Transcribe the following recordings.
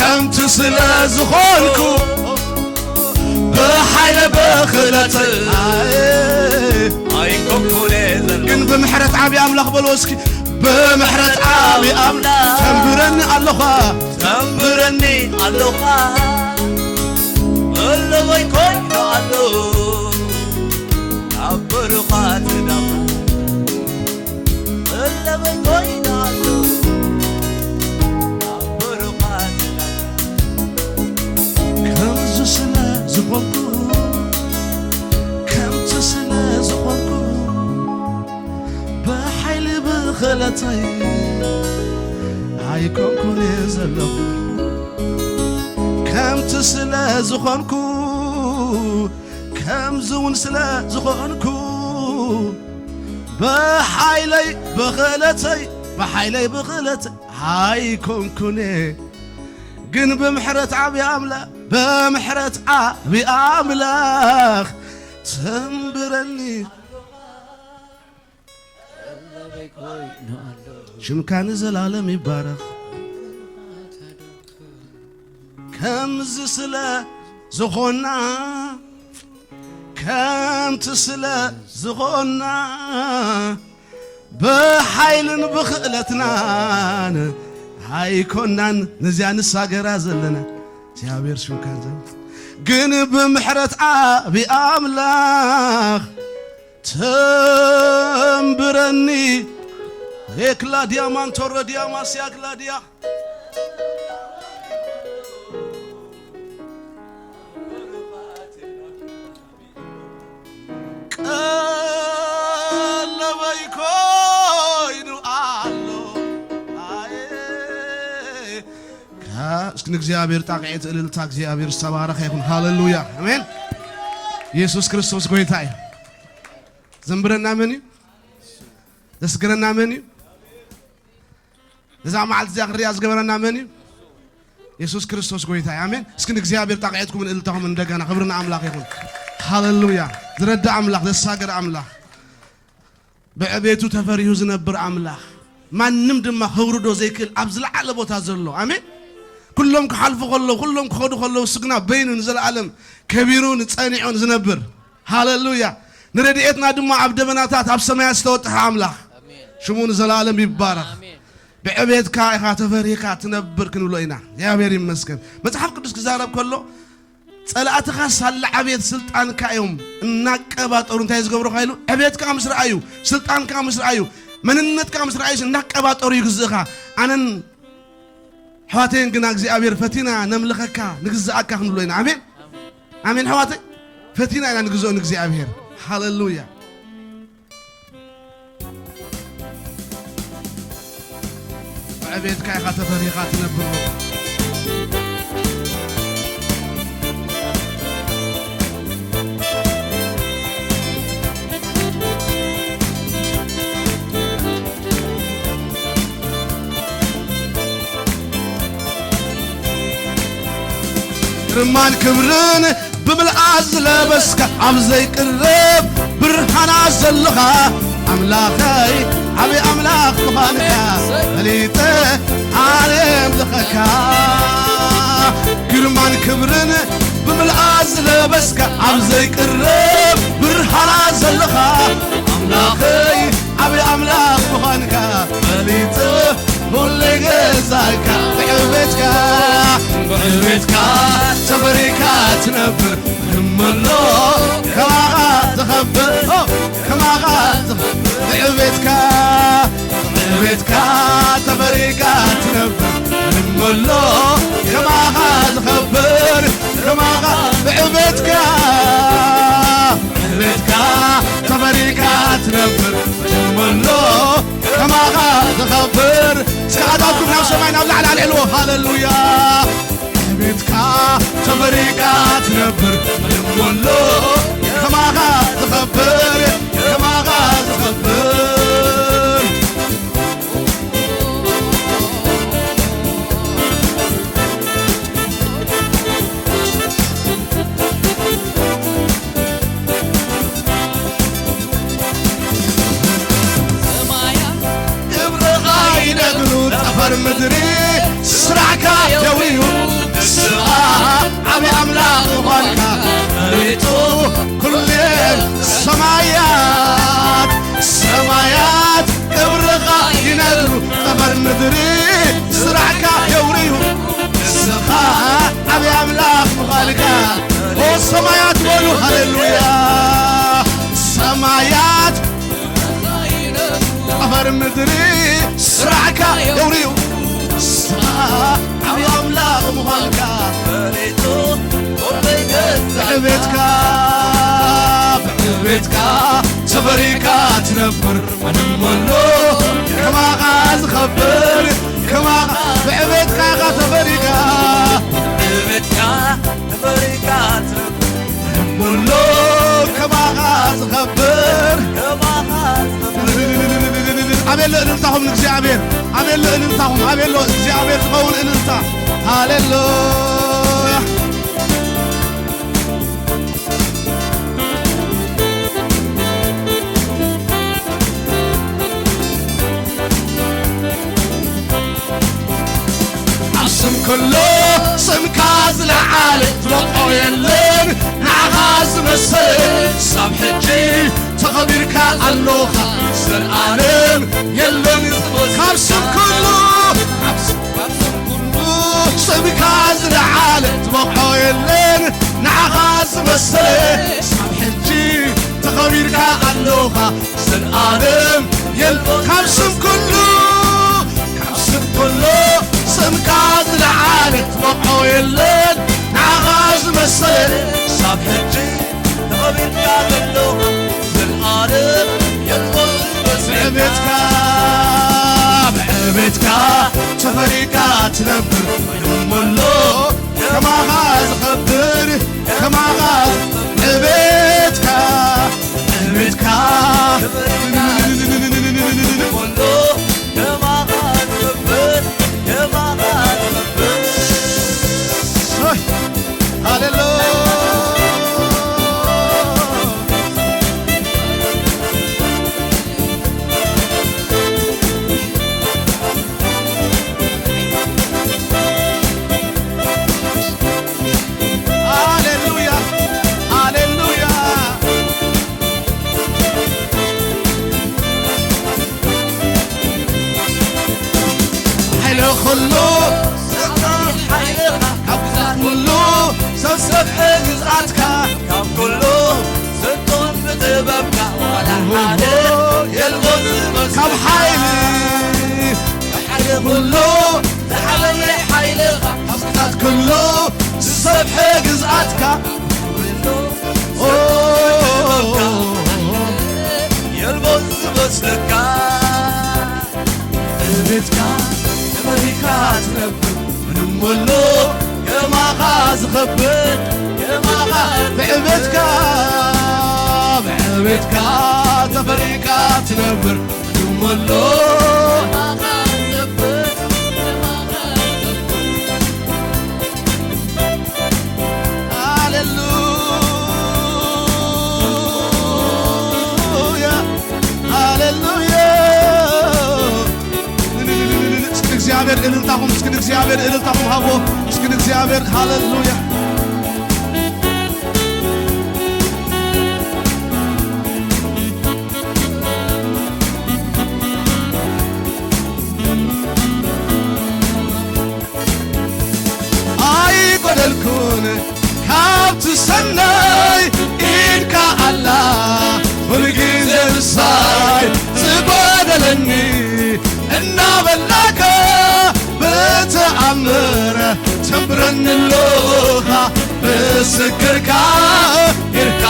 ከምቲ ስለ ዝኾንኩ ብሓይለ ብኽእለተይ ኣይኮንኩን እየ ዘለኹ። ግን ብምሕረት ዓብዪ ኣምላኽ በሎ እስኪ። ብምሕረት ዓብዪ ኣምላኽ ተንብረኒ ኣለኻ። ተንብረኒ ኣለኻ። ቀለበይ ኮይኑ ኣሎ ኣብ ብሩኻት ናኻ። ቀለበይ ኮይኑ ኣሎ ኣብ ብሩኻት ናኻ። ከምዚ ስለ ዝኾንኩ፣ ከምቲ ስለ ዝኾንኩ፣ ብሓይሊ ብኽእለተይ ኣይኮንኩን እየ ዘለኹ። ከምቲ ስለ ዝኾንኩ፣ ከምዚ እውን ስለ ዝኾንኩ፣ ብሓይለይ ብኽእለተይ፣ ብሓይለይ ብኽእለተይ ኣይኮንኩን እየ። ግን ብምሕረት ዓብዪ ኣምላኽ፣ ብምሕረት ዓብዪ ኣምላኽ ተንብረኒ። ሽምካ ንዘላለም ይባረኽ። ከምዚ ስለ ዝኾና፣ ከምቲ ስለ ዝኾና፣ ብሓይልን ብኽእለትናን ኣይኮናን ነዚኣ ንሳገራ ዘለና። እግዚኣብሔር ሽምካ ንዘላለም። ግን ብምሕረት ዓብዪ ኣምላኽ ተንብረኒ። ሬክላ ዲያማንቶሮ ዲያማስ ያክላ ዲያ። ቀለበይ ኮይኑ ኣሎ። ኣየ። እስኪ ንእግዚኣብሔር ጣቕዒት እልልታ፣ እግዚኣብሔር ዝተባረኸ ይኹን። ሃሌሉያ። ኣሜን። ኢየሱስ ክርስቶስ ጎይታ እዩ። ዘንብረና መን እዩ? ዘስግረና መን እዩ? ነዛ መዓልቲ እዚኣ ክንሪኣ ዝገበረና መን እዩ? የሱስ ክርስቶስ ጎይታ እዩ። ኣሜን። እስኪ ንእግዚኣብሔር ጣቕዒትኩም እልልታኹም እንደገና ክብሪ ንኣምላኽ ይኹን። ሃሌሉያ። ዝረዳ ኣምላኽ፣ ዘሳገር ኣምላኽ፣ ብዕቤቱ ተፈሪሁ ዝነብር ኣምላኽ፣ ማንም ድማ ከውርዶ ዘይክእል ኣብ ዝለዓለ ቦታ ዘሎ። ኣሜን። ኩሎም ክሓልፉ ከለዉ፣ ኩሎም ክኸዱ ከለዉ፣ እሱ ግና በይኑ ንዘለኣለም ከቢሩን ጸኒዑን ዝነብር። ሃሌሉያ። ንረድኤትና ድማ ኣብ ደበናታት ኣብ ሰማያት ዝተወጥሐ ኣምላኽ፣ ሽሙ ንዘለኣለም ይባረኽ። ኣሜን። ብዕቤትካ ኢኻ ተፈሪህካ ትነብር ክንብሎ ኢና። እግዚኣብሔር ይመስገን። መጽሓፍ ቅዱስ ክዛረብ ከሎ፣ ጸላእትኻ ሳላ ዕቤት ስልጣንካ እዮም እናቀባጠሩ እንታይ ዝገብሩኻ ኢሉ፣ ዕቤትካ ምስ ረኣዩ፣ ስልጣንካ ምስ ረኣዩ፣ መንነትካ ምስ ረኣዩ እናቀባጠሩ ይግዝእኻ። ኣነን ኣሕዋተይን ግና እግዚኣብሔር ፈቲና ነምልኸካ ንግዝኣካ ክንብሎ ኢና። ኣሜን። ኣሜን ኣሕዋተይ። ፈቲና ኢና ንግዝኦ ንእግዚኣብሔር። ሃሌሉያ። ብዕቤትካ ኢኻ ተፈሪኻ ትነብር። ግርማን ክብርን ብምልኣት ዝለበስካ፣ ኣብ ዘይቅረብ ብርሃና ዘለኻ ኣምላኸይ፣ ዓቢ ኣምላኽ ምዃንካ ፈሊጠ ኣነ የምልኸካ። ግርማን ክብርን ብምልኣት ዝለበስካ፣ ኣብ ዘይቅረብ ብርሃና ዘለኻ ኣምላኸይ፣ ዓቢ ኣምላኽ ምዃንካ ፈሊጠ፣ ሁለይ ገዛእካ ብዕቤትካ፣ ብዕቤትካ ተፈሪካ ትነብር። እመሎ ከማኻ ዝኸብር፣ ኦ፣ ከማኻ ዝኸብር ብዕቤትካ፣ ብዕቤትካ ተፈሪካ ትነብር። እመሎ ከማኻ ዝኸብር፣ ከማኻ ብዕቤትካ፣ ብዕቤትካ ተፈሪካ ትነብር። እመሎ ከማኻ ዝኸብር። እስከ ኣእዳውኩም ናብ ሰማይ ናብ ላዕሊ ኣልዕልዎ። ሃሌሉያ። ብዕቤትካ ተፈሪካ ትነብር። እመሎ ከማኻ ዝኸብር፣ ከማኻ ዝኸብር። ሰማያት ግብርኻ ይነግሩ፣ ጠፈር ምድሪ ስራሕካ የውርዩ። ሰማያት በሉ ሃሌሉያ። ሰማያት ጠፈር ምድሪ ስራሕካ የውርዩ። ዓብዪ ኣምላኽ ምዃንካ ብዕቤትካ፣ ብዕቤትካ ተፈሪካ ትነብር። ምንም ኣሎ ከማኻ ዝኸብር፣ ከማኻ ብዕቤትካ ኢኻ ተፈሪካ። ብዕቤትካ ተፈሪካ ትነብር። ምንም ኣሎ ከማኻ ዝኸብር፣ ከማኻ ዝኸብር። ኣቤሎ እልልታኹም ንእግዚኣብሔር፣ ኣቤሎ እልልታኹም፣ ኣቤሎ እግዚኣብሔር ዝኸውን እልልታ። ሃሌሉያ። ኣብ ስም ኩሉ ስምካ ዝለዓለ ዝበቕዖ የለን፣ ንዓኻ ዝመሰለ ክሳብ ሕጂ ተኸቢርካ ኣሎኻ፣ ዘልኣለም የለን ዝመስል። ካብ ስም ኩሉ፣ ካብ ስም፣ ካብ ስም ኩሉ ስምካ ዝለዓለ ዝበቕዖ የለን፣ ንዓኻ ዝመሰለ ክሳብ ሕጂ ተኸቢርካ ኣሎኻ፣ ዘልኣለም የል-፣ ካብ ስም ኩሉ፣ ካብ ስም ኩሉ ስምካ ዝለዓለ ዝበቕዖ የለን፣ ንዓኻ ዝመሰለ ክሳብ ሕጂ ተኸቢርካ ዘለኻ፣ ዘልኣለም የልቦን ዝመስል። ብዕቤትካ፣ ብዕቤትካ ተፈሪካ ትነብር፣ ምንም ኣሎ ከማኻ ዝኸብር፣ ከማኻ ዕቤትካ፣ ዕቤትካ ሃሌሉያ። ሃሌሉያ፣ ሃሌሉያ። ሓይሊ ኩሉ፣ ሓይልኻ፣ ካብ ግዛት ኩሉ፣ ሰብሰብ ግዝኣትካ፣ ካብ ኩሉ፣ ስልጣን ብጥበብካ፣ ዋላ ሓደ የልቦን ዝመስል። ካብ ሓይሊ፣ ካብ ሓይሊ ኩሉ፣ ዝዓበየ ሓይልኻ፣ ካብ ግዛት ኩሉ፣ ዝሰፍሐ ግዝኣትካ፣ ኦ፣ የልቦን ዝመስለካ። ብዕቤትካ ተመሪካ ትነብር፣ ምንም ወሎ ከማኻ ዝኸብር፣ ከማኻ ብዕቤትካ፣ ብዕቤትካ ተፈሪካ ትነብር፣ ምንም ወሎ ከማኻ ዝኸብር፣ ከማኻ ዝኸብር። ሃሌሉያ፣ ሃሌሉያ። እስኪ ንእግዚኣብሔር እልልታኹም፣ እስኪ ንእግዚኣብሔር እልልታኹም ሃቦ፣ እስኪ ንእግዚኣብሔር። ሃሌሉያ። ኣይጎደልኩን ካብቲ ሰናይ ኢድካ ኣላ፣ ሁልጊዜ ምሳይ ዝጎደለኒ እናበላካ ብተኣምር ተንብረኒ ኣለኻ ምስክርካ ኢድካ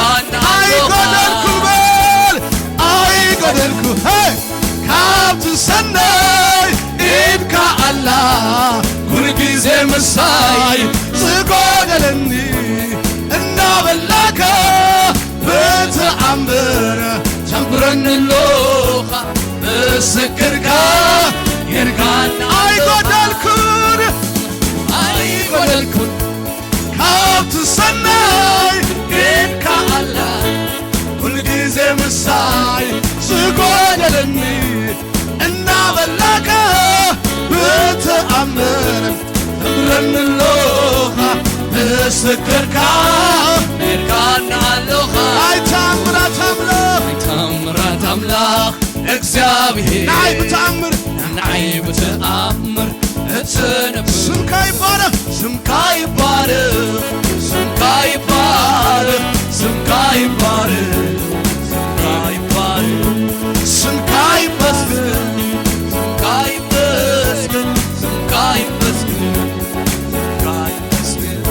ኣይጎደልኩን በል ኣይጎደልኩ ሄይ ካብቲ ሰናይ ኢድካ ኣላ ኩሉ ግዜ ምሳይ ዝጎደለኒ እናበላካ ብተኣምር ተንብረኒ ኣለኻ ምስክርካ ጌርካን ኣይጎደልኩን ኣይጎደልኩን ካብቲ ሰናይ ኢድካ ኣላ ኩሉ ግዜ ምሳይ ዝጎደለኒ እናበላካ ብተኣምር ተንብረኒ ኣለኻ ምስክርካ ጌርካን ኣለኻ ኣይ ተኣምራት ኣምላኽ ኣይ ተኣምራት ኣምላኽ እግዚኣብሔር ንዓይ ብተኣምር ንዓይ ብተኣምር እትነብር ስምካ ይባረኽ ስምካ ይባረኽ ስምካ ይባረኽ ይባረክ፣ ስምካ ይባረክ፣ ስምካ ይመስገን፣ ስምካ ይመስገን፣ ስምካ ይመስገን፣ ስምካ ይመስገን።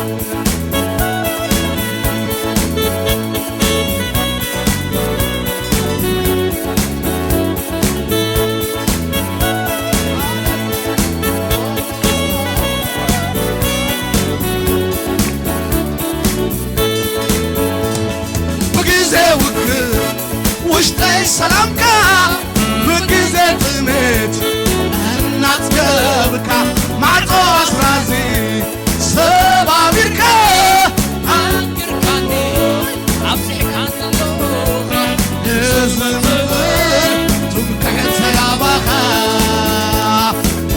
ብግዜ ውግእ ውሽጠይ ሰላምካ፣ ብግዜ ጥሜት እናጽገብካ፣ ማዕጾ ኣስራዚ ሰባቢርካ፣ ኣንጊርካኒ ኣብዚሕካኒ ኣለኻ። ንዝምር ትምክሕቲ ሰያባኻ።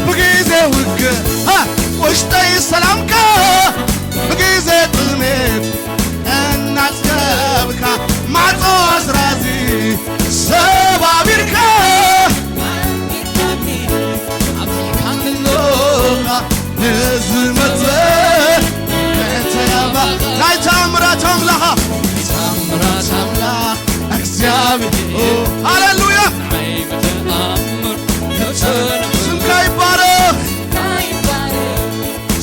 ብግዜ ውግእ፣ ሃ፣ ውሽጠይ ሰላምካ፣ ብግዜ ጥሜት እናጽገብካ፣ ማዕጾ ኣስራዚ ሰባቢርካ፣ ኣንጊርካኒ ኣብዚሕካኒ ኣለኻ። ንዝመጽእ ትምክሕቲ ሰያባ ናይ ተኣምራት ኣምላኻ፣ ናይ ተኣምራት ኣምላኽ እግዚኣብሔር። ኦ፣ ሃሌሉያ። ናይ ብተኣምር ስምካ ይባረኽ።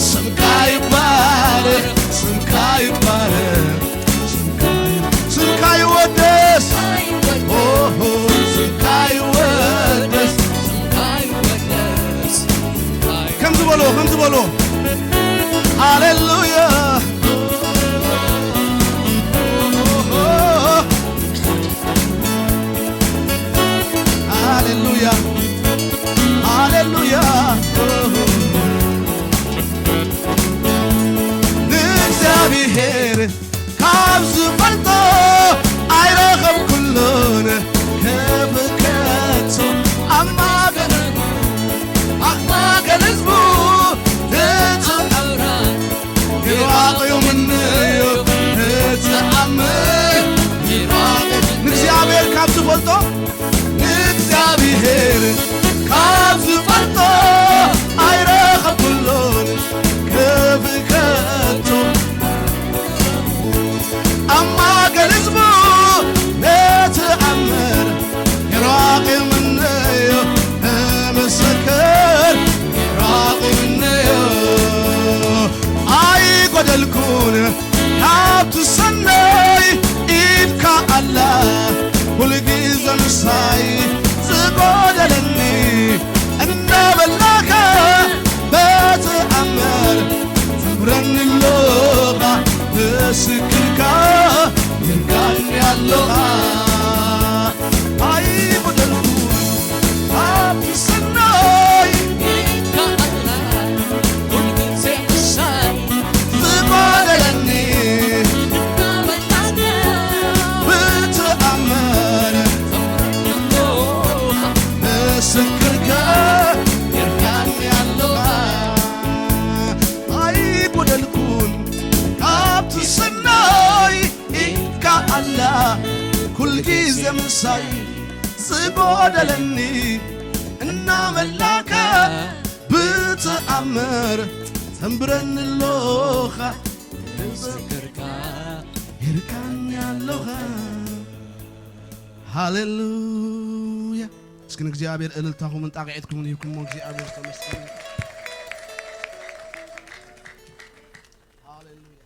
ስምካ ይባረኽ፣ ስምካ ይባረኽ፣ ስምካ ይወደስ፣ ኦሆ፣ ስምካ ይወደስ። ከምዚ በሎ፣ ከምዚ በሎ። ሃሌሉያ፣ ሃሌሉያ፣ ሃሌሉያ። ንእግዚኣብሔር ካብ ዝፈልጦ ኣይረኸብኩሉን ክፍከቶ ኣብ ማእከል፣ ኣብ ማእከል ህዝቡ ተኣምራት ይራቕ እዩ ምንዮ ተኣምር ይራቕ ንእግዚኣብሔር ካብ ዝፈልጦ ንእግዚኣብሔር ካብ ዝፈልጦ ኣይረኸብኩሉን ክፍከቶ ኣብ ማእከል ህዝቡ ነቲ ኣምር ይራቕ ምንዮ እምስክር ይራቕ ምንዮ ኣይጎደልኩን ካብቲ ሰናይ ኢድካ ኣላ ኩሉ ግዜ ምሳይ ዝጎደለኒ እናበላካ በቲ ኣምር ትምረኒ ኣለኻ ምስክርካ ይርካኒ ኣለኻ ኣይጎደልኩን ካብቲ ሰናይ ዝጎደለኒ ብትኣምር ምስክርካ ይርካኒ ኣለኻ ኣይጎደልኩን ካብቲ ሰናይ ኢድካ ኣላ ኩልጊዜ ምሳይ ዝጎደለኒ እናመላካ ብትኣምር ተንብረኒ ኣለኻ ምስክርካ ይርካኒ ኣለኻ ሃሌሉያ እስኪ ንእግዚኣብሔር እልልታኹምን ጣቕዒትኩምን ይኩሞ እግዚኣብሔር ተመስገን ሃሌሉያ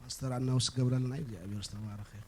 ማስተር ኣናውስ ገብረልና እግዚኣብሔር ዝተባረኸ ይኹን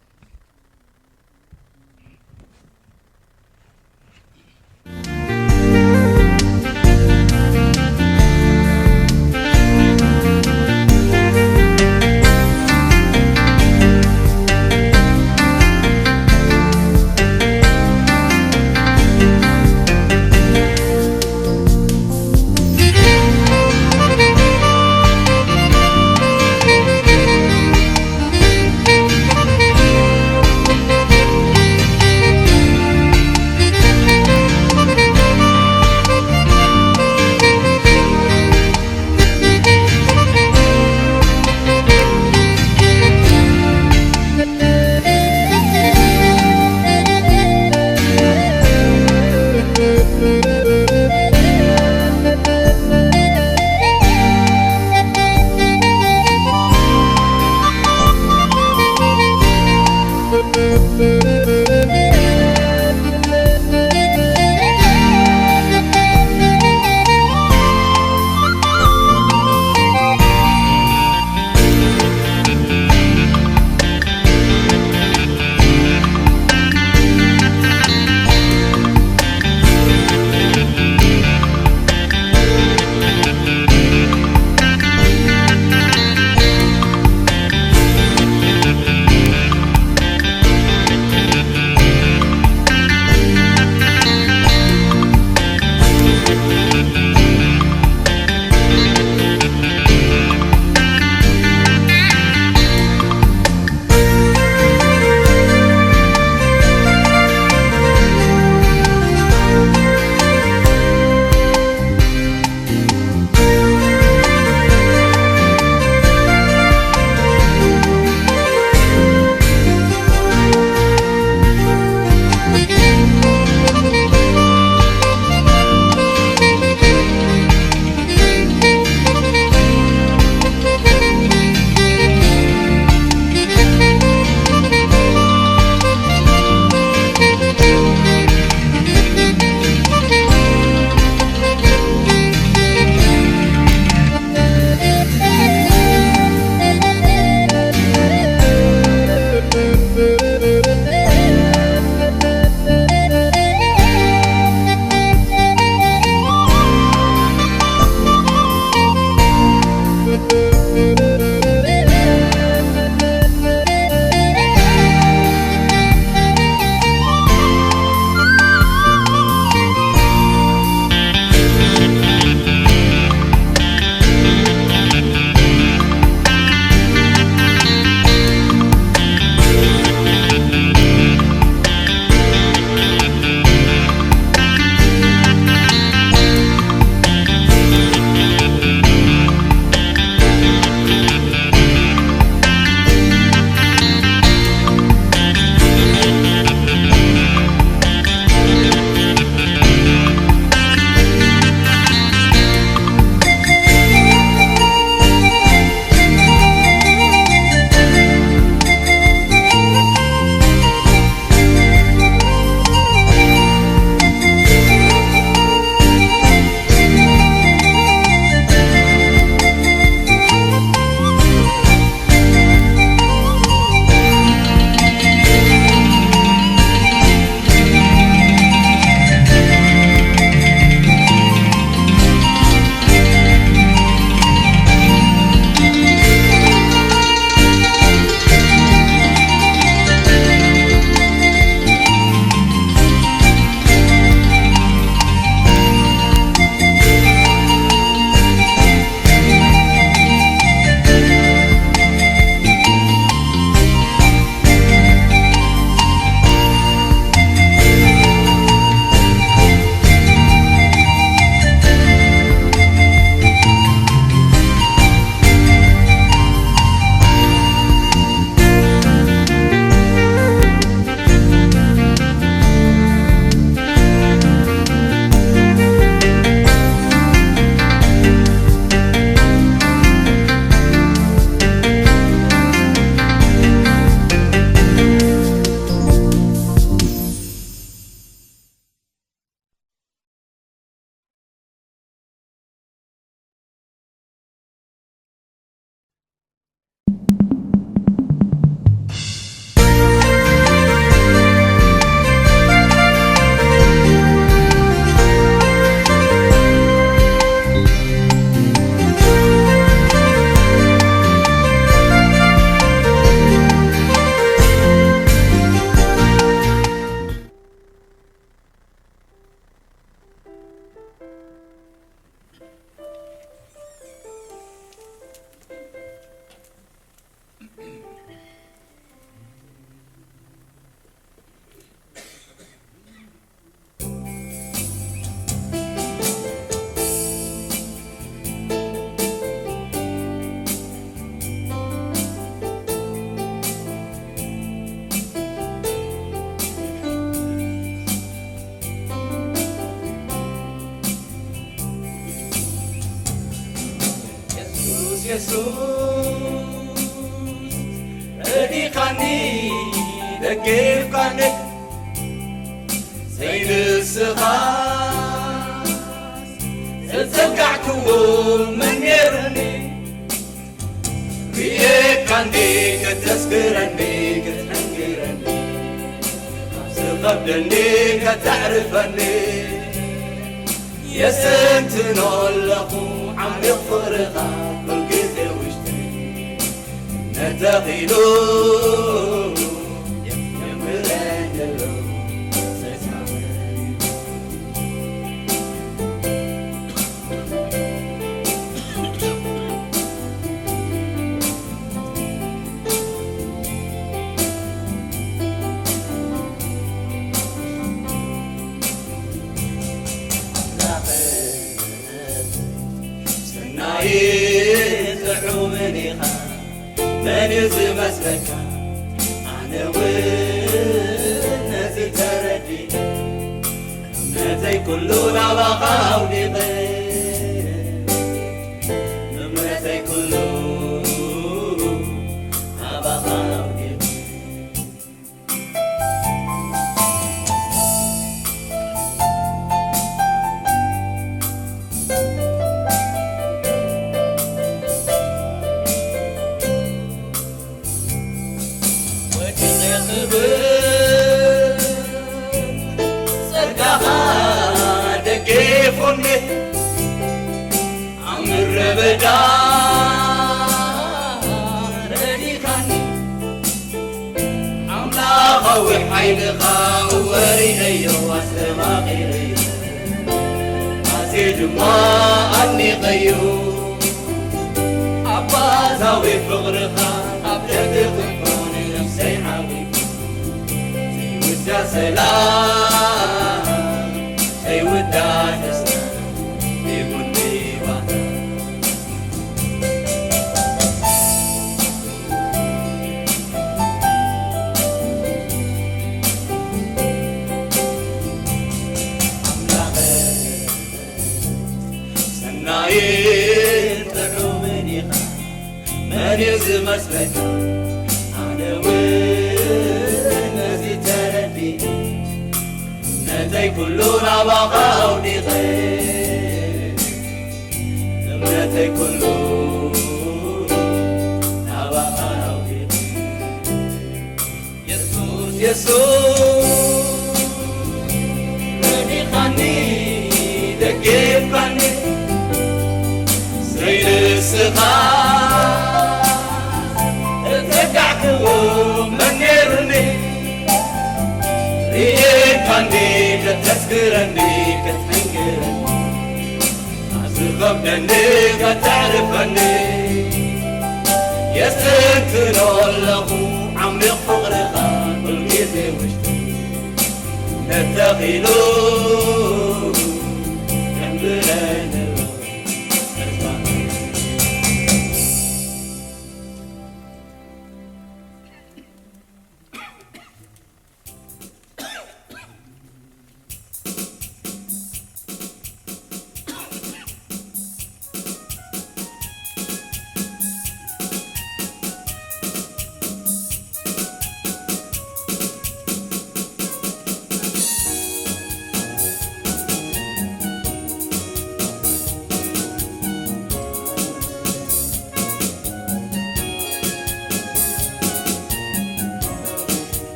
የሱስ ረዲኻኒ፣ ደጊፍካኒ፣ ዘይንስኻ ዘጸጋዕክዎ መን ነይሩኒ? ርኤካኒ ከተስክረኒ፣ ክትሕንግረኒ፣ ኣብ ዝኸብደኒ ከተዕርፈኒ። የስተንትኖ ኣለኹ ዓሚቕ ፍቕርኻ፣ ኩልግዜ ውሽጢ እምነት ተኺሉ የምህረኒ ኣሎ። ሰናይን ጥዑምን ኢኻ፣ መን እዩ ዝመስለካ? ኣነ እውን ነዚ ተረዲእ፣ እምነተይ ኩሉ ናባኻ ኣውዲቐ፣ እምነተይ ኩሉ ናባኻ ኣውዲቐ። ወዲቐ ክብል ጸጋኻ ደጊፉኒ፣ ኣብ ምድረ በዳ ረዲኻኒ። ኣምላኻዊ ሓይልኻ ወሪደዮ፣ ኣስተማቒረዮ፣ ኣዝየ ድማ ኣድኒቐዮ። ኣባታዊ ፍቕርኻ ኣብ ደገ ኮይኑ ነፍሰይ ሓቢቡ፣ ዘይውዳእ ሰላም፣ ዘይውዳእ ደስታ ይኹን ብሂወት። ኣምላኸይ፣ ሰናይን ጥዑምን ኢኻ፣ መን እዩ ዝመስለካ? ኣነ እውን ነዚ ተረዲእ፣ እምነተይ ኩሉ ናባኻ ኣውዲቐ፣ እምነተይ ኩሉ ናባኻ ኣውዲቐ። የሱስ፣ የሱስ፣ ረዲኻኒ፣ ደጊፍካኒ፣ ዘይንስኻ እተጋዕክዎ መን ነይሩኒ? ርኤካኒ ከተስክረኒ፣ ክትሕንግረኒ፣ ኣብ ዝኸብደኒ ከተዕርፈኒ። የስተንትኖ ኣለኹ ዓሚቕ ፍቕርኻ፣ ኩልግዜ ውሽጢ ተተኺሉ የንብረኒ ኣሎ።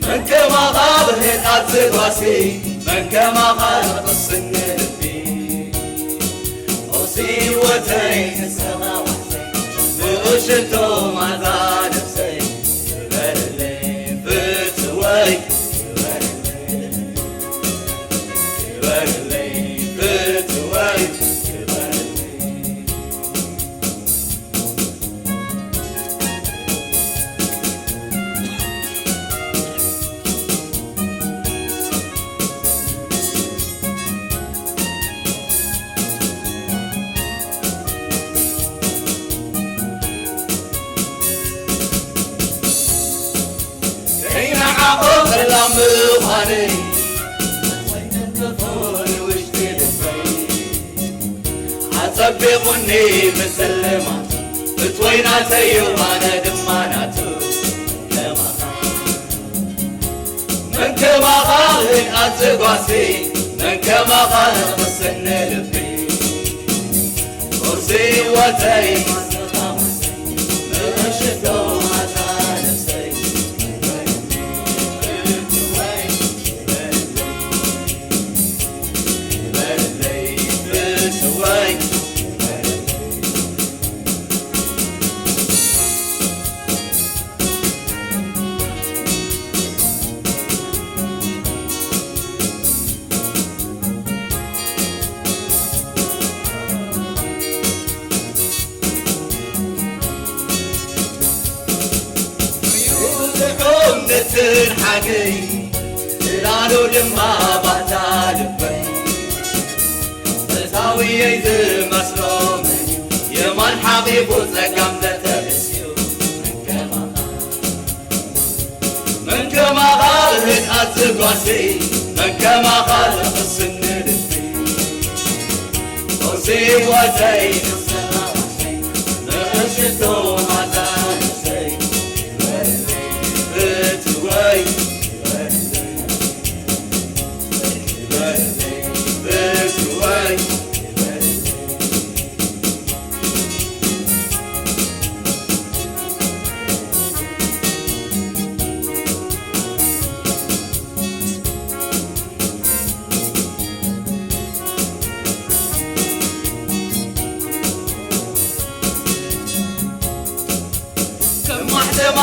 መን ከማኻ ብርሄን ኣትጓሲ፣ መን ከማኻ ንቕስኒ ልቢ። ቁርሲ ህይወተይ ንስኻ ዋሕሰይ፣ ብእሽቶ ማዛ ነፍሰይ፣ ክበረለይ ፍትወይ፣ ክበረለይ፣ ክበረለይ ፍትወይ፣ ክበረለይ። ኣቕላም ምዃነይ፣ ወይንን ክፉ ንውሽጢ ልበይ። ኣጸቢቑኒ ብስልማቱ፣ እቲ ወይናተይ እዩ፣ ኣነ ድማ ናቱ። ከማኻ፣ መን ከማኻ ህድኣት ዝጓሲ፣ መን ከማኻ ቕስኒ ልቢ። ቁርሲ ህይወተይ፣ ንእሽቶ ማዛ ነፍሰይ። ሓገይ፣ ጽላሉ ድማ ባታ ልበይ። ፈታውየይ ዝመስሎ መን፣ የማን ሓቂፉ ጸጋም ዘተርእስዩ። መን ከማኻ፣ መን ከማኻ ህድኣት ዝጓሲ፣ መን ከማኻ ዘቕስኒ ልቢ። ቁርሲ ህይወተይ ንሰላማተይ፣ ንእሽቶ ማዛ ነፍሰይ። ከማሕተማ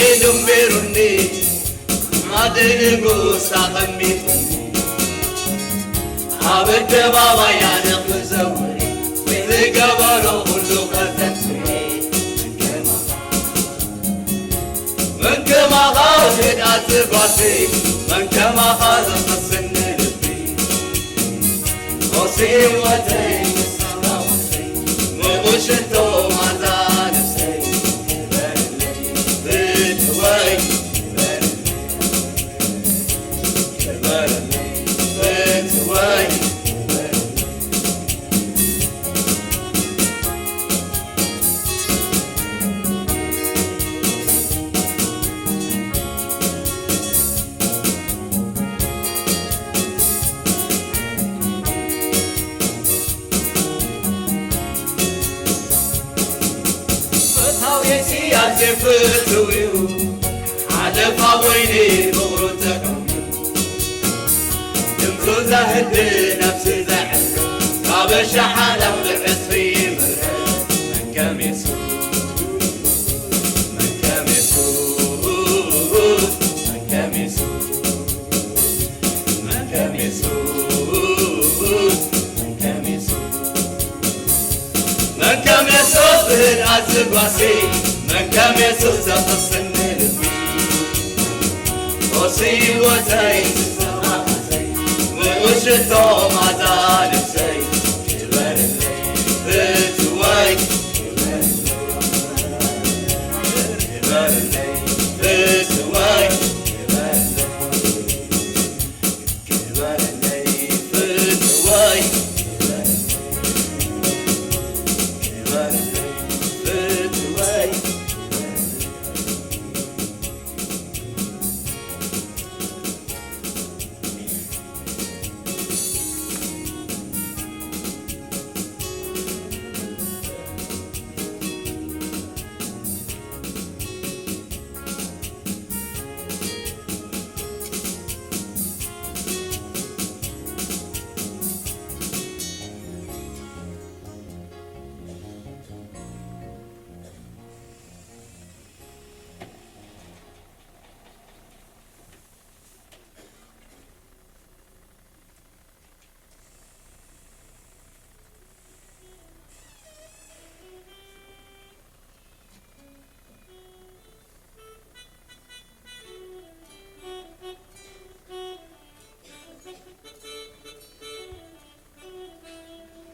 ኢሉ እምቢሩኒ፣ ኣደ ንጉስ ኣቐሚጡኒ። ኣብ ኣደባባይ ኣነ ክዘውር፣ ወይ ዝገበሮ ኩሉ ከተንስኤ። መን ከማኻ ህድኣት ዝጓሲ፣ መን ከማኻ ዘቐስኒ ልቢ። ቁርሲ ህይወተይ ንሰላማተይ፣ ንእሽቶ ማዛ ነፍሰይ። ክበረለይ ፍትወይ፣ ክበረለይ ፍትወይ። ፈታውየይ ኣዝየ ፍትው እዩ፣ ሓለፋ ወይኒ ፍቕሩ ተቐምዩ። ድምፁ ዘህድእ ነፍሲ ዘዕርፍ፣ ካብ ኣሻሓዳም ብዕስፊ ይምርሕ። መን ከም የሱስ፣ መን ከም የሱስ፣ መን ከም የሱስ፣ መን ከም የሱስ፣ መን ከም የሱስ። መን ከም የሱስ ብህድኣት ዝጓሲ፣ መን ከም የሱስ ዘቕስኒ ልቢ። ቁርሲ ህይወተይ፣ ንእሽቶ ማዛ ነፍሰይ። ክበረለይ ፍትወይ፣ ክበረለይ ፍትወይ፣ ክበረለይ።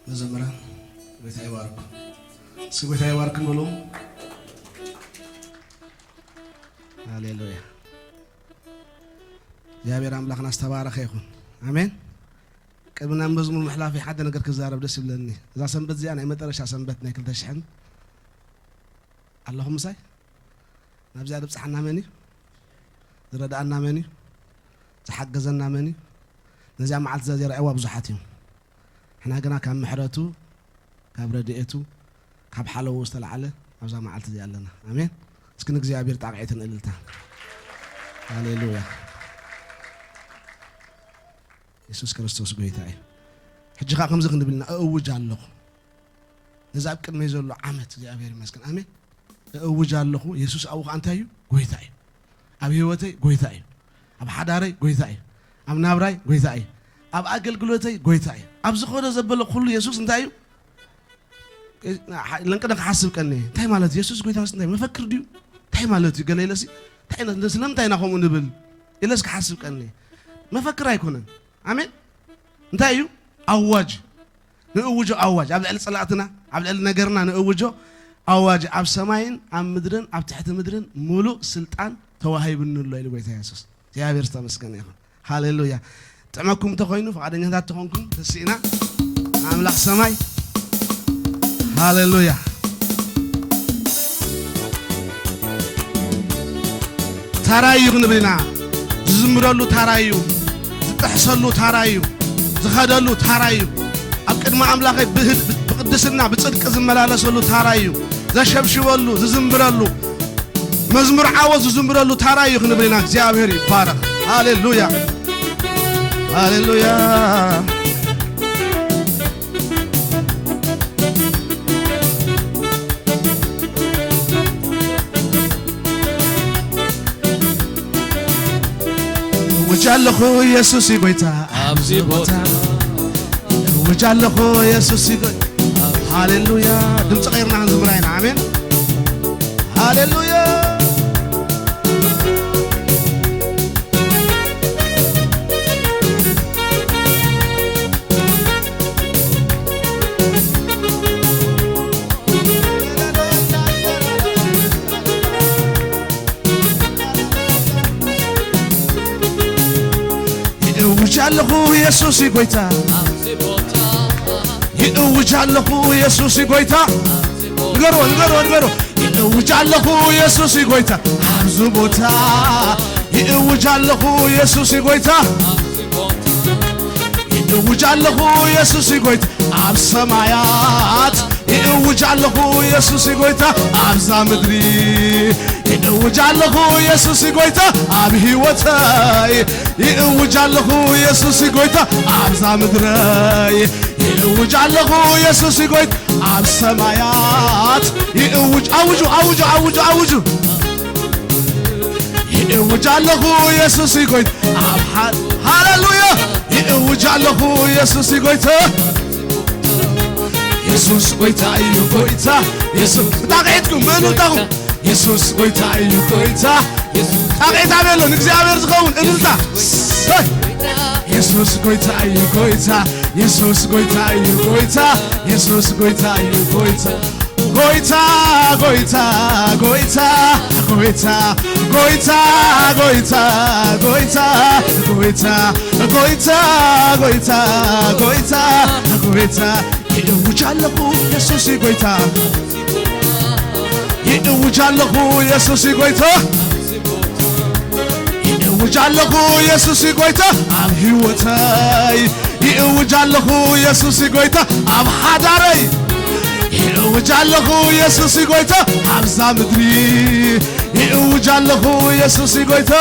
መዘምራን፣ ጎይታ ይባርኩም። እስኪ ጎይታ ይባርኩም በሉ። ሃሌሉያ። እግዚኣብሔር ኣምላኽና ዝተባረኸ ይኹን። ኣሜን። ቅድሚ ናብ መዝሙር ምሕላፈይ ሓደ ነገር ክዛረብ ደስ ይብለኒ። እዛ ሰንበት እዚኣ ናይ መጠረሻ ሰንበት ናይ ክልተ ሽሕን ኣለኹም ምሳይ? ናብዚኣ ድብጽሓና መን እዩ? ዝረድኣና መን እዩ? ዝሓገዘና መን እዩ? ነዚኣ መዓልቲ እዛ ዘርኣይዋ ብዙሓት እዮም። ንሕና ግና ካብ ምሕረቱ፣ ካብ ረድኤቱ፣ ካብ ሓለዎ ዝተላዕለ ኣብዛ መዓልቲ እዚኣ ኣለና። ኣሜን። እስኪ ንእግዚኣብሔር ጣቕዒትን እልልታ። ሃሌሉያ። የሱስ ክርስቶስ ጎይታ እዩ። ሕጂ ኸዓ ከምዚ ክንብል ኢና፣ እእውጅ ኣለኹ። ነዚ ኣብ ቅድመይ ዘሎ ዓመት እግዚኣብሔር ይመስገን። ኣሜን። እእውጅ ኣለኹ፣ የሱስ ኣብኡ ኸዓ እንታይ እዩ? ጎይታ እዩ። ኣብ ህይወተይ ጎይታ እዩ። ኣብ ሓዳረይ ጎይታ እዩ። ኣብ ናብራይ ጎይታ እዩ። ኣብ ኣገልግሎተይ ጎይታ እዩ። ኣብ ዝኾነ ዘበለ ኩሉ የሱስ እንታይ እዩ? ለንቅነ ክሓስብ ቀኒ። እንታይ ማለት እዩ? የሱስ ጎይታ ማለት እንታይ? መፈክር ድዩ? እንታይ ማለት እዩ? ገለ ኢለሲ፣ እንታይ ኢለ-፣ ስለምንታይ ኢና ከምኡ ንብል? ኢለስ ክሓስብ ቀኒ። መፈክር ኣይኮነን። ኣሜን። እንታይ እዩ? ኣዋጅ። ንእውጆ ኣዋጅ። ኣብ ልዕሊ ጸላእትና፣ ኣብ ልዕሊ ነገርና ንእውጆ ኣዋጅ። ኣብ ሰማይን ኣብ ምድርን ኣብ ትሕቲ ምድርን ሙሉእ ስልጣን ተዋሂብኒ ኣሎ ኢሉ ጎይታ የሱስ። እግዚኣብሔር ዝተመስገነ ይኹን። ሃሌሉያ። ጥዕመኩም እንተኾይኑ፣ ፍቓደኛታት ተኾንኩም፣ ተሲእና ንኣምላኽ ሰማይ። ሃሌሉያ። ታራይ እዩ ክንብል ኢና። ዝዝምረሉ ታራይ እዩ። ዝጥሕሰሉ ታራይ እዩ። ዝኸደሉ ታራይ እዩ። ኣብ ቅድሚ ኣምላኸይ ብህድ-፣ ብቅድስና፣ ብጽድቂ ዝመላለሰሉ ታራይ እዩ። ዘሸብሽበሉ፣ ዝዝምረሉ፣ መዝሙር ዓወት ዝዝምረሉ ታራይ እዩ ክንብል ኢና። እግዚኣብሔር ይባረኽ። ሃሌሉያ። ሃሌሉያ። እውጅ ኣለኹ የሱስ እዩ ጎይታ ኣብዚ ኣብዚ ቦታ። ቦታ። እውጅ ኣለኹ የሱስ እዩ ጎይታ። ሃሌሉያ። ድምፂ ቀይርና ክንዝምራ ኢና። ኣሜን። ሃሌሉያ። ይእውጅ ኣለኹ የሱስ እዩ ጎይታ። ይእውጅ ኣለኹ የሱስ እዩ ጎይታ። ንገርዎ፣ ንገርዎ፣ ንገርዎ። ይእውጅ ኣለኹ የሱስ እዩ ጎይታ። ኣብዚ ቦታ ይእውጅ ኣለኹ የሱስ እዩ ጎይታ። ይእውጅ ኣለኹ የሱስ እዩ ጎይታ። ኣብ ሰማያት ይእውጅ ኣለኹ የሱስ እዩ ጎይታ። ኣብዛ ምድሪ ይእውጅ ኣለኹ የሱስ እዩ ጎይታ። ኣብ ህይወተይ ይእውጅ ኣለኹ የሱስ እዩ ጎይታ። ኣብዛ ምድረይ ይእውጅ ኣለኹ የሱስ እዩ ጎይታ። ኣብ ሰማያት ይእውጅ፣ ኣውጁ፣ ኣውጁ፣ ኣውጁ፣ ኣውጁ። ይእውጅ ኣለኹ የሱስ እዩ ጎይታ። ኣብ ሓ-፣ ሃሌሉያ። ይእውጅ ኣለኹ የሱስ እዩ ጎይታ። የሱስ ጎይታ እዩ ጎይታ። የሱስ፣ ብጣቕዒትኩም፣ ብእልልታኹም። የሱስ ጎይታ እዩ ጎይታ። ጣቕዒት ኣበሎ ንእግዚኣብሔር ዝኸውን እልልታ። ሰይ! የሱስ ጎይታ እዩ ጎይታ። የሱስ ጎይታ እዩ ጎይታ። የሱስ ጎይታ እዩ ጎይታ። ጎይታ፣ ጎይታ፣ ጎይታ፣ ጎይታ፣ ጎይታ፣ ጎይታ፣ ጎይታ፣ ጎይታ፣ ጎይታ፣ ጎይታ፣ ጎይታ። ይእውጅ ኣለኹ የሱስ እዩ ጎይታ። ይእውጅ ኣለኹ የሱስ እዩ ጎይታ። ይእውጅ ኣለኹ የሱስ እዩ ጎይታ ኣብ ህይወተይ። ይእውጅ ኣለኹ የሱስ እዩ ጎይታ ኣብ ሓዳረይ። ይእውጅ ኣለኹ የሱስ እዩ ጎይታ ኣብዛ ምድሪ። ይእውጅ ኣለኹ የሱስ እዩ ጎይታ።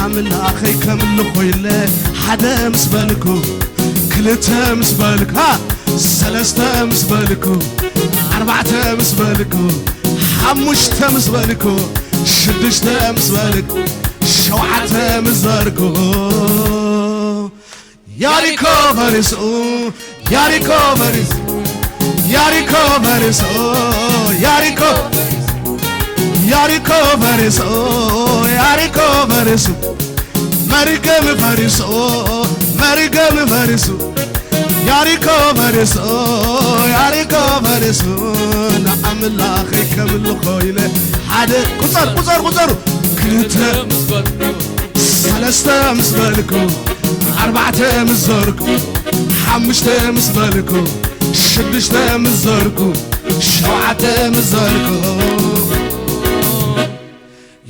ኣምላኸይ ከምልኾ ኢለ ሓደ ምስ በልኩ፣ ክልተ ምስ በልኩ፣ ሃ፣ ሰለስተ ምስ በልኩ፣ ኣርባዕተ ምስ በልኩ፣ ሓሙሽተ ምስ በልኩ፣ ሽዱሽተ ምስ በልኩ፣ ሸውዓተ ምስ በልኩ፣ ያሪኮ ፈሪሱ፣ ያሪኮ ፈሪሱ፣ ያሪኮ ፈሪሱ፣ ያሪኮ፣ ያሪኮ ፈሪሱ፣ ያሪኮ ፈሪሱ፣ መርገም ፈሪሱ፣ መርገም ፈሪሱ፣ ያሪኮ ፈሪሱ፣ ያሪኮ ፈሪሱ፣ ንኣምላኸይ ከምልኾ ኢለ ሓደ ቁጸር፣ ቁጸር፣ ቁጸሩ። ክልተ ምስ በልኩ፣ ሰለስተ ምስ በልኩ፣ ኣርባዕተ ምስ ዘርኩ፣ ሓሙሽተ ምስ በልኩ፣ ሽዱሽተ ምስ ዘርኩ፣ ሸውዓተ ምስ ዘርኩ፣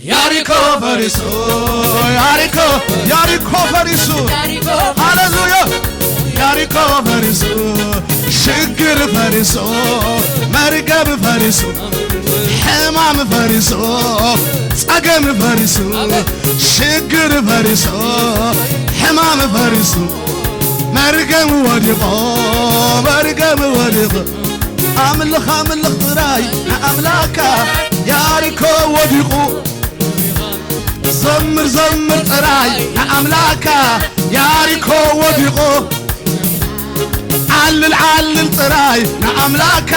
ያሪኮ ፈሪሱ፣ ያሪኮ፣ ያሪኮ ፈሪሱ። ሃሌሉያ። ያሪኮ ፈሪሱ፣ ሽግር ፈሪሱ፣ መርገም ፈሪሱ፣ ሕማም ፈሪሱ፣ ጸገም ፈሪሱ፣ ሽግር ፈሪሱ፣ ሕማም ፈሪሱ፣ መርገም ወዲቆ፣ መርገም ወዲቆ። ኣምልኽ ኣምልኽ ጥራይ ንኣምላካ፣ ያሪኮ ወዲቁ። ዘምር ዘምር ጥራይ ንኣምላካ፣ ያሪኮ ወዲቁ። ዓልል ዓልል ጥራይ ንኣምላካ፣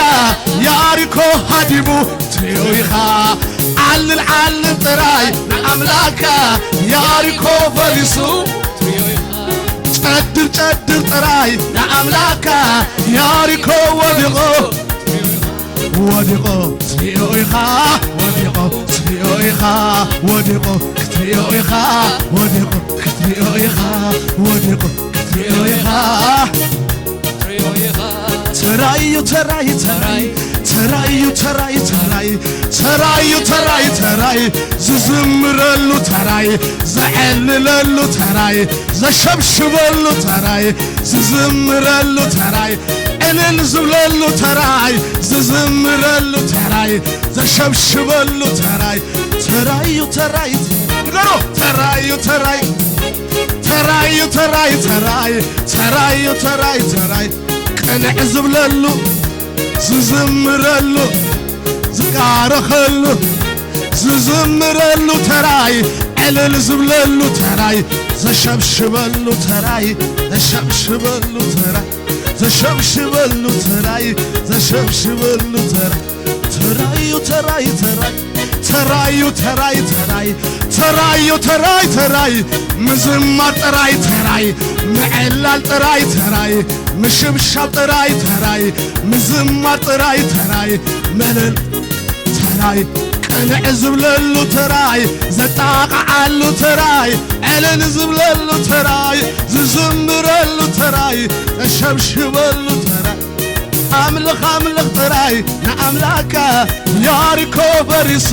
ያሪኮ ሃዲሙ ትሪኦ ኢኻ። ዓልል ዓልል ጥራይ ንኣምላካ፣ ያሪኮ ፈሪሱ። ጨድር ጨድር ጥራይ ንኣምላካ፣ ያሪኮ ወዲቁ። ወዲቁ ክትሪኦ ኢኻ፣ ወዲቁ ክትሪኦ ኢኻ፣ ወዲቁ ክትሪኦ ኢኻ፣ ወዲቁ ክትሪኦ ኢኻ፣ ወዲቁ ክትሪኦ ኢኻ። ተራዩ ተራይ ተራይ፣ ተራዩ ተራይ ተራይ፣ ተራዩ ተራይ ተራይ፣ ዝዝምረሉ ተራይ፣ ዘዕልለሉ ተራይ፣ ዘሸብሽበሉ ተራይ፣ ዝዝምረሉ ተራይ፣ ዕልል ዝብለሉ ተራይ፣ ዝዝምረሉ ተራይ፣ ዘሸብሽበሉ ተራይ፣ ተራዩ ተራይ፣ ንገሮ፣ ተራዩ ተራይ፣ ተራዩ ተራይ ተራይ፣ ተራዩ ተራይ ተራይ፣ ቅንዕ ዝብለሉ፣ ዝዝምረሉ፣ ዝባረኸሉ፣ ዝዝምረሉ ተራይ፣ ዕልል ዝብለሉ ተራይ፣ ዘሸብሽበሉ ተራይ፣ ዘሸብሽበሉ ተራይ፣ ዘሸብሽበሉ ተራይ፣ ዘሸብሽበሉ ተራይ፣ ተራዩ ተራይ ተራይ፣ ተራዩ ተራይ ተራይ፣ ተራዩ ተራይ ተራይ፣ ምዝማር ጥራይ ተራይ፣ ምዕላል ጥራይ ተራይ፣ ምሽብሻብ ጥራይ ተራይ፣ ምዝማር ጥራይ ተራይ፣ መለል ተራይ፣ ቅንዕ ዝብለሉ ተራይ፣ ዘጣቕዓሉ ተራይ፣ ዕልል ዝብለሉ ተራይ፣ ዝዝምረሉ ተራይ፣ ዘሸብሽበሉ ተራይ፣ ኣምልኽ ኣምልኽ ጥራይ ንኣምላካ፣ ያሪኮ ፈሪሱ።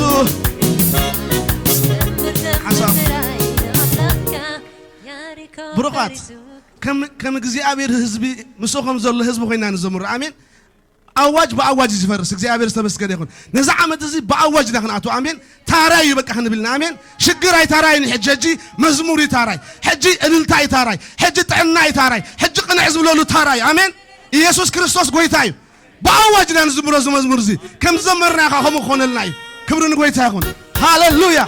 ሓሳብ። ብሩኻት፣ ከም፣ ከም እግዚኣብሔር ህዝቢ፣ ምስኡ ከም ዘሎ ህዝቢ ኮይና ንዘምር። ኣሜን። ኣዋጅ ብኣዋጅ እዩ ዝፈርስ። እግዚኣብሔር ዝተመስገነ ይኹን። ነዚ ዓመት እዚ ብኣዋጅ ኢና ክንኣቱ። ኣሜን። ተራይ እዩ በቃ ክንብል ኢና። ኣሜን። ሽግር ኣይተራይን። ሕጂ፣ ሕጂ መዝሙር እዩ ተራይ። ሕጂ እልልታ እዩ ተራይ። ሕጂ ጥዕና እዩ ተራይ። ሕጂ ቅንዕ ዝብለሉ ተራይ። ኣሜን። ኢየሱስ ክርስቶስ ጎይታ እዩ። ብኣዋጅ ኢና ንዝምሮ እዚ መዝሙር እዚ። ከም ዝዘመርና ኢኻ ከምኡ ክኾነልና እዩ። ክብሪ ንጎይታ ይኹን። ሃሌሉያ።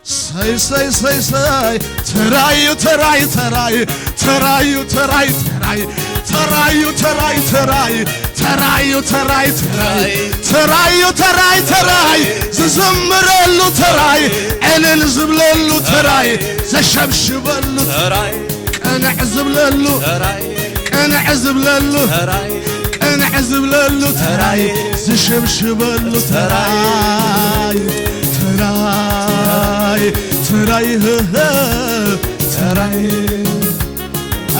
ሰይ ሰይ ሰይ ሰይ፣ ተራዩ ተራይ ተራይ፣ ተራዩ ተራይ ተራይ፣ ተራዩ ተራይ ተራይ፣ ተራዩ ተራይ ተራይ፣ ተራዩ ተራይ ተራይ፣ ዝዝምረሉ ተራይ፣ ዕልል ዝብለሉ ተራይ፣ ዘሸብሽበሉ ተራይ፣ ቅንዕ ዝብለሉ ተራይ፣ ቅንዕ ዝብለሉ ተራይ፣ ቅንዕ ዝብለሉ ተራይ፣ ዝሽብሽበሉ ተራይ፣ ተራይ፣ ተራይ፣ ህህ፣ ተራይ።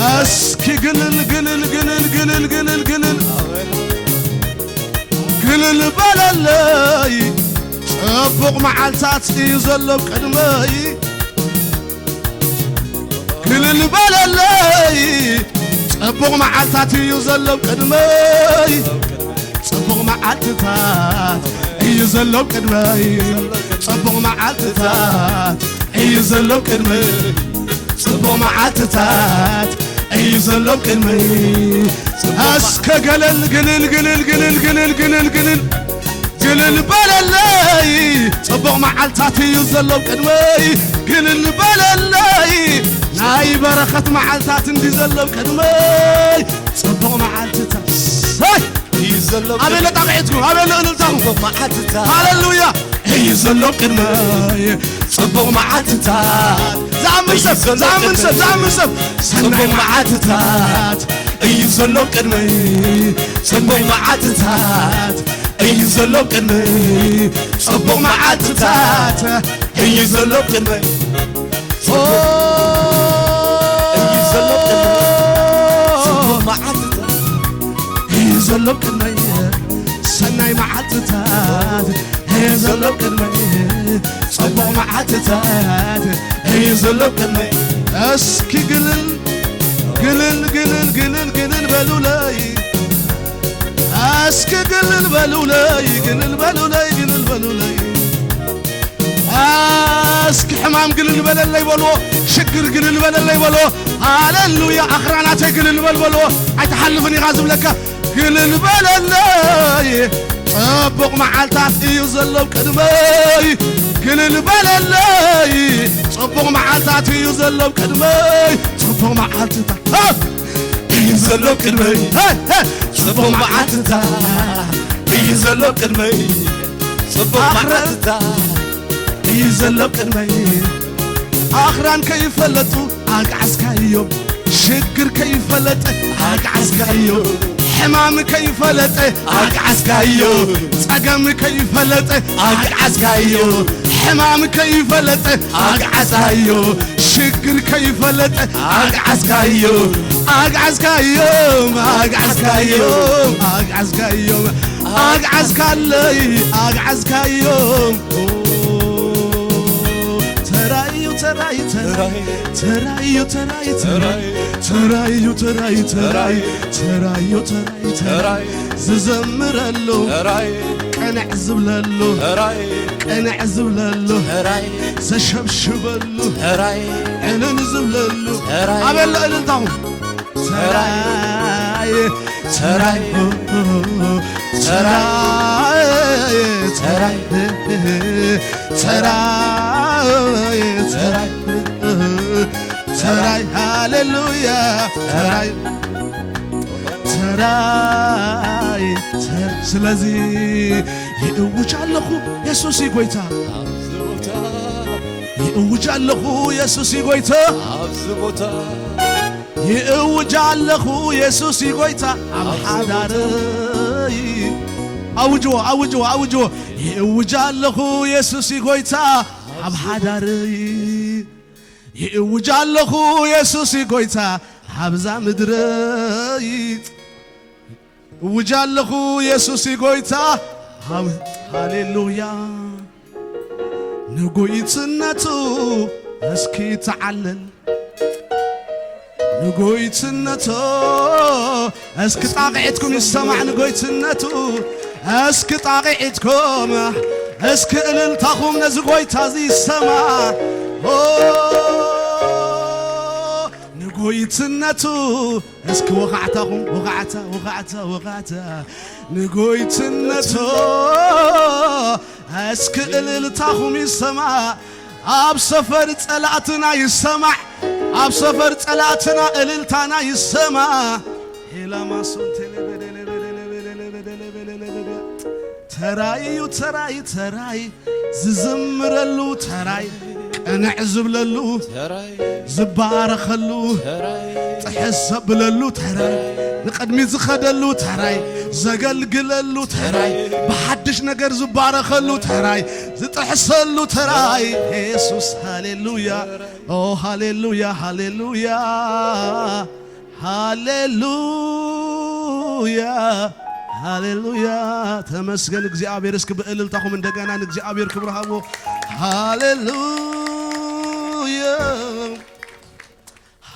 እስኪ ግልል፣ ግልል፣ ግልል፣ ግልል፣ ግልል፣ ግልል፣ ግልል በለለይ። ጽቡቕ መዓልታት እዩ ዘሎ ቅድመይ። ግልል በለለይ። ጽቡቕ መዓልታት እዩ ዘሎ ቅድመይ። ጽቡቕ መዓልትታት እዩ ዘሎ ቅድመይ። ጽቡቕ መዓልትታት እዩ ዘሎ ቅድመይ። ጽቡቕ መዓልትታት እዩ ዘሎ ቅድመይ። እስከ ገለል ግልል ግልል ግልል ግልል ግልል ግልል ግልል በለለይ። ጽቡቕ መዓልታት እዩ ዘሎ ቅድመይ። ግልል በለለይ። ናይ በረኸት መዓልታት እንዲ ዘሎ ቅድመይ። ጽቡቕ መዓልትታት፣ ሰይ፣ እዩ ዘሎ ኣበለ ቅድመይ። ጣቕዒትኩም፣ ኣበለ እልልታኹም። ጽቡቕ መዓልትታት ሃሌሉያ። እዩ ዘሎ ቅድመይ። ጽቡቕ መዓልትታት ዝኣምን ሰብ፣ እዩ ዘሎ ዝኣምን ሰብ፣ ቅድመይ። ዝኣምን ሰብ። ሰናይ ጽቡቕ መዓልትታት እዩ ዘሎ ቅድመይ። ጽቡቕ መዓልትታት እዩ ዘሎ ቅድመይ። ጽቡቕ መዓልትታት እዩ ዘሎ ቅድመይ እዩ ዘሎ ቅድመይ ጽቡቕ መዓልትታት እዩ ዘሎ ቅድመይ ሰናይ መዓልትታት እዩ ዘሎ ቅድመይ ጽቡቕ መዓልትታት እዩ ዘሎ ቅድመይ እስኪ ግልል ግልል ግልል ግልል ግልል በሉለይ እስኪ ግልል በሉለይ ግልል በሉለይ ግልል በሉለይ እስኪ ሕማም ግልል በለለይ በልዎ ሽግር ግልል በለለይ በልዎ ሃሌሉያ ኣኽራናተይ ግልል በል በልዎ ኣይትሓልፍን ኢኻ ዝብለካ ግልል በለለይ ጽቡቕ መዓልታት እዩ ዘሎ ቅድመይ ግልል በለለይ ጽቡቕ መዓልታት እዩ ዘሎ ቅድመይ ጽቡቕ መዓልትታት እዩ ዘሎ ቅድመይ ጽቡቕ መዓልትታት እዩ ዘሎ ቅድመይ ጽቡቕ መዓልትታት እዩ ዘሎ ቅድመይ ኣኽራን ከይፈለጡ ኣግዓዝካዮ ሽግር ከይፈለጠ ኣግዓዝካዮ ሕማም ከይፈለጠ ኣግዓዝካዮ ጸገም ከይፈለጠ ኣግዓዝካዮ ሕማም ከይፈለጠ ኣግዓዝካዮ ሽግር ከይፈለጠ ኣግዓዝካዮ ኣግዓዝካዮም ኣግዓዝካዮም ኣግዓዝካዮም ኣግዓዝካለይ ኣግዓዝካዮም ተራዩ ተራዩ ተራዩ ተራዩ ተራዩ ተራዩ ተራዩ ተራዩ ተራዩ ተራዩ ተራዩ ተራዩ ዝዘምረሉ ተራዩ ቀንዕ ዝብለሉ ተራዩ ቀንዕ ዝብለሉ ተራዩ ዘሸብሽበሉ ተራዩ ዕልል ዝብለሉ ተራዩ ኣበሎ እልልታኹም ተራይ ተራይ ተራይ ተራይ ተራይ ተራይ ተራይ ሃሌሉያ ተራይ ተራይ ስለዚ ይእውጅ ኣለኹ የሱስ ይጎይታ ይእውጅ ኣለኹ የሱስ ይጎይታ ይእውጅ ኣለኹ የሱስ ይጎይታ ኣብ ሓዳረይ ኣውጅዎ ኣውጅዎ ኣውጅዎ ይእውጅ ኣለኹ የሱስ ይጎይታ ኣብ ሓዳረይ ይእውጅ ኣለኹ የሱስ ይጎይታ ኣብዛ ምድረይ እውጅ ኣለኹ የሱስ ይጎይታ ሃሌሉያ ንጎይትነቱ እስኪ ተዓለል ንጎይትነቱ እስኪ ጣቕዒትኩም ይሰማዕ ንጎይትነቱ እስኪ ጣቕዒትኩም እስኪ እልልታኹም ነዚ ጎይታ እዚ ይሰማዕ ንጎይትነቱ እስኪ ወኻዕታኹም ወኻዕታ ወኻዕታ ወኻዕታ ንጎይትነቱ እስኪ እልልታኹም ይሰማዕ ኣብ ሰፈር ጸላእትና ይሰማዕ ኣብ ሰፈር ጸላእትና እልልታና ይሰማዕ ሄላማሶን ተራይ እዩ ተራይ ተራይ ዝዝምረሉ ተራይ ቀንዕ ዝብለሉ ተራይ ዝባረኸሉ ተራይ ጥሕስ ዘብለሉ ተራይ ንቅድሚ ዝኸደሉ ተራይ ዘገልግለሉ ተራይ ብሓድሽ ነገር ዝባረኸሉ ተራይ ዝጥሕሰሉ ተራይ የሱስ ሃሌሉያ ኦ ሃሌሉያ ሃሌሉያ ሃሌሉያ ሃሌሉያ ተመስገን እግዚኣብሔር እስኪ ብእልልታኹም እንደገና ንእግዚኣብሔር ክብሪ ሃቦ ሃሌሉያ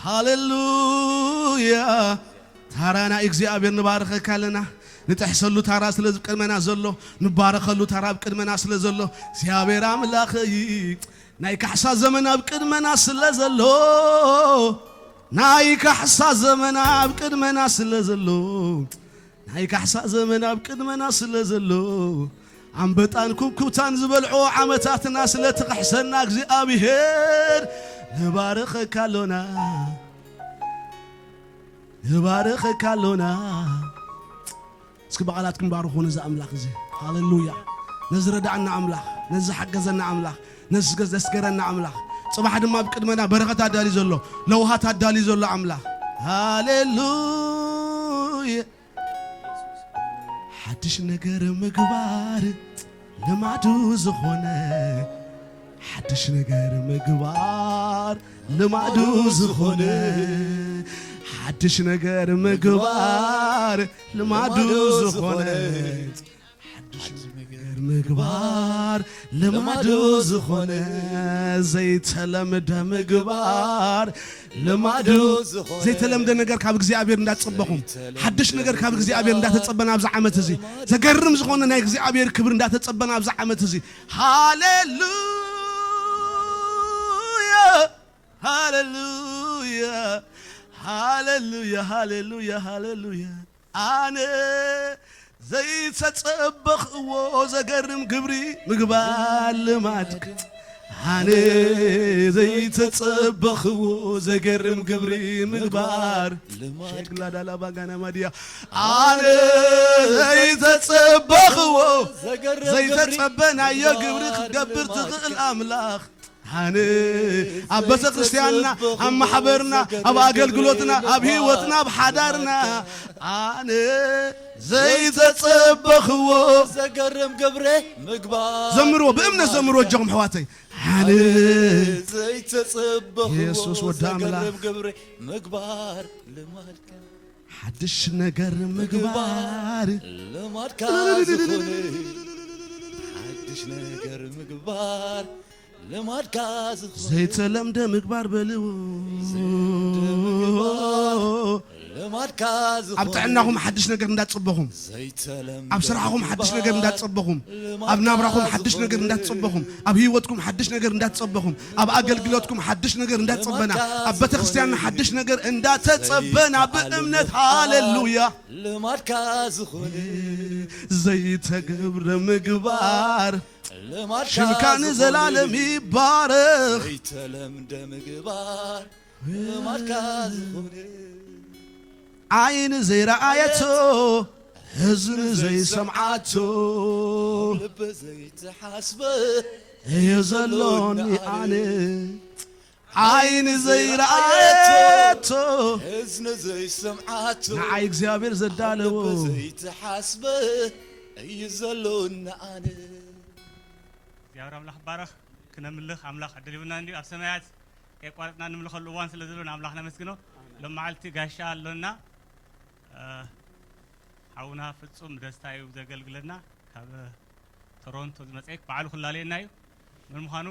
ሃሌሉያ ታራ ናይ እግዚኣብሔር ንባርኸካ ኣለና ንጥሕሰሉ ታራ ስለ ቅድመና ዘሎ ንባረኸሉ ታራ ኣብ ቅድመና ስለ ዘሎ እግዚኣብሔር ኣምላኸይ ናይ ካሕሳ ዘመን ኣብ ቅድመና ስለ ዘሎ ናይ ካሕሳ ዘመን ኣብ ቅድመና ስለ ዘሎ ናይ ካሕሳ ዘመን ኣብ ቅድመና ስለ ዘሎ ኣንበጣን ኩብኩብታን ዝበልዖ ዓመታትና ስለ ትኽሕሰና እግዚኣብሔር ንባርኸካ ኣሎና ንባርኸካ ኣሎና እስኪ ብቓላትኩም ባርኹ ነዚ ኣምላኽ እዚ ሃሌሉያ ነዚ ረዳእና ኣምላኽ ነዚ ዝሓገዘና ኣምላኽ ነዚ ዘስገረና ኣምላኽ ጽባሕ ድማ ኣብ ቅድመና በረኸት ኣዳልዩ ዘሎ ለውሃት ኣዳልዩ ዘሎ ኣምላኽ ሃሌሉያ ሓድሽ ነገር ምግባር ልማዱ ዝኾነ ሓድሽ ነገር ምግባር ልማዱ ዝኾነ፣ ሓድሽ ነገር ምግባር ልማዱ ዝኾነ፣ ሓድሽ ነገር ምግባር ልማዱ ዝኾነ፣ ዘይተለምደ ምግባር ልማዱ ዝኾነ። ዘይተለምደ ነገር ካብ እግዚኣብሔር እንዳጸበኹም፣ ሓድሽ ነገር ካብ እግዚኣብሔር እንዳተጸበና ኣብዚ ዓመት እዚ፣ ዘገርም ዝኾነ ናይ እግዚኣብሔር ክብር እንዳተጸበና ኣብዚ ዓመት እዚ፣ ሃሌሉያ፣ ሃሌሉያ፣ ሃሌሉያ፣ ሃሌሉያ፣ ሃሌሉያ። ኣነ ዘይተጸበኽዎ ዘገርም ግብሪ ምግባር ልማድካ። ኣነ ዘይተጸበኽዎ ዘገርም ግብሪ ምግባር ልማድካ። ሸግላ ዳላ ባጋና ማድያ። ኣነ ዘይተጸበኽዎ ዘይተጸበናዮ ግብሪ ክትገብር ትኽእል ኣምላኽ። ኣነ ኣብ ቤተ ክርስቲያንና፣ ኣብ ማሕበርና፣ ኣብ ኣገልግሎትና፣ ኣብ ህይወትና፣ ኣብ ሓዳርና፣ ኣነ ዘይተጸበኽዎ ዘገርም ግብሪ ምግባር። ዘምርዎ፣ ብእምነት ዘምርዎ፣ እጆኹም ኣሕዋተይ። ኣነ ዘይተጸበኽዎ የሱስ ወዲ ኣምላኽ። ዘገርም ግብሪ ምግባር ልማድካ። ሓድሽ ነገር ምግባር። ልማድካ ዝኾነ ሓድሽ ነገር ምግባር ልማድካ ዝኾነ ዘይተለምደ ምግባር በልዎ። ዘይተለምደ ምግባር ልማድካ ዝኾነ ኣብ ጥዕናኹም ሓድሽ ነገር እንዳትጽበኹም፣ ዘይተለምደ ኣብ ስራሕኹም ሓድሽ ነገር ምግባር እንዳትጽበኹም፣ ልማድካ ኣብ ናብራኹም ሓድሽ ነገር ዝኾነ እንዳትጽበኹም፣ ኣብ ህይወትኩም ሓድሽ ነገር እንዳትጽበኹም፣ ኣብ ኣገልግሎትኩም ሓድሽ ነገር እንዳትጽበና፣ ኣብ ቤተክርስትያንና ሓድሽ ነገር እንዳተጸበና ብእምነት ሃሌሉያ። ልማድካ ዝኾነ ዘይተገብረ ምግባር ልማድካ ሽምካ ዝኾነ ንዘላለም ይባረኽ። ዘይተለምደ ምግባር ልማድካ ዝኾነ ዓይኒ ዘይረኣየቶ፣ እዝኒ ዘይሰምዓቶ፣ ልቢ ዘይተሓስበ እዩ ዘሎኒ ኣነ። ዓይኒ ዘይረኣየቶ፣ እዝኒ ዘይሰምዓቶ፣ ንዓይ እግዚኣብሔር ዘዳለዎ። ልቢ ዘይተሓስበ እዩ ዘሎኒ ኣነ። እግዚኣብሔር ኣምላኽ ይባረኽ። ክነምልኽ ኣምላኽ ዕድል ሂቡና እንድዩ። ኣብ ሰማያት ከየቋረጽና ንምልኸሉ እዋን ስለ ዘሎ ንኣምላኽ ነመስግኖ። ሎም መዓልቲ ጋሻ ኣሎና። እ፣ ሓውና ፍጹም ደስታ እዩ ዘገልግለና። ካብ ቶሮንቶ ዝመጸ እዩ። በዓሉ ክላለየና እዩ። ንምዃኑ፣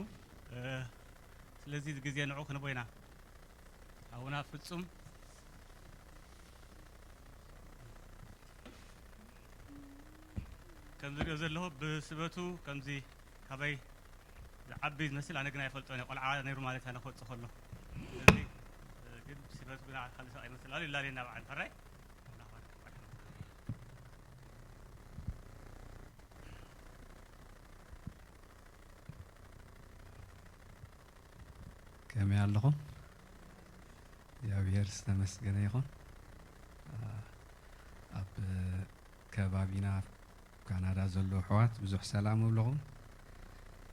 እ፣ ስለዚ ግዜ ንዑ ክንቦ ኢና። ሓውና ፍጹም ከም ዝሪኦ ዘለኹ ብስበቱ ከምዚ ካባይ ዝዓቢ ዝመስል፣ ኣነ ግን ኣይፈልጦን እየ፣ ቆልዓ ነይሩ ማለት ኣነ ክወጽእ ከሎ። ስለዚ፣ እ፣ ግን ስበቱ ግና ካልእ ሰብኣይ ይመስል ኣሎ፣ ይላለየና በዓል ሕራይ። ከመይ ኣለኹም? እግዚኣብሔር ዝተመስገነ ይኹን። ኣ፣ ኣብ ከባቢና ኣብ ካናዳ ዘለዉ ኣሕዋት ብዙሕ ሰላም እብለኹም።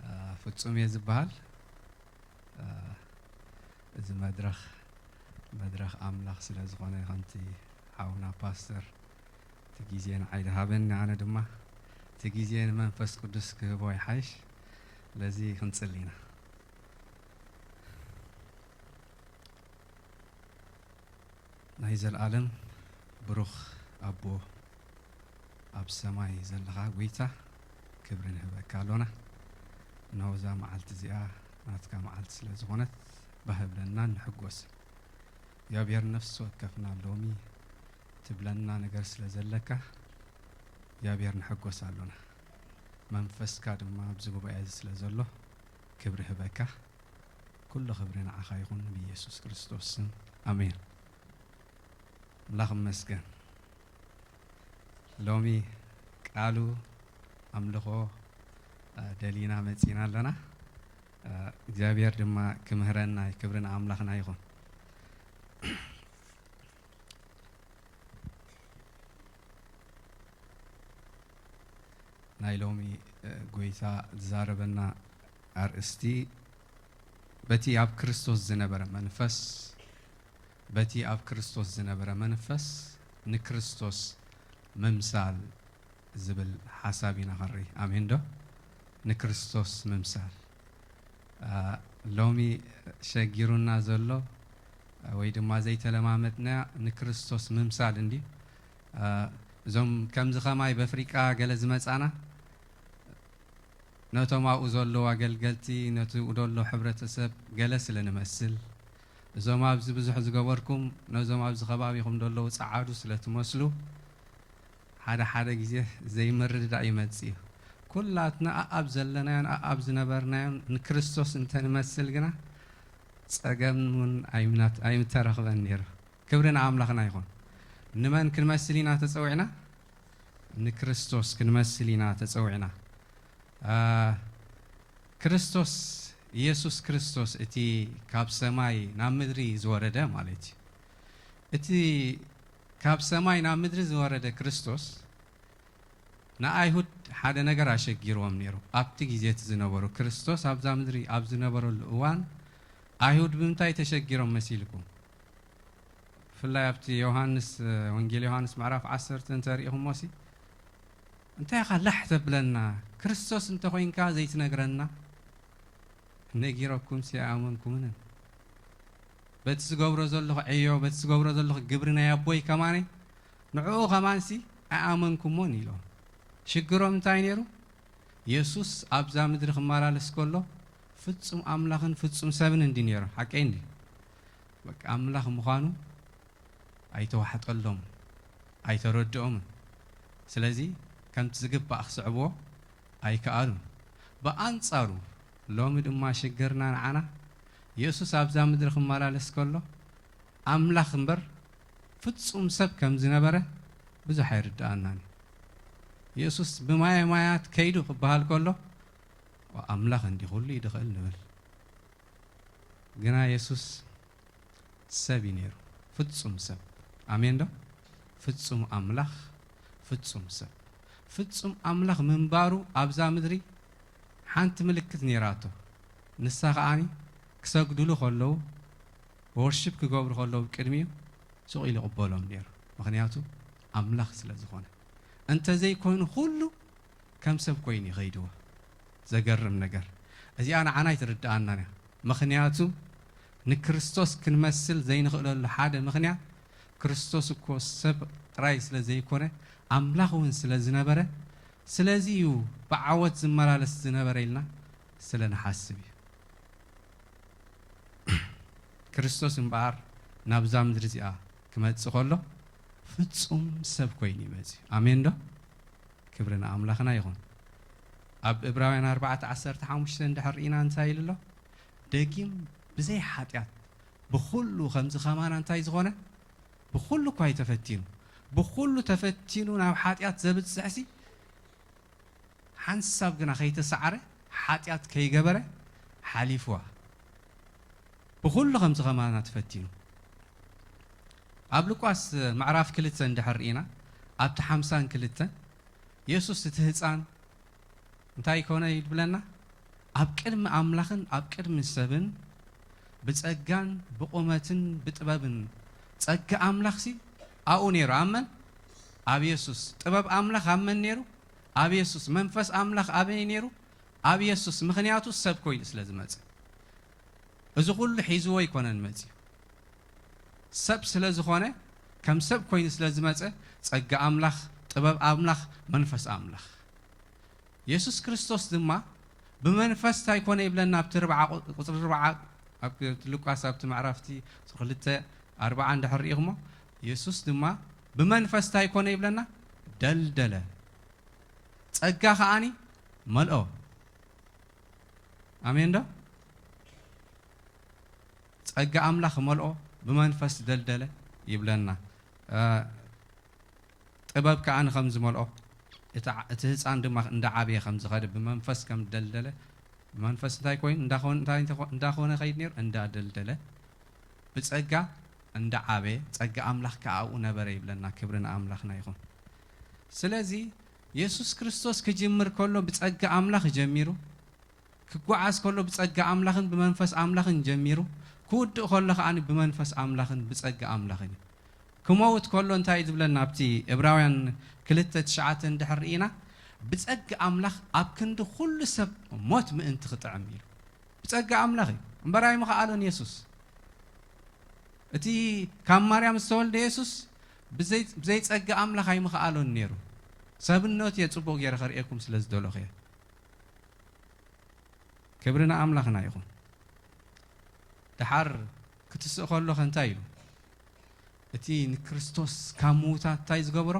ኣ፣ ፍጹም እየ ዝበሃል። ኣ፣ እዚ መድረኽ፣ መድረኽ ኣምላኽ ስለ ዝኾነ፣ ከምቲ ሓውና ፓስተር እቲ ግዜ ንዓይ ዝሃበኒ፣ ኣነ ድማ እቲ ግዜ ንመንፈስ ቅዱስ ክህቦ ይሓይሽ። ለዚ ክንጽሊ ኢና። ናይ ዘለኣለም ብሩኽ ኣቦ፣ ኣብ ሰማይ ዘለኻ ጐይታ፣ ክብሪ ንህበካ ኣሎና። እነሆ እዛ መዓልቲ እዚኣ ናትካ መዓልቲ ስለ ዝኾነት፣ ባህ እብለናን ንሕጎስን። እግዚኣብሔር፣ ነፍሲ ወከፍና ሎሚ ትብለና ነገር ስለ ዘለካ፣ እግዚኣብሔር፣ ንሕጎስ ኣሎና። መንፈስካ ድማ ኣብዚ ጉባኤ እዚ ስለ ዘሎ፣ ክብሪ ህበካ። ኩሉ ክብሪ ንዓኻ ይኹን፣ ብኢየሱስ ክርስቶስ ስም፣ ኣሜን። ኣምላኽ ይመስገን። ሎሚ ቃሉ ኣምልኾ፣ እ፣ ደሊና መጺና ኣለና። እ፣ እግዚኣብሔር ድማ ክምህረና፣ ክብሪ ንኣምላኽና ይኹን። ናይ ሎሚ፣ እ፣ ጐይታ ዝዛረበና ኣርእስቲ በቲ ኣብ ክርስቶስ ዝነበረ መንፈስ፣ በቲ ኣብ ክርስቶስ ዝነበረ መንፈስ ንክርስቶስ ምምሳል ዝብል ሓሳብ ኢና ኸርኢ። ኣሜን ዶ? ንክርስቶስ ምምሳል። ሎሚ ሸጊሩና ዘሎ ወይ ድማ ዘይተለማመድና ንክርስቶስ ምምሳል እንድዩ። እዞም ከምዚ ከማይ በፍሪቃ ገለ ዝመጻና ነቶም ኣብኡ ዘለዉ ኣገልገልቲ፣ ነቲ ደሎ ሕብረተሰብ ገለ ስለ ንመስል፣ እዞም ኣብዚ ብዙሕ ዝገበርኩም ነዞም ኣብዚ ከባቢኹም ዘለዉ ጸዓዱ ስለ ትመስሉ ሓደ ሓደ ግዜ ዘይምርድዳእ ይመጽእ እዩ። ኩላትና ኣኣብ ዘለናዮን ኣኣብ ዝነበርናዮን ንክርስቶስ እንተንመስል ግና ጸገም እውን ኣይምናት- ኣይምተረኽበን ነይሩ። ክብሪ ንኣምላኽና ይኹን። ንመን ክንመስል ኢና ተጸዊዕና? ንክርስቶስ ክንመስል ኢና ተጸዊዕና። አ፣ ክርስቶስ፣ ኢየሱስ ክርስቶስ እቲ ካብ ሰማይ ናብ ምድሪ ዝወረደ ማለት እዩ። እቲ ካብ ሰማይ ናብ ምድሪ ዝወረደ ክርስቶስ ንኣይሁድ ሓደ ነገር ኣሸጊርዎም ነይሩ። ኣብቲ ግዜ እቲ ዝነበሩ ክርስቶስ ኣብዛ ምድሪ ኣብ ዝነበረሉ እዋን ኣይሁድ ብምንታይ ተሸጊሮም መሲልኩም? ብፍላይ ኣብቲ ዮሃንስ፣ ወንጌል ዮሃንስ ምዕራፍ ዓሰርተ እንተሪኢኹሞሲ እንታይ ኢኻ ላሕ ተብለና? ክርስቶስ እንተኾይንካ ዘይትነግረና? ነጊረኩምሲ ኣይኣመንኩምንን። በቲ ዝገብሮ ዘለኹ ዕዮ፣ በቲ ዝገብሮ ዘለኹ ግብሪ ናይ ኣቦይ ከማነ ንዕኡ ከማንሲ ኣይኣመንኩሞን ኢሎም። ሽግሮም እንታይ ነይሩ? የሱስ ኣብዛ ምድሪ ክመላለስ ከሎ ፍጹም ኣምላኽን ፍጹም ሰብን እንዲ ነይሩ። ሓቀይ እንዲ? በቃ ኣምላኽ ምዃኑ ኣይተዋሕጠሎም፣ ኣይተረድኦምን። ስለዚ ከምቲ ዝግባእ ክስዕብዎ ኣይከኣሉን። ብኣንጻሩ ሎሚ ድማ ሽግርና ንዓና የሱስ ኣብዛ ምድሪ ክመላለስ ከሎ ኣምላኽ እምበር ፍጹም ሰብ ከም ዝነበረ ብዙሕ ኣይርድኣናን እዩ። የሱስ ብማየ ማያት ከይዱ ክበሃል ከሎ ኣምላኽ እንዲ ኩሉ እዩ ድኽእል ንብል። ግና የሱስ ሰብ እዩ ነይሩ፣ ፍጹም ሰብ። ኣሜን ዶ? ፍጹም ኣምላኽ፣ ፍጹም ሰብ። ፍጹም ኣምላኽ ምንባሩ ኣብዛ ምድሪ ሓንቲ ምልክት ነይራቶ። ንሳ ከኣኒ ክሰግድሉ ከለዉ፣ ወርሺፕ ክገብሩ ከለዉ ቅድሚኡ ስቕ ኢሉ ይቕበሎም ነይሩ። ምኽንያቱ ኣምላኽ ስለ ዝኾነ። እንተዘይኮይኑ ኩሉ ከም ሰብ ኮይኑ ይኸይድዎ። ዘገርም ነገር። እዚኣ ንዓና ኣይትርድኣናን እያ። ምኽንያቱ ንክርስቶስ ክንመስል ዘይንኽእለሉ ሓደ ምኽንያት ክርስቶስ እኮ ሰብ ጥራይ ስለ ዘይኮነ ኣምላኽ እውን ስለ ዝነበረ፣ ስለዚ እዩ ብዓወት ዝመላለስ ዝነበረ ኢልና ስለ ንሓስብ እዩ። ክርስቶስ እምበኣር ናብዛ ምድሪ እዚኣ ክመጽእ ከሎ ፍጹም ሰብ ኮይኑ እዩ መጺኡ። ኣሜን ዶ? ክብሪ ንኣምላኽና ይኹን። ኣብ እብራውያን ኣርባዕተ ዓሰርተ ሓሙሽተ እንድሕር ርኢና እንታይ ኢሉ ኣሎ? ደጊም ብዘይ ሓጢኣት ብኹሉ ከምዚ ከማና እንታይ ዝኾነ? ብኹሉ እኳ እዩ ተፈቲኑ። ብኹሉ ተፈቲኑ ናብ ሓጢኣት ዘብጽሕሲ ሓንሳብ ግና ከይተሳዕረ ሓጢኣት ከይገበረ ሓሊፍዋ። ብኹሉ ከምዚ ከማና ተፈቲኑ። ኣብ ሉቃስ ምዕራፍ ክልተ እንድሕር ርኢና ኣብቲ ሓምሳን ክልተን የሱስ እቲ ህፃን እንታይ ኮነ ይብለና? ኣብ ቅድሚ ኣምላኽን ኣብ ቅድሚ ሰብን ብጸጋን ብቑመትን ብጥበብን ጸጋ ኣምላኽሲ ኣብኡ ነይሩ። ኣብ መን? ኣብ የሱስ። ጥበብ ኣምላኽ ኣብ መን ነይሩ? ኣብ የሱስ። መንፈስ ኣምላኽ ኣበይ ነይሩ? ኣብ የሱስ። ምኽንያቱ ሰብ ኮይኑ ስለ ዝመጸ። እዚ ኩሉ ሒዝዎ ኣይኮነን መጺኡ። ሰብ ስለ ዝኾነ፣ ከም ሰብ ኮይኑ ስለ ዝመጸ፣ ጸጋ ኣምላኽ፣ ጥበብ ኣምላኽ፣ መንፈስ ኣምላኽ። የሱስ ክርስቶስ ድማ ብመንፈስ እንታይ ኮነ ይብለና ኣብቲ ርብዓ ቁ-፣ ቁጽሪ ርብዓ ኣብ ሉቃስ ኣብቲ ምዕራፍቲ ክልተ ኣርብዓ እንድሕር ርኢኹሞ፣ የሱስ ድማ ብመንፈስ እንታይ ኮነ ይብለና? ደልደለ። ጸጋ ከኣኒ መልኦ። ኣሜን ዶ? ጸጋ ኣምላኽ መልኦ፣ ብመንፈስ ደልደለ ይብለና። እ፣ ጥበብ ከኣ ንኸም ዝመልኦ፣ እቲ ዓ-፣ እቲ ህፃን ድማ እንዳዓበየ ከም ዝኸደ፣ ብመንፈስ ከም ደልደለ፣ ብመንፈስ እንታይ ኮይኑ? እንዳኾን-፣ እንታይ እንተኾ-፣ እንዳኾነ ኸይድ ነይሩ? እንዳደልደለ፣ ብጸጋ እንዳዓበየ፣ ጸጋ ኣምላኽ ከኣ ኣብኡ ነበረ ይብለና። ክብሪ ንኣምላኽና ይኹን። ስለዚ፣ የሱስ ክርስቶስ ክጅምር ከሎ ብጸጋ ኣምላኽ ጀሚሩ፣ ክጓዓዝ ከሎ ብጸጋ ኣምላኽን ብመንፈስ ኣምላኽን ጀሚሩ፣ ክውድእ ከሎ ከኣ ብመንፈስ ኣምላኽን ብጸጋ ኣምላኽን እዩ። ክመውት ከሎ እንታይ እዩ ዝብለና? ኣብቲ ዕብራውያን ክልተ ትሽዓተ እንድሕር ርኢና፣ ብጸጋ ኣምላኽ ኣብ ክንዲ ኩሉ ሰብ ሞት ምእንቲ ክጥዕም ኢሉ። ብጸጋ ኣምላኽ እዩ እምበር ኣይምኽኣሎን። የሱስ እቲ ካብ ማርያም ዝተወልደ የሱስ ብዘይ ጸጋ ኣምላኽ ኣይምኽኣሎን ነይሩ። ሰብነቱ እየ ጽቡቕ ገይረ ከርእየኩም ስለ ዝደለኹ እየ። ክብሪ ንኣምላኽና ይኹን። ደሓር ክትስእ ከሎኸ እንታይ ኢሉ? እቲ ንክርስቶስ ካብ ምዉታት እንታይ ዝገበሮ?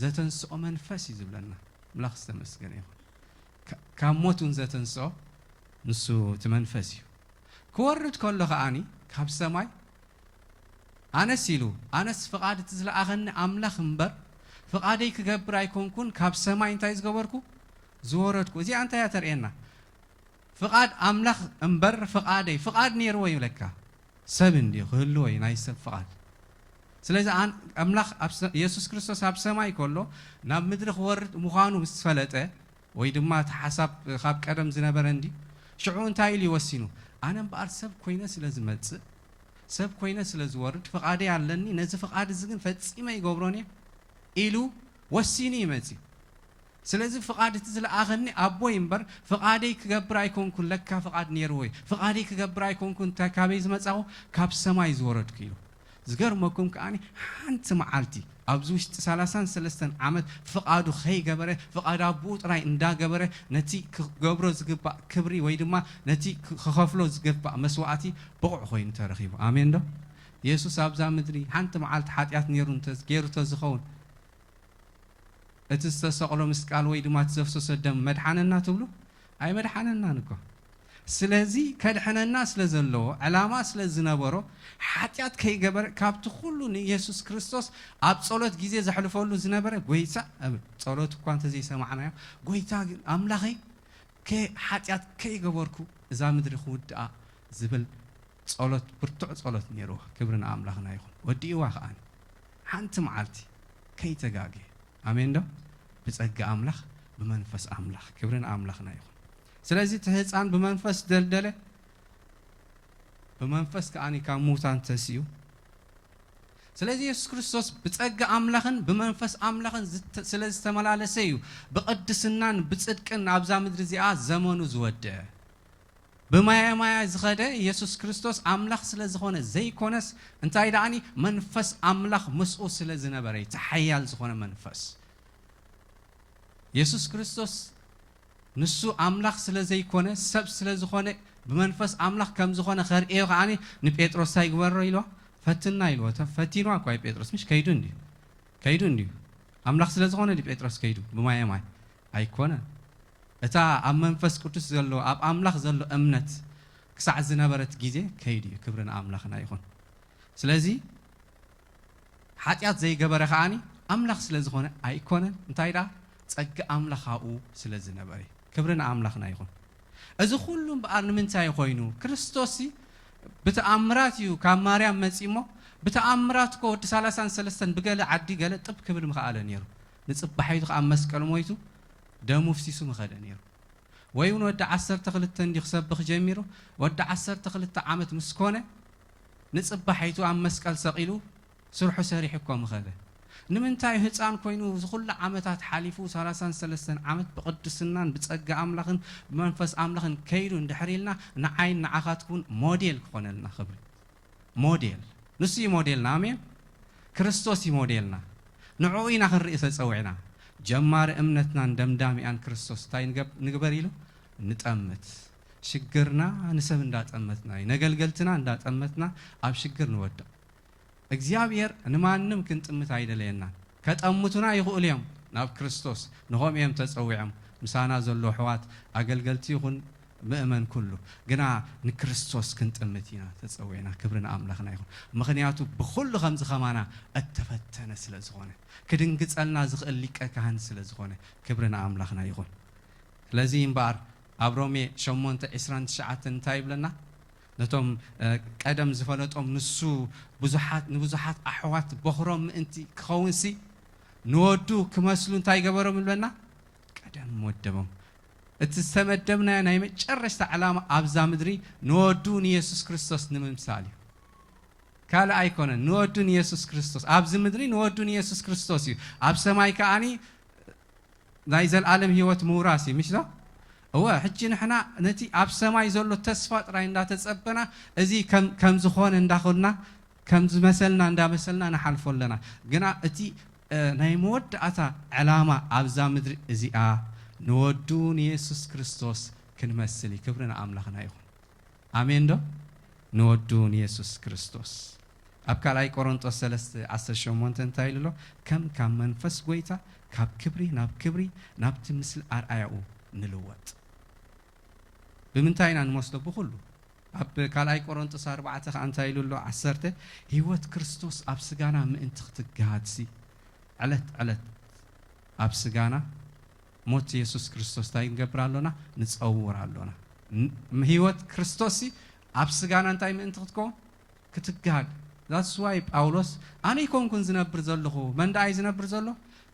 ዘተንስኦ መንፈስ እዩ ዝብለና። ኣምላኽ ዝተመስገነ ይኹን። ካብ ሞት እውን ዘተንስኦ ንሱ እቲ መንፈስ እዩ። ክወርድ ከሎ ከኣኒ ካብ ሰማይ ኣነስ ኢሉ፣ ኣነስ ፍቓድ እቲ ዝለኣኸኒ ኣምላኽ እምበር ፍቓደይ ክገብር ኣይኮንኩን፣ ካብ ሰማይ እንታይ ዝገበርኩ? ዝወረድኩ። እዚኣ እንታይ እያ ተርእየና? ፍቓድ ኣምላኽ እምበር ፍቓደይ፣ ፍቓድ ነይርዎ ይብለካ። ሰብ እንድዩ ክህልዎ እዩ ናይ ሰብ ፍቓድ። ስለዚ ኣምላኽ የሱስ ክርስቶስ ኣብ ሰማይ ከሎ ናብ ምድሪ ክወርድ ምዃኑ ምስ ፈለጠ፣ ወይ ድማ እቲ ሓሳብ ካብ ቀደም ዝነበረ እንዲ ሽዑ እንታይ ኢሉ ይወሲኑ? ኣነ እምበኣር ሰብ ኮይነ ስለ ዝመጽእ፣ ሰብ ኮይነ ስለ ዝወርድ ፍቓደይ ኣለኒ፣ ነዚ ፍቓድ እዚ ግን ፈጺመ ይገብሮን እየ ኢሉ ወሲኑ ይመጽእ። ስለዚ ፍቓድ እቲ ዝለኣኸኒ ኣቦይ እምበር ፍቓደይ ክገብር ኣይኮንኩን። ለካ ፍቓድ ነይርዎ እዩ። ፍቓደይ ክገብር ኣይኮንኩን፣ እንታይ ካበይ ዝመጻኹ? ካብ ሰማይ ዝወረድኩ ኢሉ። ዝገርመኩም ከኣኒ ሓንቲ መዓልቲ ኣብዚ ውሽጢ ሰላሳን ሰለስተን ዓመት ፍቓዱ ከይገበረ፣ ፍቓድ ኣቦኡ ጥራይ እንዳገበረ፣ ነቲ ክገብሮ ዝግባእ ክብሪ ወይ ድማ ነቲ ክኸፍሎ ዝግባእ መስዋእቲ ብቑዕ ኮይኑ ተረኺቡ። ኣሜን ዶ? የሱስ ኣብዛ ምድሪ ሓንቲ መዓልቲ ሓጢኣት ነይሩ እንተ ገይሩ ተዝኸውን፣ እቲ ዝተሰቕሎ ምስቃል ወይ ድማ እቲ ዘፍሰሶ ደም መድሓነና ትብሉ? ኣይመድሓነናን እኮ። ስለዚ ከድሕነና ስለ ዘለዎ፣ ዕላማ ስለ ዝነበሮ፣ ሓጢኣት ከይገበረ ካብቲ ኩሉ ንየሱስ ክርስቶስ ኣብ ጸሎት ግዜ ዘሕልፈሉ ዝነበረ፣ ጎይታ፣ ጸሎት እኳ እንተዘይሰማዕናዮ፣ ጎይታ ግን ኣምላኸይ፣ ሓጢኣት ከይገበርኩ እዛ ምድሪ ክውድኣ ዝብል ጸሎት፣ ብርቱዕ ጸሎት ነይርዎ። ክብሪ ንኣምላኽና ይኹን። ወዲእዋ ከኣ ሓንቲ መዓልቲ ከይተጋገየ። ኣሜን ዶ? ብጸጋ ኣምላኽ፣ ብመንፈስ ኣምላኽ። ክብሪ ንኣምላኽና ይኹን። ስለዚ እቲ ህፃን ብመንፈስ ደልደለ፣ ብመንፈስ ከኣ ካብ ምዉታን ተሲኡ። ስለዚ የሱስ ክርስቶስ ብጸጋ ኣምላኽን ብመንፈስ ኣምላኽን ስለ ዝተመላለሰ እዩ ብቕድስናን ብጽድቅን ኣብዛ ምድሪ እዚኣ ዘመኑ ዝወደአ። ብማየ ማያ ዝኸደ የሱስ ክርስቶስ ኣምላኽ ስለ ዝኾነ ዘይኮነስ፣ እንታይ ደኣኒ መንፈስ ኣምላኽ ምስኡ ስለ ዝነበረ እዩ፣ እቲ ሓያል ዝኾነ መንፈስ። የሱስ ክርስቶስ ንሱ ኣምላኽ ስለ ዘይኮነ፣ ሰብ ስለ ዝኾነ፣ ብመንፈስ ኣምላኽ ከም ዝኾነ ከርእዮ ከኣ ንጴጥሮስ እንታይ ግበሮ ኢልዋ? ፈትና ኢልዎ። ፈቲንዋ እኳ እዩ ጴጥሮስ፣ ምሽ ከይዱ እንድዩ። ከይዱ እንድዩ። ኣምላኽ ስለ ዝኾነ ድዩ ጴጥሮስ ከይዱ ብማየ ማይ? ኣይኮነን። እታ ኣብ መንፈስ ቅዱስ ዘሎ፣ ኣብ ኣምላኽ ዘሎ እምነት ክሳዕ ዝነበረት ግዜ ከይዱ እዩ። ክብሪ ንኣምላኽና ይኹን። ስለዚ ሓጢኣት ዘይገበረ ከኣ ኣምላኽ ስለ ዝኾነ ኣይኮነን። እንታይ ደኣ? ጸጋ ኣምላኽ ኣብኡ ስለ ዝነበረ እዩ። ክብሪ ንኣምላኽና ይኹን። እዚ ኩሉ እምበኣር ንምንታይ ኮይኑ? ክርስቶስሲ ብተኣምራት እዩ ካብ ማርያም መጺእሞ፣ ብተኣምራት እኮ ወዲ ሰላሳን ሰለስተን ብገለ ዓዲ ገለ ጥብ ክብል ምኸኣለ ነይሩ። ንጽባሒቱ ከኣ ኣብ መስቀል ሞይቱ ደሙ ፍሲሱ ምኸደ ነይሩ። ወይ እውን ወዲ ዓሰርተ ክልተ እንዲ ክሰብኽ ጀሚሩ፣ ወዲ ዓሰርተ ክልተ ዓመት ምስ ኮነ ንጽባሒቱ ኣብ መስቀል ሰቒሉ ስርሑ ሰሪሑ እኮ ምኸደ። ንምንታይ ህፃን ኮይኑ እዚ ኩሉ ዓመታት ሓሊፉ፣ ሰላሳን ሰለስተን ዓመት ብቕድስናን ብጸጋ ኣምላኽን ብመንፈስ ኣምላኽን ከይዱ እንድሕር ኢልና፣ ንዓይን ንዓኻትኩን ሞዴል ክኾነልና ክብሪ። ሞዴል። ንሱ እዩ ሞዴልና። ኣሜን። ክርስቶስ እዩ ሞዴልና። ንዕኡ ኢና ክንርኢ ተጸዊዕና። ጀማሪ እምነትናን ደምዳሚኣን ክርስቶስ እንታይ ንገብ-፣ ንግበር ኢሉ? ንጠምት። ሽግርና ንሰብ እንዳጠመትና እዩ። ነገልገልትና እንዳጠመትና ኣብ ሽግር ንወድቕ። እግዚኣብሔር ንማንም ክንጥምት ኣይደለየናን። ከጠምቱና ይኽእሉ እዮም። ናብ ክርስቶስ ንኸም እዮም ተጸዊዖም። ምሳና ዘሎ ኣሕዋት ኣገልገልቲ ይኹን ምእመን ኩሉ። ግና ንክርስቶስ ክንጥምት ኢና ተጸዊዕና። ክብሪ ንኣምላኽና ይኹን። ምኽንያቱ ብኹሉ ከምዚ ከማና እተፈተነ ስለ ዝኾነ። ክድንግጸልና ዝኽእል ሊቀ ካህን ስለ ዝኾነ። ክብሪ ንኣምላኽና ይኹን። ስለዚ እምበኣር ኣብ ሮሜ ሸሞንተ ዕስራን ትሽዓተን እንታይ ይብለና? ነቶም፣ እ፣ ቀደም ዝፈለጦም ንሱ ብዙሓት፣ ንብዙሓት ኣሕዋት በኹሮም ምእንቲ ክኸውንሲ ንወዱ ክመስሉ እንታይ ገበሮም ይብለና? ቀደም ወደቦም። እቲ ዝተመደብናዮ ናይ መጨረሽታ ዕላማ ኣብዛ ምድሪ ንወዱ ንየሱስ ክርስቶስ ንምምሳል እዩ። ካልእ ኣይኮነን። ንወዱ ንየሱስ ክርስቶስ። ኣብዚ ምድሪ ንወዱ ንየሱስ ክርስቶስ እዩ። ኣብ ሰማይ ከኣኒ ናይ ዘልኣለም ህይወት ምውራስ እዩ፣ ምሽ ዶ? እወ፣ ሕጂ ንሕና ነቲ ኣብ ሰማይ ዘሎ ተስፋ ጥራይ እንዳተጸበና፣ እዚ ከም፣ ከም ዝኾነ እንዳኾንና፣ ከም ዝመሰልና እንዳመሰልና ንሓልፎ ኣለና። ግና እቲ፣ እ፣ ናይ መወዳእታ ዕላማ ኣብዛ ምድሪ እዚኣ ንወዱ ንየሱስ ክርስቶስ ክንመስል እዩ። ክብሪ ንኣምላኽና ይኹን። ኣሜን ዶ? ንወዱ ንየሱስ ክርስቶስ። ኣብ ካልኣይ ቆሮንጦስ ሰለስተ ዓሰርተ ሸሞንተ እንታይ ኢሉ ኣሎ? ከም ካብ መንፈስ ጐይታ ካብ ክብሪ ናብ ክብሪ ናብቲ ምስሊ ኣርኣያኡ ንልወጥ። ብምንታይ ኢና ንመስሎ? ብኹሉ። ኣብ ካልኣይ ቆሮንጦስ ኣርባዕተ ከኣ እንታይ ኢሉ ኣሎ? ዓሰርተ፣ ህይወት ክርስቶስ ኣብ ስጋና ምእንቲ ክትገሃድሲ፣ ዕለት ዕለት ኣብ ስጋና ሞት የሱስ ክርስቶስ እንታይ ንገብር ኣሎና? ንጸውር ኣሎና። ን-፣ ህይወት ክርስቶስሲ ኣብ ስጋና እንታይ ምእንቲ ክትከውን? ክትገሃድ። That's why ጳውሎስ፣ "ኣነ ኣይኮንኩን ዝነብር ዘለኹ፣ መን ደኣ እዩ ዝነብር ዘሎ?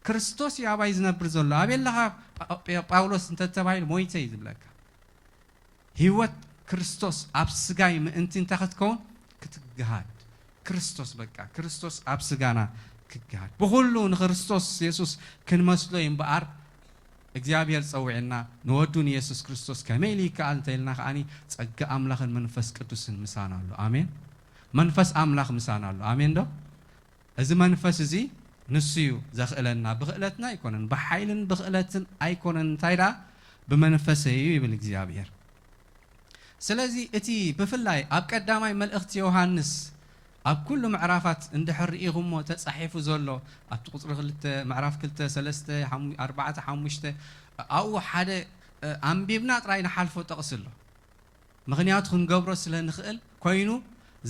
ክርስቶስ እዩ ኣባይ ዝነብር ዘሎ። ኣበይ ኣለኻ ጳ-፣ ጳ-፣ ጳውሎስ?" እንተተባሂሉ፣ "ሞይተ" እዩ ዝብለካ። ህይወት ክርስቶስ ኣብ ስጋይ ምእንቲ እንታይ ክትከውን? ክትገሃድ። ክርስቶስ በቃ፣ ክርስቶስ ኣብ ስጋና ክገሃድ። ብኹሉ ንክርስቶስ የሱስ ክንመስሎ እዩ እምበኣር፣ እግዚኣብሔር ጸዊዕና፣ ንወዱ ንየሱስ ክርስቶስ ከመይ ኢሉ ይከኣል እንተ ኢልና ከኣኒ፣ ጸጋ ኣምላኽን መንፈስ ቅዱስን ምሳና ኣሎ። ኣሜን። መንፈስ ኣምላኽ ምሳና ኣሎ። ኣሜን ዶ? እዚ መንፈስ እዚ ንሱ እዩ ዘኽእለና። ብኽእለትና ኣይኮነን፣ ብሓይልን ብኽእለትን ኣይኮነን፣ እንታይ ደኣ? ብመንፈሰይ እዩ ይብል እግዚኣብሔር። ስለዚ እቲ ብፍላይ ኣብ ቀዳማይ መልእኽቲ ዮሃንስ ኣብ ኩሉ ምዕራፋት እንድሕር ርኢኹሞ ተጻሒፉ ዘሎ፣ ኣብቲ ቁጽሪ ክልተ፣ ምዕራፍ ክልተ፣ ሰለስተ፣ ሓሙ-፣ ኣርባዕተ፣ ሓሙሽተ፣ ኣብኡ ሓደ፣ እ፣ ኣንቢብና ጥራይ ንሓልፎ ጥቕሲ ኣሎ። ምኽንያቱ ክንገብሮ ስለ ንኽእል ኮይኑ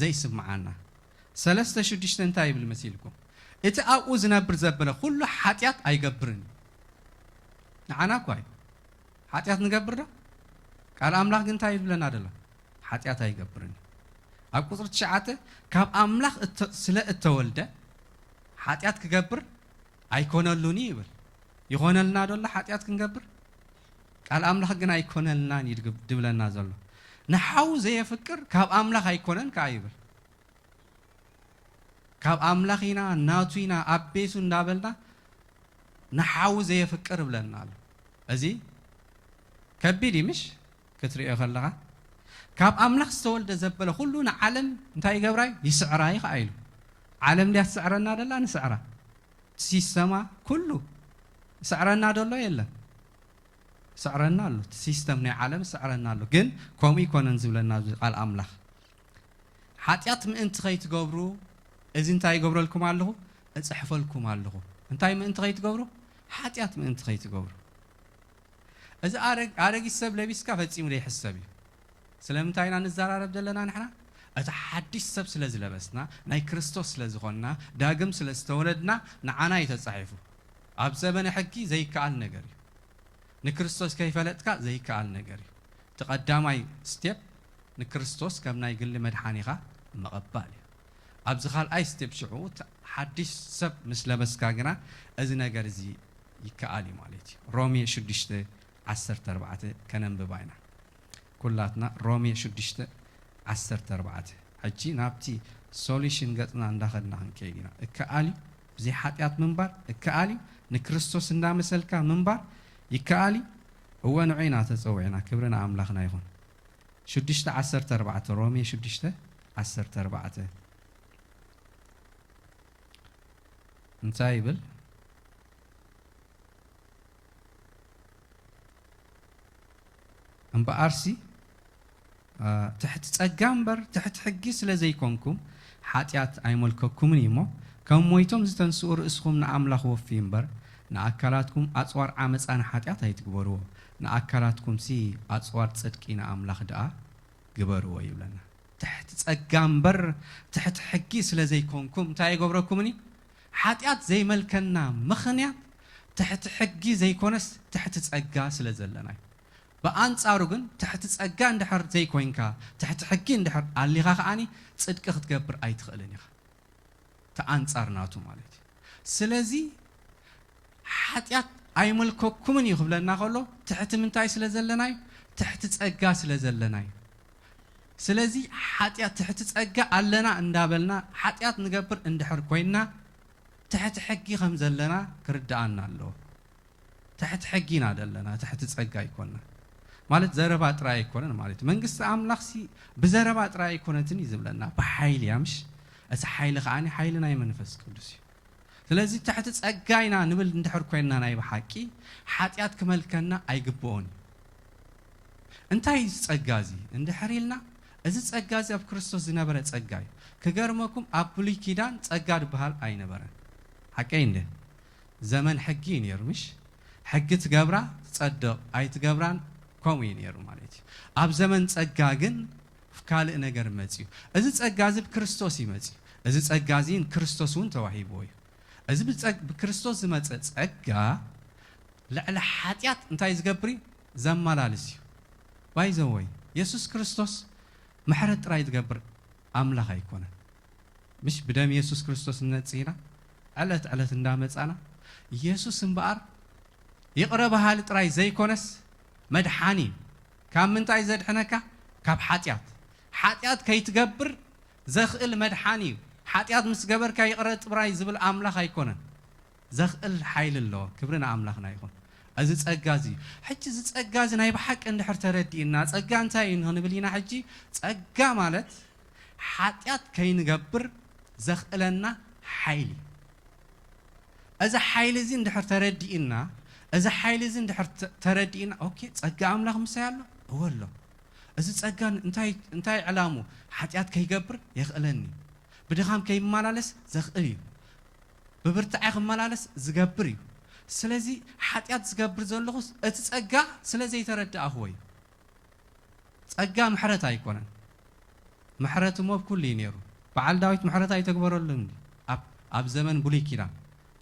ዘይስምዓና። ሰለስተ ሽዱሽተ እንታይ ይብል መሲልኩም? እቲ ኣብኡ ዝነብር ዘበለ ኩሉ ሓጢኣት ኣይገብርን እዩ። ንዓና እኳ እዩ። ሓጢኣት ንገብር ዶ? ቃል ኣምላኽ ግን እንታይ ይብለና ደሎ? ሓጢኣት ኣይገብርን እዩ። ኣብ ቁጽሪ ትሽዓተ፣ ካብ ኣምላኽ እተ-፣ ስለ እተወልደ ሓጢኣት ክገብር ኣይኮነሉን እዩ ይብል። ይኾነልና ዶ ኣሎ ሓጢኣት ክንገብር? ቃል ኣምላኽ ግን ኣይኮነልናን እዩ ድግ-፣ ድብለና ዘሎ። ንሓዉ ዘየፍቅር ካብ ኣምላኽ ኣይኮነን ከኣ ይብል። ካብ ኣምላኽ ኢና፣ ናቱ ኢና፣ ኣብ ቤቱ እንዳበልና ንሓዉ ዘየፍቅር እብለና ኣሎ። እዚ ከቢድ እዩ ምሽ? ክትርእዮ ከለኻ፣ ካብ ኣምላኽ ዝተወልደ ዘበለ ኩሉ ንዓለም እንታይ ይገብራ እዩ? ይስዕራ እዩ ከኣ ኢሉ። ዓለም ድያ ትስዕረና ደላ? ንስዕራ። እቲ ሲስተማ ኩሉ ይስዕረና ደሎ? የለን። ይስዕረና ኣሎ። እቲ ሲስተም ናይ ዓለም ይስዕረና ኣሎ። ግን ከምኡ ይኮነን ዝብለና ኣብዚ ቃል ኣምላኽ። ሓጢኣት ምእንቲ ከይትገብሩ፣ እዚ እንታይ ይገብረልኩም ኣለኹ? እጽሕፈልኩም ኣለኹ። እንታይ ምእንቲ ከይትገብሩ? ሓጢኣት ምእንቲ ከይትገብሩ። እዚ ኣረግ-፣ ኣረጊት ሰብ ለቢስካ ፈጺሙ ዘይሕሰብ እዩ። ስለምንታይ ኢና ንዘራረብ ዘለና ንሕና? እቲ ሓድሽ ሰብ ስለ ዝለበስና፣ ናይ ክርስቶስ ስለ ዝኾንና፣ ዳግም ስለ ዝተወለድና፣ ንዓና እዩ ተጻሒፉ። ኣብ ዘበነ ሕጊ ዘይከኣል ነገር እዩ። ንክርስቶስ ከይፈለጥካ ዘይከኣል ነገር እዩ። እቲ ቀዳማይ ስቴፕ ንክርስቶስ ከም ናይ ግሊ መድሓኒኻ ምቕባል እዩ። ኣብዚ ካልኣይ ስቴፕ ሽዑ እቲ ሓድሽ ሰብ ምስ ለበስካ ግና እዚ ነገር እዚ ይከኣል እዩ ማለት እዩ። ሮሜ ሽዱሽተ ዓሰርተ ኣርባዕተ ከነንብባ ኢና። ኩላትና ሮሜ ሽዱሽተ ዓሰርተ ኣርባዕተ። ሕጂ ናብቲ ሶሉሽን ገጽና እንዳኸድና ክንከይድ ኢና። እከኣል እዩ ብዘይ ሓጢኣት ምንባር፣ እከኣል እዩ ንክርስቶስ እንዳመሰልካ ምንባር ይከኣል እዩ። እወ ንዑ ኢና ተጸዊዕና። ክብሪ ንኣምላኽና ይኹን። ሽዱሽተ ዓሰርተ ኣርባዕተ፣ ሮሜ ሽዱሽተ ዓሰርተ ኣርባዕተ እንታይ ይብል? እምበኣርሲ፣ አ፣ ትሕቲ ጸጋ እምበር ትሕቲ ሕጊ ስለ ዘይኮንኩም፣ ሓጢኣት ኣይመልከኩምን እዩ እሞ፣ ከም ሞይቶም ዝተንስኡ ርእስኹም ንኣምላኽ ወፍዩ እምበር፣ ንኣካላትኩም ኣጽዋር ዓመጻ ንሓጢኣት ኣይትግበርዎ፣ ንኣካላትኩምሲ ኣጽዋር ጽድቂ ንኣምላኽ ደኣ ግበርዎ ይብለና። ትሕቲ ጸጋ እምበር ትሕቲ ሕጊ ስለ ዘይኮንኩም እንታይ ኣይገብረኩምን እዩ? ሓጢኣት ዘይመልከና ምኽንያት ትሕቲ ሕጊ ዘይኮነስ ትሕቲ ጸጋ ስለ ዘለና እዩ። ብኣንጻሩ ግን ትሕቲ ጸጋ እንድሕር ዘይኮይንካ፣ ትሕቲ ሕጊ እንድሕር ኣሊኻ ከኣኒ ጽድቂ ክትገብር ኣይትኽእልን ኢኻ። እቲ ኣንጻር ናቱ ማለት እዩ። ስለዚ ሓጢኣት ኣይመልከኩምን እዩ ክብለና ከሎ ትሕቲ ምንታይ ስለ ዘለና እዩ? ትሕቲ ጸጋ ስለ ዘለና እዩ። ስለዚ ሓጢኣት ትሕቲ ጸጋ ኣለና እንዳበልና ሓጢኣት ንገብር እንድሕር ኮይንና ትሕቲ ሕጊ ከም ዘለና ክርድኣና ኣለዎ። ትሕቲ ሕጊ ኢና ዘለና፣ ትሕቲ ጸጋ ኣይኮንና። ማለት ዘረባ ጥራይ ኣይኮነን ማለት እዩ። መንግስቲ ኣምላኽሲ ብዘረባ ጥራይ ኣይኮነትን እዩ ዝብለና፣ ብሓይሊ እያ። ምሽ እቲ ሓይሊ ከዓኒ ሓይሊ ናይ መንፈስ ቅዱስ እዩ። ስለዚ ትሕቲ ጸጋ ኢና ንብል እንድሕር ኮይንና ናይ ብሓቂ ሓጢኣት ክመልከና ኣይግብኦን እዩ። እንታይ እዩ እዚ ጸጋ እዚ እንድሕር ኢልና፣ እዚ ጸጋ እዚ ኣብ ክርስቶስ ዝነበረ ጸጋ እዩ። ክገርመኩም ኣብ ብሉይ ኪዳን ጸጋ ዝበሃል ኣይነበረን። ሓቀይ እንደ ዘመን ሕጊ እዩ ነይሩ ምሽ? ሕጊ ትገብራ ትጸድቕ ኣይትገብራን ከምኡ እዩ ነይሩ ማለት እዩ። ኣብ ዘመን ጸጋ ግን ካልእ ነገር መጽዩ። እዚ ጸጋ እዚ ብክርስቶስ እዩ መጽዩ። እዚ ጸጋ እዚ ንክርስቶስ እውን ተዋሂብዎ እዩ። እዚ ብጸግ- ብክርስቶስ ዝመጸ ጸጋ ልዕሊ ሓጢኣት እንታይ ዝገብር እዩ? ዘመላልስ እዩ። ባይዘወይ የሱስ ክርስቶስ ምሕረት ጥራይ ዝገብር ኣምላኽ ኣይኮነን። ምሽ ብደም የሱስ ክርስቶስ እነጽህና ዕለት ዕለት እንዳመጻና የሱስ እምበኣር ይቕረ በሃሊ ጥራይ ዘይኮነስ መድሓኒ እዩ። ካብ ምንታይ ዘድሕነካ? ካብ ሓጢኣት። ሓጢኣት ከይትገብር ዘኽእል መድሓኒ እዩ። ሓጢኣት ምስ ገበርካ ይቕረ ጥራይ ዝብል ኣምላኽ ኣይኮነን። ዘኽእል ሓይሊ ኣለዎ። ክብሪ ንኣምላኽና ይኹን። እዚ ጸጋ እዚ እዩ። ሕጂ እዚ ጸጋ እዚ ናይ ብሓቂ እንድሕር ተረዲእና፣ ጸጋ እንታይ እዩ ንኽንብል ኢና? ሕጂ ጸጋ ማለት ሓጢኣት ከይንገብር ዘኽእለና ሓይሊ እዩ። እዚ ሓይሊ እዚ እንድሕር ተረዲእና፣ እዚ ሓይሊ እዚ እንድሕር ተ- ተረዲእና፣ ኦኬ፣ ጸጋ ኣምላኽ ምሳይ ኣሎ? እወ ኣሎ። እዚ ጸጋ እንታይ እንታይ ዕላሙ? ሓጢኣት ከይገብር የኽእለኒ። ብድኻም ከይመላለስ ዘኽእል እዩ። ብብርታዐ ክመላለስ ዝገብር እዩ። ስለዚ ሓጢኣት ዝገብር ዘለኹስ እቲ ጸጋ ስለ ዘይተረዳእኽዎ እዩ። ጸጋ ምሕረት ኣይኮነን። ምሕረት እሞ ኣብ ኩሉ እዩ ነይሩ። በዓል ዳዊት ምሕረት ኣይተግበረሉን እዩ። ኣብ ኣብ ዘመን ብሉይ ኪዳን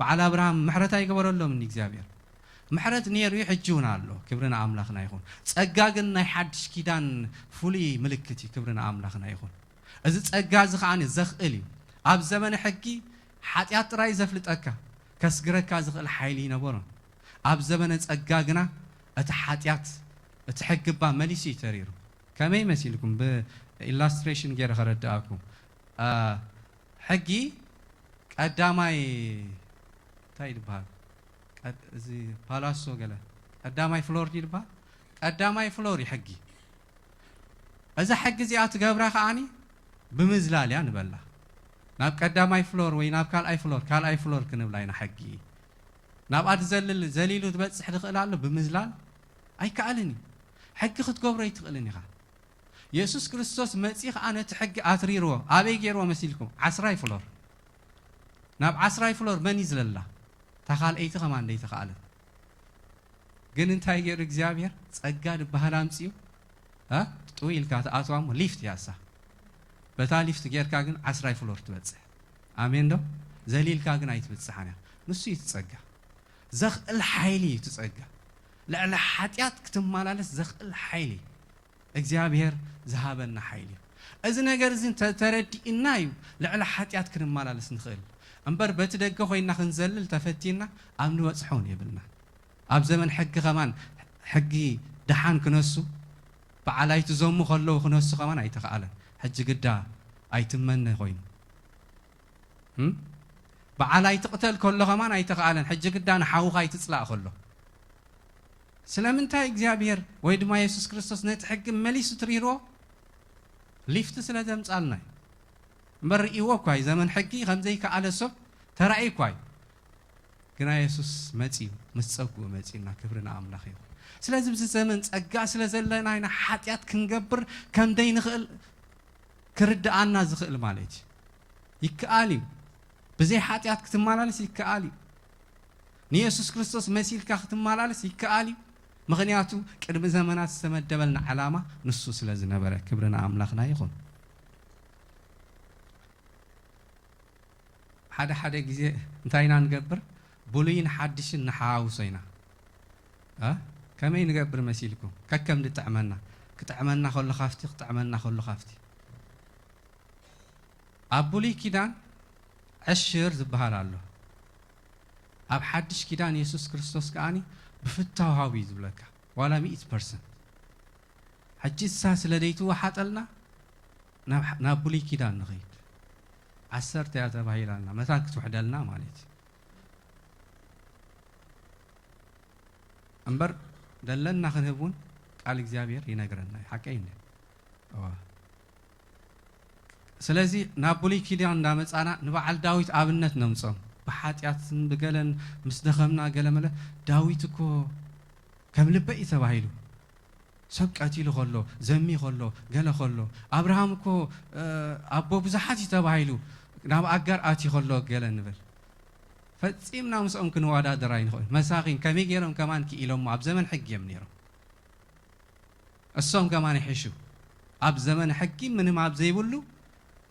በዓል ኣብርሃም ምሕረት ኣይገበረሎም እንዲ እግዚኣብሔር። ምሕረት ነይሩ እዩ፣ ሕጂ እውን ኣሎ። ክብሪ ንኣምላኽና ይኹን። ጸጋ ግን ናይ ሓድሽ ኪዳን ፍሉይ ምልክት እዩ። ክብሪ ንኣምላኽና ይኹን። እዚ ጸጋ እዚ ኸዓ ዘኽእል እዩ። ኣብ ዘመነ ሕጊ ሓጢኣት ጥራይ ዘፍልጠካ፣ ከስግረካ ዝኽእል ሓይሊ ይነበሮን። ኣብ ዘመነ ጸጋ ግና እቲ ሓጢኣት እቲ ሕጊ እባ መሊሱ እዩ ተሪሩ። ከመይ መሲልኩም ብኢላስትሬሽን ገይረ ከረድኣኩም? አ፣ ሕጊ ቀዳማይ እንታይ ይበሃል? ቀድ- እዚ ፓላሶ ገለ ቀዳማይ ፍሎር ድዩ ይበሃል? ቀዳማይ ፍሎር እዩ ሕጊ። እዛ ሕጊ እዚኣ ትገብራ ከዓኒ ብምዝላል እያ ንበላ። ናብ ቀዳማይ ፍሎር ወይ ናብ ካልኣይ ፍሎር፣ ካልኣይ ፍሎር ክንብላ ኢና ሕጊ። ናብኣ ትዘልል፣ ዘሊሉ ትበጽሕ ዝኽእል ኣሎ ብምዝላል ኣይከኣልን እዩ። ሕጊ ክትገብሮ ኣይትኽእልን ኢኻ። የሱስ ክርስቶስ መጺኡ ኸዓ ነቲ ሕጊ ኣትሪርዎ። ኣበይ ገይርዎ መሲልኩም? ዓስራይ ፍሎር። ናብ ዓስራይ ፍሎር መን እዩ ዝለላ? እታ ካልኣይቲ ኸማን ደይተኻእለት። ግን እንታይ ገይሩ እግዚኣብሔር? ጸጋ ዝበሃል ኣምጺኡ፣ እ? ጥው ኢልካ ትኣትዋ እሞ ሊፍት እያ እሳ። በታ ሊፍት ጌርካ ግን ዓስራይ ፍሎር ትበጽሕ። ኣሜን ዶ? ዘሊልካ ግን ኣይትብጽሓን እያ። ንሱ እዩ እቲ ጸጋ። ዘኽእል ሓይሊ እዩ እቲ ጸጋ። ልዕሊ ሓጢኣት ክትመላለስ ዘኽእል ሓይሊ እግዚኣብሔር ዝሃበና ሓይሊ እዩ። እዚ ነገር እዚ እንተ ተረዲእና እዩ ልዕሊ ሓጢኣት ክንመላለስ ንኽእል። እምበር በቲ ደገ ኮይንና ክንዘልል ተፈቲና ኣብ ንበጽሖ እውን የብልና። ኣብ ዘመን ሕጊ ኸማን ሕጊ ደሓን ክነሱ፣ በዓል ኣይትዘሙ ከለዉ ክነሱ ኸማን ኣይተኸኣለን። ሕጂ ግዳ ኣይትመነ ኮይኑ። እም? በዓል ኣይትቕተል ከሎ ኸማን ኣይተኸኣለን። ሕጂ ግዳ ንሓውኻ ኣይትጽላእ ከሎ። ስለምንታይ እግዚኣብሔር ወይ ድማ የሱስ ክርስቶስ ነቲ ሕጊ መሊሱ ትሪርዎ? ሊፍት ስለ ዘምጻልና እዩ። እምበር ርእይዎ እኳ እዩ። ዘመን ሕጊ ከም ዘይከኣለ ሰብ ተራእዩ እኳ እዩ። ግና የሱስ መጺኡ፣ ምስ ጸግኡ መጺኡና። ክብሪ ንኣምላኽ ይኹን። ስለዚ ኣብዚ ዘመን ጸጋ ስለ ዘለና ኢና ሓጢኣት ክንገብር ከም ዘይንኽእል ክርድኣና ዝኽእል ማለት እዩ። ይከኣል እዩ። ብዘይ ሓጢኣት ክትመላለስ ይከኣል እዩ። ንየሱስ ክርስቶስ መሲልካ ክትመላለስ ይከኣል እዩ። ምኽንያቱ ቅድሚ ዘመናት ዝተመደበልና ዓላማ ንሱ ስለ ዝነበረ። ክብሪ ንኣምላኽና ይኹን። ሓደ ሓደ ግዜ እንታይ ኢና ንገብር? ብሉይን ሓድሽን ንሓዋውሶ ኢና። እ? ከመይ ንገብር መሲልኩም? ከከም ዝጥዕመና። ክጥዕመና ከሎ ካብቲ፣ ክጥዕመና ከሎ ካብቲ። ኣብ ብሉይ ኪዳን ዕሽር ዝበሃል ኣሎ። ኣብ ሓድሽ ኪዳን የሱስ ክርስቶስ ከኣኒ ብፍታው ሃቡ እዩ ዝብለካ። ዋላ ሚእቲ ፐርሰንት። ሕጂ እሳ ስለ ዘይትወሓጠልና ናብ ናብ ብሉይ ኪዳን ንኸይድ። ዓሰርተ እያ ተባሂላልና፣ መታን ክትውሕደልና ማለት እዩ። እምበር ደለና ክንህብ እውን ቃል እግዚኣብሔር ይነግረና እዩ። ሓቀይ እንደ እዋ ስለዚ ናብ ብሉይ ኪዳን እንዳመጻና ንበዓል ዳዊት ኣብነት ነምጾም። ብሓጢኣትን ብገለን ምስ ደኸምና ገለ መለ፣ ዳዊት እኮ ከም ልበይ እዩ ተባሂሉ። ሰብ ቀቲሉ ከሎ፣ ዘሚ ከሎ፣ ገለ ከሎ፣ ኣብርሃም እኮ፣ እ፣ ኣቦ ብዙሓት እዩ ተባሂሉ፣ ናብ ኣጋር ኣትዩ ከሎ ገለ ንብል። ፈጺምና ምስኦም ክንወዳደር ኣይንኽእል። መሳኺን ከመይ ገይሮም ከማን ክኢሎሞ ኣብ ዘመን ሕጊ እዮም ነይሮም። እሶም ከማን ይሕሹ። ኣብ ዘመን ሕጊ ምንም ኣብ ዘይብሉ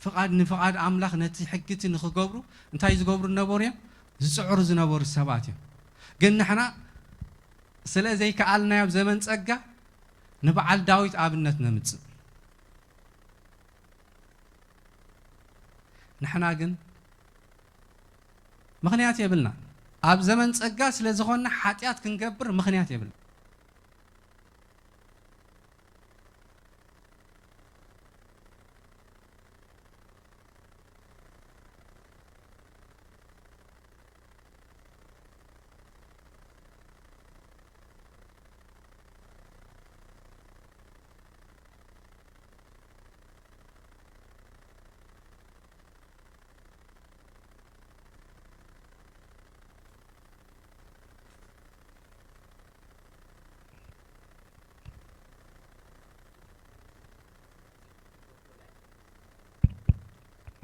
ፍቓድ ንፍቓድ ኣምላኽ ነቲ ሕጊ እቲ ንኽገብሩ እንታይ ዝገብሩ ዝነበሩ እዮም? ዝጽዕሩ ዝነበሩ ሰባት እዮም። ግን ንሕና ስለ ዘይከኣልናዮ ኣብ ዘመን ጸጋ ንበዓል ዳዊት ኣብነት ነምጽእ። ንሕና ግን ምኽንያት የብልና። ኣብ ዘመን ጸጋ ስለ ዝኾንና ሓጢኣት ክንገብር ምኽንያት የብልና።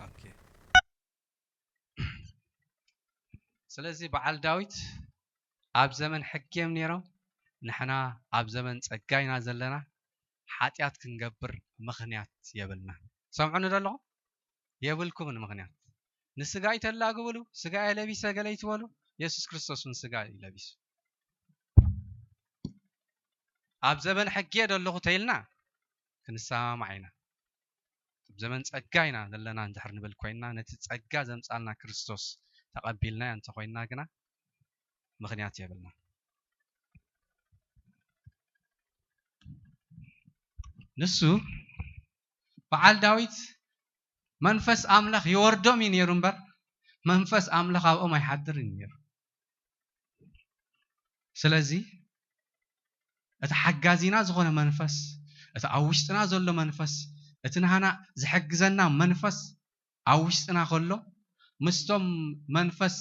ኦኬ። ስለዚ በዓል ዳዊት ኣብ ዘመን ሕጊ እዮም ነይሮም፣ ንሕና ኣብ ዘመን ጸጋ ኢና ዘለና። ሓጢኣት ክንገብር ምኽንያት የብልና። ሰምዑኒ ዶ ኣለኹም? የብልኩምን ምኽንያት። ንስጋ ይተላግብሉ፣ ስጋ እየ ለቢሰ ገለ ይትበሉ፣ የሱስ ክርስቶስ እውን ስጋ እዩ ለቢሱ። ኣብ ዘመን ሕጊ እየ ዘለኹ ተይልና ክንሰማማዕ ኢና። ኣብ ዘመን ጸጋ ኢና ዘለና እንድሕር ንብል ኮይንና፣ ነቲ ጸጋ ዘምጻልና ክርስቶስ ተቐቢልናዮ እንተኾይንና ግና ምኽንያት የብልና። ንሱ በዓል ዳዊት መንፈስ ኣምላኽ ይወርዶም እዩ ነይሩ እምበር፣ መንፈስ ኣምላኽ ኣብኦም ኣይሓድርን እዩ ነይሩ። ስለዚ እቲ ሓጋዚና ዝኾነ መንፈስ፣ እቲ ኣብ ውሽጥና ዘሎ መንፈስ፣ እቲ ንሃና ዝሕግዘና መንፈስ ኣብ ውሽጥና ከሎ፣ ምስቶም መንፈስ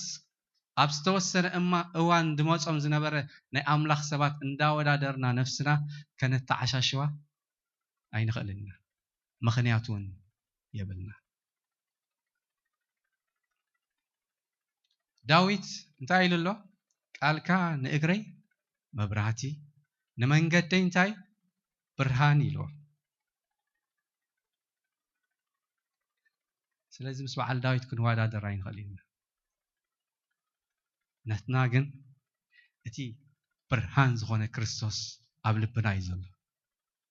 ኣብ ዝተወሰነ እማ-፣ እዋን ዝመጾም ዝነበረ ናይ ኣምላኽ ሰባት እንዳወዳደርና ነፍስና ከነተዓሻሽዋ ኣይንኽእልን ኢና። ምኽንያት እውን የብልና። ዳዊት እንታይ ኢሉ ኣሎ? "ቃልካ ንእግረይ መብራህቲ፣ ንመንገደይ እንታይ ብርሃን" ኢልዎ። ስለዚ ምስ በዓል ዳዊት ክንወዳደር ኣይንኽእል ኢና። ነትና ግን እቲ ብርሃን ዝኾነ ክርስቶስ ኣብ ልብና እዩ ዘሎ።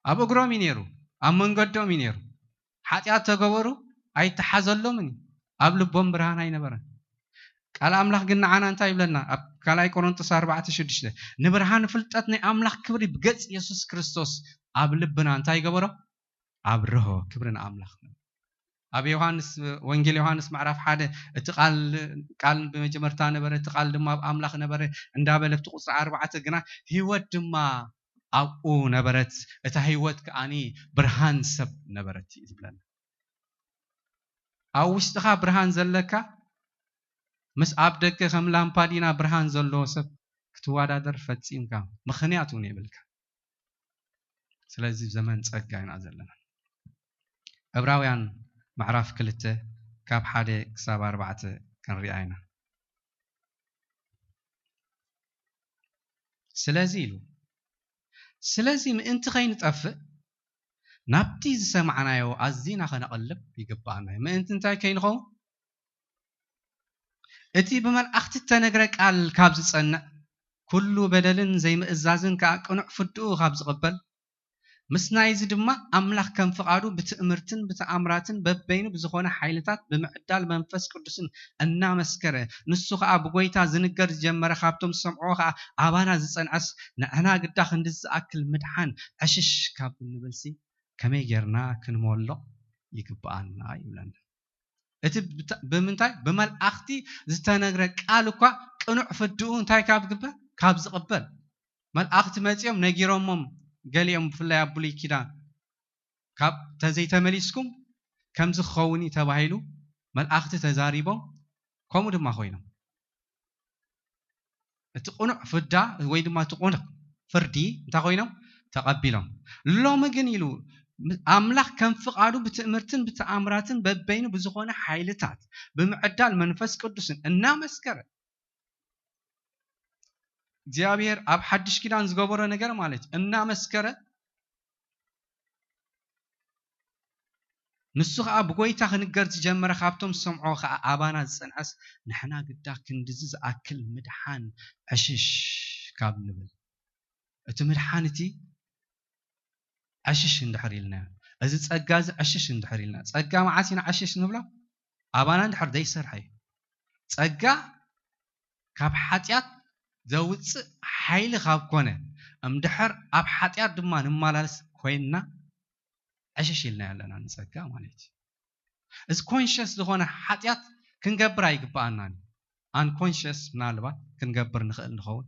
ኣብ እግሮም እዩ ነይሩ፣ ኣብ መንገዶም እዩ ነይሩ። ሓጢኣት ተገበሩ ኣይተሓዘሎምን እዩ። ኣብ ልቦም ብርሃን ኣይነበረን። ቃል ኣምላኽ ግን ንዓና እንታይ ይብለና? ኣብ ካልኣይ ቆሮንጦስ ኣርባዕተ ሽዱሽተ፣ "ንብርሃን ፍልጠት ናይ ኣምላኽ ክብሪ ብገጽ የሱስ ክርስቶስ ኣብ ልብና እንታይ ይገበሮ? ኣብርሆ." ክብሪ ንኣምላኽ። ኣብ ዮሃንስ፣ ወንጌል ዮሃንስ ምዕራፍ ሓደ፣ "እቲ ቃል፣ ቃል ብመጀመርታ ነበረ፣ እቲ ቃል ድማ ኣብ ኣምላኽ ነበረ" እንዳበለ፣ ኣብቲ ቁጽሪ ኣርባዕተ ግና፣ "ህይወት ድማ ኣብኡ ነበረት፣ እታ ህይወት ከኣኒ ብርሃን ሰብ ነበረት" እዩ ዝብለና። ኣብ ውሽጥኻ ብርሃን ዘለካ፣ ምስ ኣብ ደገ ከም ላምፓዲና ብርሃን ዘለዎ ሰብ ክትወዳደር ፈጺምካ ምኽንያት እውን የብልካ። ስለዚ ዘመን ጸጋ ኢና ዘለና። ዕብራውያን ምዕራፍ ክልተ ካብ ሓደ ክሳብ ኣርባዕተ ክንሪኣ ኢና። ስለዚ ኢሉ፣ ስለዚ ምእንቲ ከይንጠፍእ ናብቲ ዝሰማዕናዮ ኣዚና ከነቐልብ ይግባኣና እዩ። ምእንቲ እንታይ ከይንኸውን? እቲ ብመላእኽቲ እተነግረ ቃል ካብ ዝጸንዕ፣ ኩሉ በደልን ዘይምእዛዝን ከኣ ቅኑዕ ፍድኡ ካብ ዝቕበል፣ ምስ ናይዚ ድማ ኣምላኽ ከም ፍቓዱ ብትእምርትን ብተኣምራትን በበይኑ ብዝኾነ ሓይልታት ብምዕዳል መንፈስ ቅዱስን እናመስከረ፣ ንሱ ኸኣ ብጐይታ ዝንገር ዝጀመረ፣ ካብቶም ዝሰምዕዎ ኸኣ ኣባና ዝጸንዐስ፣ ንሕና ግዳ ክንድዚ ዝኣክል ምድሓን ዕሽሽ ካብ እንብልሲ፣ ከመይ ጌርና ክንመልቕ ይግብኣና? ይብለና። እቲ ብታ-፣ ብምንታይ? ብመልኣኽቲ ዝተነግረ ቃል እኳ ቅኑዕ ፍድኡ እንታይ ካብ ግበር? ካብ ዝቕበል። መልኣኽቲ መጺኦም ነጊሮሞም ገሊኦም ብፍላይ ኣብ ብሉይ ኪዳን ካብ ተዘይተመሊስኩም ከምዚ ክኸውን እዩ ተባሂሉ መልኣኽቲ ተዛሪቦም፣ ከምኡ ድማ ኮይኖም። እቲ ቅኑዕ ፍዳ ወይ ድማ እቲ ቅኑዕ ፍርዲ እንታይ ኮይኖም ተቐቢሎም። ሎሚ ግን ኢሉ ኣምላኽ ከም ፍቓዱ ብትእምርትን ብተኣምራትን በበይኑ ብዝኾነ ሓይልታት ብምዕዳል መንፈስ ቅዱስን እናመስከረ እግዚኣብሔር ኣብ ሓድሽ ኪዳን ዝገበሮ ነገር ማለት እናመስከረ ንሱ ኸዓ ብጎይታ ክንገር ዝጀመረ ካብቶም ዝሰምዖ ኸዓ ኣባና ዝጸንዐስ ንሕና ግዳ ክንድዚ ዝኣክል ምድሓን ዕሽሽ ካብ ንብል እቲ ምድሓን እቲ ዕሽሽ እንድሕር ኢልና እዚ ጸጋ እዚ ዕሽሽ እንድሕር ኢልና ጸጋ መዓስ ኢና ዕሽሽ ንብሎ ኣባና እንድሕር ዘይሰርሐ እዩ ጸጋ ካብ ሓጢኣት ዘውፅእ ሓይሊ ካብ ኮነ እምድሕር ኣብ ሓጢኣት ድማ ንመላለስ ኮይንና ዕሽሽ ኢልና ኣለና ንፀጋ ማለት እዩ። እዚ ኮንሽስ ዝኾነ ሓጢኣት ክንገብር ኣይግበኣናን እዩ። ኣንኮንሽስ ምናልባት ክንገብር ንኽእል ንኸውን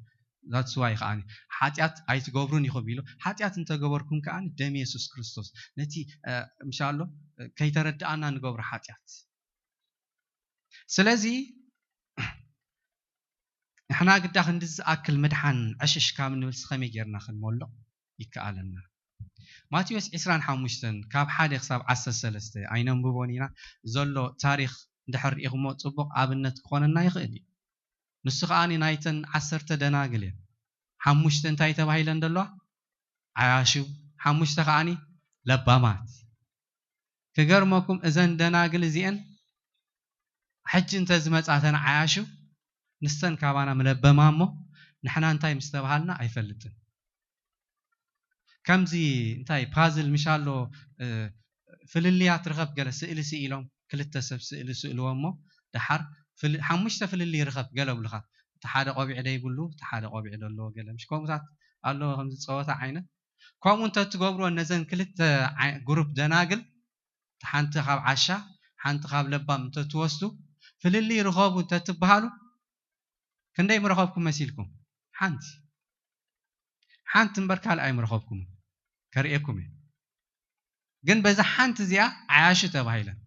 that's why ከዓ ሓጢኣት ኣይትገብሩን ኢኹም ኢሉ ሓጢኣት እንተገበርኩም ከዓ ደም የሱስ ክርስቶስ ነቲ ምሻሎ ከይተረድኣና ንገብሮ ሓጢኣት ስለዚ ንሕና ግዳ ክንዲ ዝኣክል ምድሓን ዕሽሽ ካብ ንብል ስኸመይ ጌርና ክንመልቕ ይከኣለና? ማቴዎስ ዕስራን ሓሙሽተን ካብ ሓደ ክሳብ ዓሰርተ ሰለስተ ኣይነንብቦን ኢና ዘሎ ታሪኽ እንድሕር ርኢኹሞ ጽቡቕ ኣብነት ክኾነና ይኽእል እዩ። ንሱ ከኣ ናይተን ዓሰርተ ደናግል እየን። ሓሙሽተ እንታይ ተባሂለን ዘለዋ? ዓያሹ፣ ሓሙሽተ ከኣ ለባማት። ክገርመኩም እዘን ደናግል እዚኤን ሕጂ እንተ ዝመጻተን ዓያሹ ንስተን ካባና ምለበማ እሞ ንሕና እንታይ ምስ ተባሃልና ኣይፈልጥን። ከምዚ እንታይ ፓዝል ምሻሎ ፍልልያት ርኸብ ገለ ስእሊ ስኢሎም ክልተ ሰብ ስእሊ ስእልዎ እሞ ደሓር ሓሙሽተ ፍልልይ ርኸብ ገለ ብልኻ እቲ ሓደ ቆቢዕ ደይብሉ እቲ ሓደ ቆቢዕ ዘለዎ ገለ ምሽ ከምኡታት ኣለዎ ከምዚ ፀወታ ዓይነት ከምኡ እንተትገብርዎ ነዘን ክልተ ጉሩፕ ደናግል ሓንቲ ካብ ዓሻ ሓንቲ ካብ ለባም እንተትወስዱ ፍልልይ ርኸቡ እንተትበሃሉ ክንደይ ምረኸብኩም መሲልኩም? ሓንቲ ሓንቲ እምበር ካልእ ኣይምረኸብኩም ከርእየኩም እየ። ግን በዛ ሓንቲ እዚኣ ዓያሹ ተባሂለን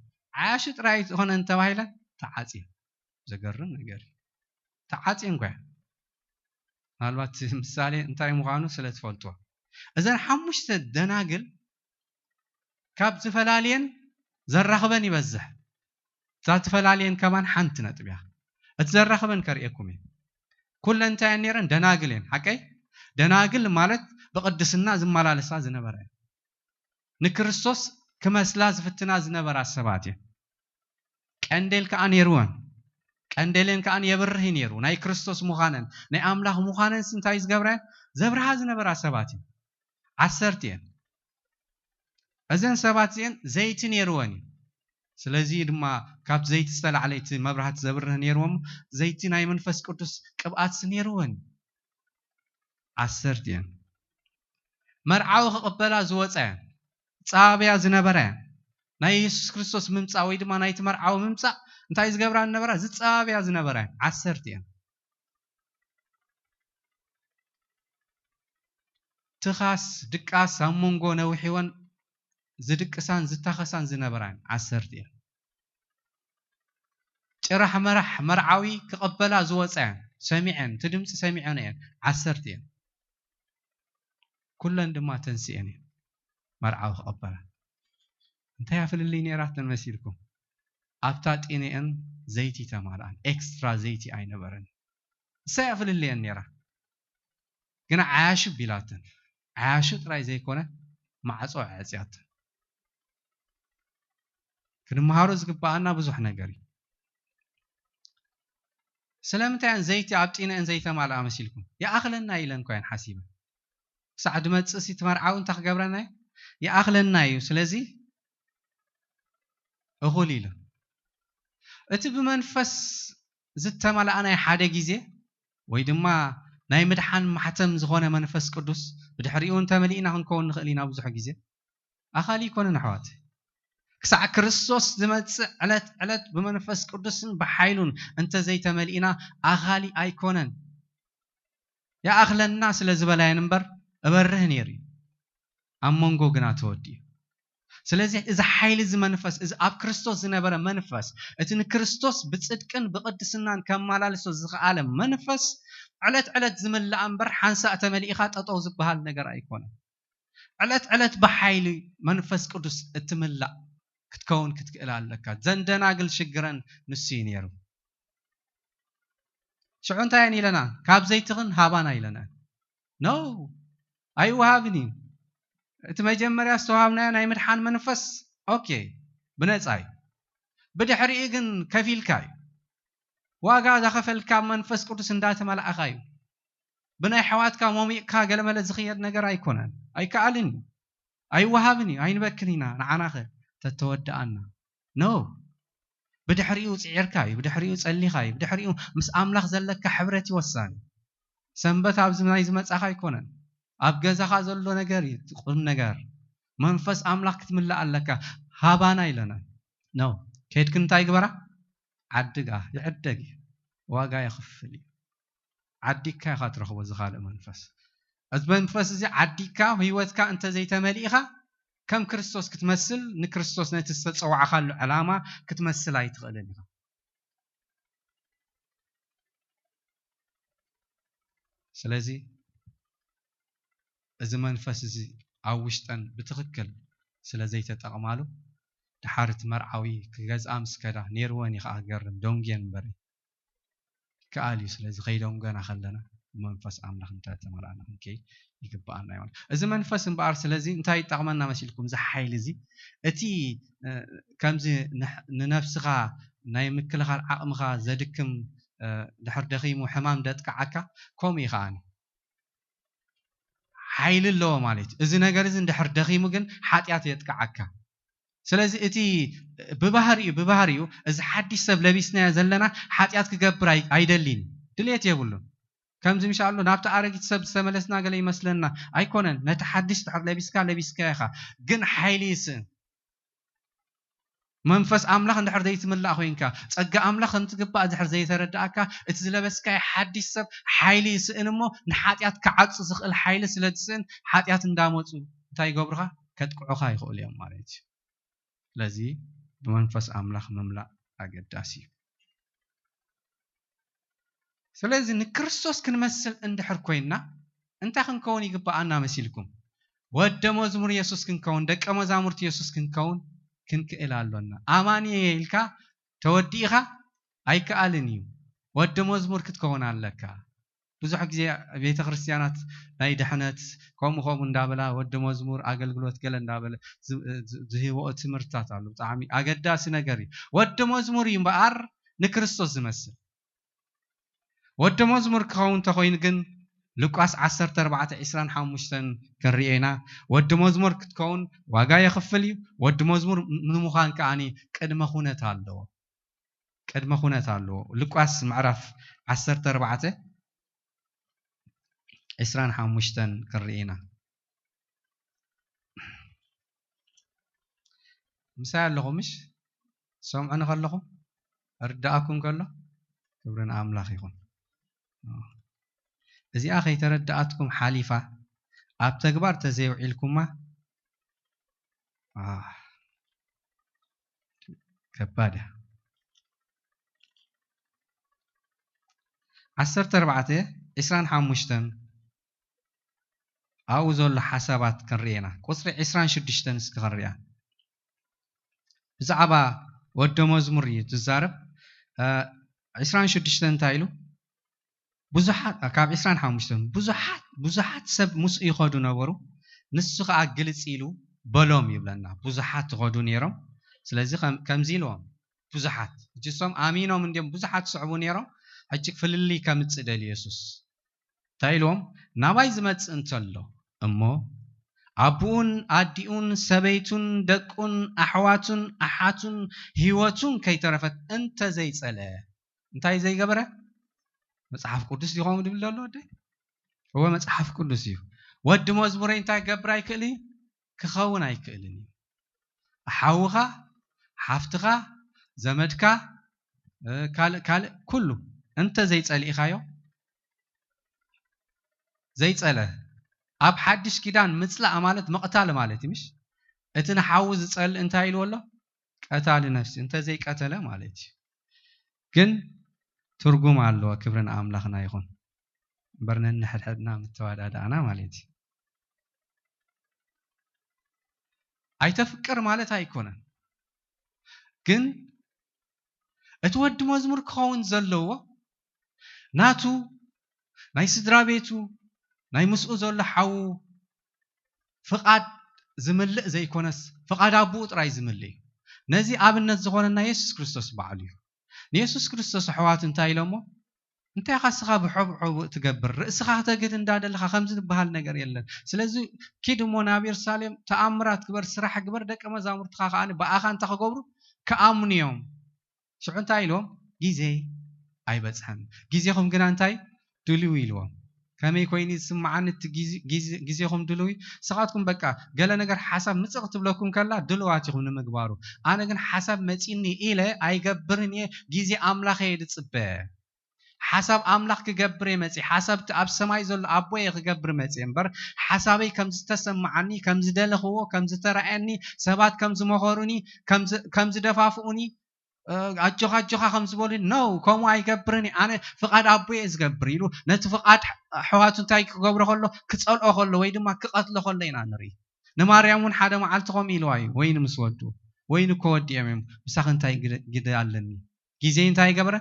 ዓያሹ ጥራይ ዝኾነን ተባሂለን ተዓፅየን። ዘገርም ነገር እዩ። ተዓፅየን ኳ ምናልባት ምሳሌ እንታይ ምዃኑ ስለ ትፈልጥዎ እዘን ሓሙሽተ ደናግል ካብ ዝፈላልየን ዘራኽበን ይበዝሕ። እዛ ትፈላልየን ከማን ሓንቲ ነጥብ እያ። እቲ ዘራኽበን ከርእየኩም እየ። ኩለን እንታይ እየን ነይረን? ደናግል እየን። ሓቀይ? ደናግል ማለት ብቕድስና ዝመላለሳ ዝነበራ እየን። ንክርስቶስ ክመስላ ዝፍትና ዝነበራ ሰባት እየን። ቀንዴል ከኣ ነይርወን። ቀንዴልን ከኣ የብርህ ነይሩ። ናይ ክርስቶስ ምዃነን ናይ ኣምላኽ ምዃነን እንታይ ዝገብራ? ዘብርሃ ዝነበራ ሰባት እየን። ዓሰርተ እየን። እዘን ሰባት እዚአን ዘይቲ ነይርወን እዩ። ስለዚ ድማ ካብ ዘይቲ ዝተላዕለ እቲ መብራህቲ ዘብርህ ነይርዎም ዘይቲ ናይ መንፈስ ቅዱስ ቅብኣትስ ነይርወን እዩ። ዓሰርተ እየን። መርዓዊ ክቕበላ ዝወፃ እየን። ፃብያ ዝነበራ እየን። ናይ የሱስ ክርስቶስ ምምፃእ ወይ ድማ ናይቲ መርዓዊ ምምፃእ እንታይ ዝገብራ ዝነበራ? ዝፃብያ ዝነበራ እየን። ዓሰርተ እየን። ትኻስ ድቃስ ኣብ መንጎ ነዊሕወን ዝድቅሳን ዝታኸሳን ዝነበራን ዓሰርተ እየን። ጭራሕ መራሕ መርዓዊ ክቐበላ ዝወፃ እየን ሰሚዐን እቲ ድምፂ ሰሚዐን እየን ዓሰርተ እየን። ኩለን ድማ ተንስኤን እየን መርዓዊ ክቐበላ። እንታይ ፍልልይ ነይራተን መሲልኩም? ኣብታ ጢንኤን ዘይቲ ተማልኣን ኤክስትራ ዘይቲ ኣይነበረን። እሳ እያ ፍልልየን ነይራ። ግና ዓያሹ ቢላተን ዓያሹ ጥራይ ዘይኮነ ማዕጾ ኣዕጽያተን። ክንምሃሮ ዝግባኣና ብዙሕ ነገር እዩ። ስለምንታይ እየን ዘይቲ ኣብ ጢነአን ዘይተማልኣ መሲልኩም? ይኣኽለና ኢለን እኳ እየን ሓሲበን። ክሳዕ ድመጽእ ሲ ትመርዓዊ እንታይ ክገብረና እዩ? ይኣኽለና እዩ። ስለዚ እኹል ኢሉ እቲ ብመንፈስ ዝተመላእናይ ሓደ ግዜ ወይ ድማ ናይ ምድሓን ማሕተም ዝኾነ መንፈስ ቅዱስ ብድሕሪኡ እንተመሊእና ክንከውን ንኽእል ኢና። ብዙሕ ግዜ ኣኻሊ ኣይኮነን ኣሕዋት። ክሳዕ ክርስቶስ ዝመጽእ ዕለት ዕለት ብመንፈስ ቅዱስን ብሓይሉን እንተዘይተመሊእና ኣኻሊ ኣይኮነን። ይኣኽለና ስለ ዝበላየን እምበር እበርህ ነይሩ እዩ። ኣብ መንጎ ግና ተወዲኡ። ስለዚ እዚ ሓይሊ፣ እዚ መንፈስ፣ እዚ ኣብ ክርስቶስ ዝነበረ መንፈስ፣ እቲ ንክርስቶስ ብጽድቅን ብቕድስናን ከመላልሶ ዝኸኣለ መንፈስ፣ ዕለት ዕለት ዝምላእ እምበር፣ ሓንሳእ ተመሊእኻ ጠጠው ዝበሃል ነገር ኣይኮነን። ዕለት ዕለት ብሓይሊ መንፈስ ቅዱስ እትምላእ ክትከውን ክትክእል ኣለካ። ዘን ደናግል ሽግረን ንሱ እዩ ነይሩ። ሽዑ እንታይ እየን ኢለና? ካብ ዘይትኽን ሃባና ኢለና። ኖ፣ ኣይወሃብን እዩ። እቲ መጀመርያ ዝተዋሃብናዮ ናይ ምድሓን መንፈስ፣ ኦኬ፣ ብነጻ እዩ። ብድሕሪኡ ግን ከፊልካ እዩ። ዋጋ ዛኸፈልካ መንፈስ ቅዱስ እንዳተመላእኻ እዩ። ብናይ ኣሕዋትካ ሞሚቕካ ገለመለ ዝኽየድ ነገር ኣይኮነን። ኣይከኣልን እዩ። ኣይወሃብን እዩ። ኣይንበክን ኢና። ንዓናኸ ተተወደኣና። ኖ። ብድሕሪኡ ጽዒርካ እዩ። ብድሕሪኡ ጸሊኻ እዩ። ብድሕሪኡ ምስ ኣምላኽ ዘለካ ሕብረት እዩ ወሳኒ። ሰንበት ኣብዚ ናይ ዝመጻኻ ኣይኮነን። ኣብ ገዛኻ ዘሎ ነገር እዩ እቲ ቁም ነገር። መንፈስ ኣምላኽ ክትምላእ ኣለካ። ሃባና ኢለና። ኖ። ከድክ እንታይ ግበራ? ዓድጋ። ይዕደግ እዩ። ዋጋ የኽፍል እዩ። ዓዲግካ ኢኻ ትረኽቦ እዚ ካልእ መንፈስ። እዚ መንፈስ እዚ ዓዲግካ ህይወትካ እንተዘይተመሊእኻ ከም ክርስቶስ ክትመስል፣ ንክርስቶስ ነቲ ዝተጸዋዕካሉ ዕላማ ክትመስል ኣይትኽእልን ኢኻ። ስለዚ እዚ መንፈስ እዚ ኣብ ውሽጠን ብትኽክል ስለ ዘይተጠቕማሉ፣ ድሓር እቲ መርዓዊ ክገዝኣ ምስ ከዳ፣ ነይርወን እዩ ከኣ ክገርም፣ ደንጉየን እምበር። ይከኣል እዩ። ስለዚ ከይደንጎና ከለና ብመንፈስ ኣምላኽ እንተተመላእና ክንከይድ ይግብኣና እዩ ማለት። እዚ መንፈስ እምበኣር ስለዚ እንታይ ይጠቕመና መሲልኩም? እዚ ሓይሊ እዚ፣ እቲ፣ እ፣ ከምዚ ንሕ-፣ ንነፍስኻ ናይ ምክልኻል ዓቕምኻ ዘድክም፣ እ፣ ድሕር ደኺሙ ሕማም ደጥቅዓካ፣ ከምኡ እዩ ከኣኒ። ሓይሊ ኣለዎ ማለት እዩ። እዚ ነገር እዚ እንድሕር ደኺሙ ግን ሓጢኣት የጥቅዓካ። ስለዚ እቲ ብባህሪኡ፣ ብባህሪኡ እዚ ሓድሽ ሰብ ለቢስናዮ ዘለና ሓጢኣት ክገብር ኣይ-፣ ኣይደሊን። ድልየት የብሉን። ከምዚ ምሻ ኣሎ ናብቲ ኣረጊት ሰብ ዝተመለስና ገለ ይመስለና። ኣይኮነን። ነቲ ሓድሽ ድሕር ለቢስካ፣ ለቢስካ ኢኻ። ግን ሓይሊ ይስእን። መንፈስ ኣምላኽ እንድሕር ዘይትምላእ ኮይንካ፣ ጸጋ ኣምላኽ ከም ትግባእ እንድሕር ዘይተረዳእካ፣ እቲ ዝለበስካዮ ሓድሽ ሰብ ሓይሊ ይስእን እሞ፣ ንሓጢኣት ክዓጹ ዝኽእል ሓይሊ ስለ ዝስእን፣ ሓጢኣት እንዳመጹ እንታይ ይገብሩኻ? ከጥቅዑኻ ይኽእሉ እዮም ማለት እዩ። ስለዚ ብመንፈስ ኣምላኽ ምምላእ ኣገዳሲ እዩ። ስለዚ ንክርስቶስ ክንመስል እንድሕር ኮይንና እንታይ ክንከውን ይግብኣና መሲልኩም? ወደ መዝሙር የሱስ ክንከውን፣ ደቀ መዛሙርቲ የሱስ ክንከውን ክንክእል ኣሎና። ኣማኒ እየ ኢልካ ተወዲእኻ ኣይከኣልን እዩ። ወደ መዝሙር ክትከውን ኣለካ። ብዙሕ ግዜ ቤተ ክርስቲያናት ናይ ድሕነት ከምኡ ከምኡ እንዳበላ ወዲ መዝሙር ኣገልግሎት ገለ እንዳበለ ዝ-፣ ዝ-፣ ዝህብኦ ትምህርትታት ኣሎ። ብጣዕሚ ኣገዳሲ ነገር እዩ። ወዲ መዝሙር እዩ እምበኣር ንክርስቶስ ዝመስል። ወዲ መዝሙር ክኸውን እንተኾይኑ ግን ሉቃስ ዓሰርተ ኣርባዕተ ዕስራን ሓሙሽተን ክንርኢ ኢና። ወዲ መዝሙር ክትከውን ዋጋ የኽፍል እዩ። ወዲ መዝሙር ንምዃን ከኣኒ ቅድመ ኩነት ኣለዎ። ቅድመ ኩነት ኣለዎ። ሉቃስ ምዕራፍ ዓሰርተ ኣርባዕተ ዕስራን ሓሙሽተን ክንርኢ ኢና። ምሳይ ኣለኹም ምሽ? ሰምዑኒ ከለኹም? እርዳእኩም ከሎ? ክብሪ ንኣምላኽ ይኹን። እዚኣ ከይተረዳኣትኩም ሓሊፋ፣ ኣብ ተግባር ተዘይውዒልኩማ፣ ኣህ፣ ከባድ እያ። ዓሰርተ ኣርባዕተ ዕስራን ሓሙሽተን ኣብኡ ዘሎ ሓሳባት ክንርኢ ኢና። ቁጽሪ ዕስራን ሽዱሽተን እስኪ ክንሪኣ። ብዛዕባ ወዲ መዝሙር እዩ ዝዛረብ። እ፣ ዕስራን ሽዱሽተን እንታይ ኢሉ? ብዙሓት፣ ካብ ዕስራን ሓሙሽተን፣ ብዙሓት፣ ብዙሓት ሰብ ምስኡ ይኸዱ ነበሩ። ንሱ ኸኣ ግልጽ ኢሉ በሎም ይብለና። ብዙሓት ይኸዱ ነይሮም። ስለዚ ከም-፣ ከምዚ ኢልዎም፣ ብዙሓት። ሕጂ እሶም ኣሚኖም እንድዮም ብዙሓት ዝስዕቡ ነይሮም። ሕጂ ፍልልይ ከምጽእ ደልዩ የሱስ። እንታይ ኢልዎም? ናባይ ዝመጽእ እንተሎ እሞ፣ ኣቡኡን ኣዲኡን ሰበይቱን ደቁን ኣሕዋቱን ኣሓቱን ህይወቱን ከይተረፈት እንተ ዘይጸለ፣ እንታይ ዘይገበረ? መጽሓፍ ቅዱስ ድዩ ከምኡ ዝብል ዘሎ ወደይ? እወ፣ መጽሓፍ ቅዱስ እዩ። ወዲ መዝሙረይ እንታይ ክገብር ኣይክእል እዩ? ክኸውን ኣይክእልን እዩ። ሓውኻ፣ ሓፍትኻ፣ ዘመድካ፣ እ፣ ካልእ፣ ካልእ ኩሉ እንተ ዘይጸሊእኻዮ፣ ዘይጸለ፣ ኣብ ሓድሽ ኪዳን ምጽላእ ማለት ምቕታል ማለት እዩ፣ ምሽ? እቲ ንሓዉ ዝጸልእ እንታይ ኢልዎ ኣሎ? ቀታሊ ነፍሲ፣ እንተዘይቀተለ ማለት እዩ። ግን ትርጉም ኣለዎ። ክብሪ ንኣምላኽና ይኹን። እምበር ነንሕድሕድና ምተዋዳዳእና ማለት እዩ። ኣይተፍቅር ማለት ኣይኮነን። ግን እቲ ወዲ መዝሙር ክኸውን ዘለዎ ናቱ፣ ናይ ስድራ ቤቱ፣ ናይ ምስኡ ዘሎ ሓዉ ፍቓድ ዝምልእ ዘይኮነስ፣ ፍቓድ ኣቦኡ ጥራይ ዝምልእ እዩ። ነዚ ኣብነት ዝኾነና የሱስ ክርስቶስ በዓሉ እዩ። ንየሱስ ክርስቶስ ኣሕዋቱ እንታይ ኢሎሞ? "እንታይ ኢኻ እስኻ ብሖብሖቡ ትገብር? ርእስኻ ክተግህድ እንዳደለኻ ከምዚ ዝበሃል ነገር የለን። ስለዚ ኪድ እሞ ናብ የሩሳሌም ተኣምራት ግበር፣ ስራሕ ግበር፣ ደቀ መዛሙርትኻ ከኣ ብኣኻ እንታይ ክገብሩ? ክኣምኑ እዮም።" ሽዑ እንታይ ኢልዎም? "ግዜ ኣይበጽሐን፣ ግዜኹም ግና እንታይ? ድልው" ኢልዎም። "ከመይ ኮይኑ ዝስምዓኒ እቲ ግዜ-፣ ግዜ-፣ ግዜኹም ድልው እዩ? ንስኻትኩም በቃ ገለ ነገር ሓሳብ ምጽእ ክትብለኩም ከላ ድልዋት ኢኹም ንምግባሩ። ኣነ ግን ሓሳብ መጺኒ ኢለ ኣይገብርን እየ፣ ግዜ ኣምላኽ እየ ዝጽበ። ሓሳብ ኣምላኽ ክገብር እየ መጺእ፣ ሓሳብ እቲ ኣብ ሰማይ ዘሎ ኣቦ እየ ክገብር መጺእ እምበር፣ ሓሳበይ ከም ዝተሰምዓኒ፣ ከም ዝደለኽዎ፣ ከም ዝተራእየኒ፣ ሰባት ከም ዝመኸሩኒ፣ ከም ዝ-፣ ከም ዝደፋፍኡኒ፣ እ፣ ኣጆኻ ኣጆኻ ከም ዝበሉኒ፣ no፣ ከምኡ ኣይገብርን እየ፣ ኣነ ፍቓድ ኣቦ እየ ዝገብር" ኢሉ ነቲ ፍቓድ ኣሕዋቱ እንታይ ክገብሮ ከሎ? ክጸልኦ ከሎ ወይ ድማ ክቐትሎ ከሎ ኢና ንርኢ። ንማርያም እውን ሓደ መዓልቲ ከምኡ ኢልዋ እዩ፣ "ወይኒ ምስ ወድኡ፣ ወይኒ እኮ ወዲኦም እዮም፣ ምሳኺ እንታይ ግደ-፣ ግደ ኣለኒ?" ግዜ እንታይ ገበረ?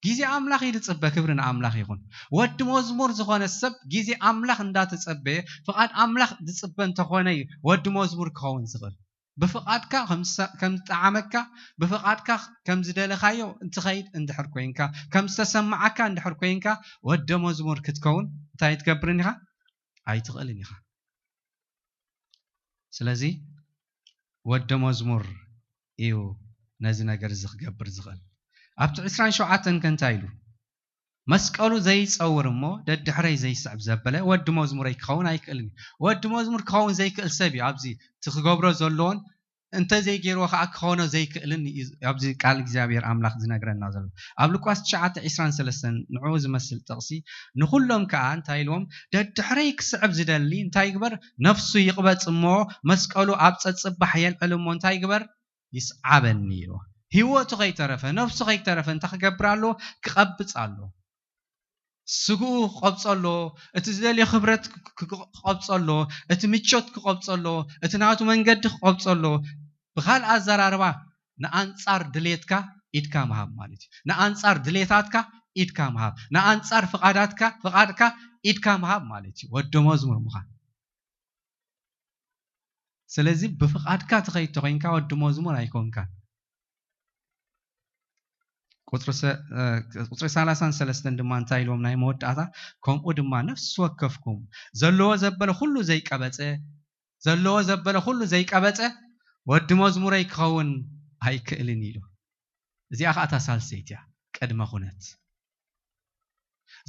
ግዜ ኣምላኽ እዩ ዝጽበ። ክብሪ ንኣምላኽ ይኹን። ወዲ መዝሙር ዝኾነ ሰብ ግዜ ኣምላኽ እንዳተጸበየ፣ ፍቓድ ኣምላኽ ዝጽበ እንተኾነ እዩ ወዲ መዝሙር ክኸውን ዝኽእል። ብፍቓድካ ከም ዝሰ-፣ ከም ዝጠዓመካ፣ ብፍቓድካ ከም ዝደለኻዮ እንትኸይድ እንድሕር ኮይንካ፣ ከም ዝተሰማዓካ እንድሕር ኮይንካ፣ ወዲ መዝሙር ክትከውን እንታይ ትገብርን ኢኻ? ኣይትኽእልን ኢኻ። ስለዚ ወዲ መዝሙር እዩ ነዚ ነገር እዚ ክገብር ዝኽእል። ኣብቲ ዕስራን ሸውዓተን ከ እንታይ ኢሉ? "መስቀሉ ዘይጸውር እሞ ደድሕረይ ዘይስዕብ ዘበለ ወዲ መዝሙረይ ክኸውን ኣይክእልን እዩ።" ወዲ መዝሙር ክኸውን ዘይክእል ሰብ እዩ ኣብዚ እቲ ክገብሮ ዘለዎን እንተዘይገይርዎ ከኣ ክኾኖ ዘይክእልን እዩ ኣብዚ ቃል እግዚኣብሔር ኣምላኽ ዝነግረና ዘሎ። ኣብ ሉቃስ ትሽዓተ ዕስራን ሰለስተን ንዕኡ ዝመስል ጥቕሲ፣ ንኹሎም ከኣ እንታይ ኢልዎም? "ደድሕረይ ክስዕብ ዝደሊ እንታይ ይግበር? ነፍሱ ይቕበጽ እሞ መስቀሉ ኣብ ጸጽባሕ የልዕል እሞ እንታይ ይግበር? ይስዓበኒ" ኢልዎ። ህይወቱ ከይተረፈ፣ ነፍሱ ከይተረፈ እንታይ ክገብር ኣለዎ? ክቐብጽ ኣለዎ። ስግኡ ክቐብጾ ኣለዎ፣ እቲ ዝደልዮ ክብረት ክ-፣ ክ-፣ ክቐብጾ ኣለዎ፣ እቲ ምቾት ክቐብጾ ኣለዎ፣ እቲ ናቱ መንገዲ ክቐብጾ ኣለዎ። ብኻልእ ኣዘራርባ ንኣንጻር ድሌትካ ኢድካ ምሃብ ማለት እዩ። ንኣንጻር ድሌታትካ ኢድካ ምሃብ፣ ንኣንጻር ፍቓዳትካ፣ ፍቓድካ ኢድካ ምሃብ ማለት እዩ። ወዲ መዝሙር ምዃን። ስለዚ ብፍቓድካ ትኸይድ ተኾይንካ ወዲ መዝሙር ኣይኮንካን። ቁጽሪ ሰ-፣ እ፣ ቁጽሪ ሰላሳን ሰለስተን ድማ እንታይ ኢልዎም ናይ መወዳእታ? "ከምኡ ድማ ነፍሲ ወከፍኩም ዘለዎ ዘበለ ኩሉ ዘይቀበጸ፣ ዘለዎ ዘበለ ኩሉ ዘይቀበጸ ወዲ መዝሙረይ ክኸውን ኣይክእልን" ኢሉ። እዚኣ ኸኣ እታ ሳልሰይቲ እያ፣ ቅድመ ኩነት።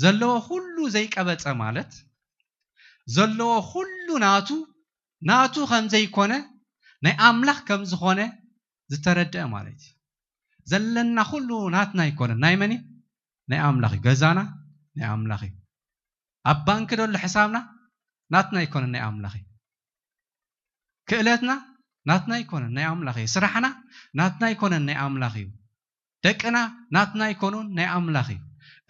ዘለዎ ኩሉ ዘይቀበጸ ማለት ዘለዎ ኩሉ ናቱ፣ ናቱ ከም ዘይኮነ፣ ናይ ኣምላኽ ከም ዝኾነ ዝተረድአ ማለት እዩ። ዘለና ኩሉ ናትና ኣይኮነን። ናይ መን እዩ? ናይ ኣምላኽ እዩ። ገዛና ናይ ኣምላኽ እዩ። ኣብ ባንክ ዘሎ ሕሳብና ናትና ኣይኮነን፣ ናይ ኣምላኽ እዩ። ክእለትና ናትና ኣይኮነን፣ ናይ ኣምላኽ እዩ። ስራሕና ናትና ኣይኮነን፣ ናይ ኣምላኽ እዩ። ደቅና ናትና ኣይኮኑን፣ ናይ ኣምላኽ እዩ።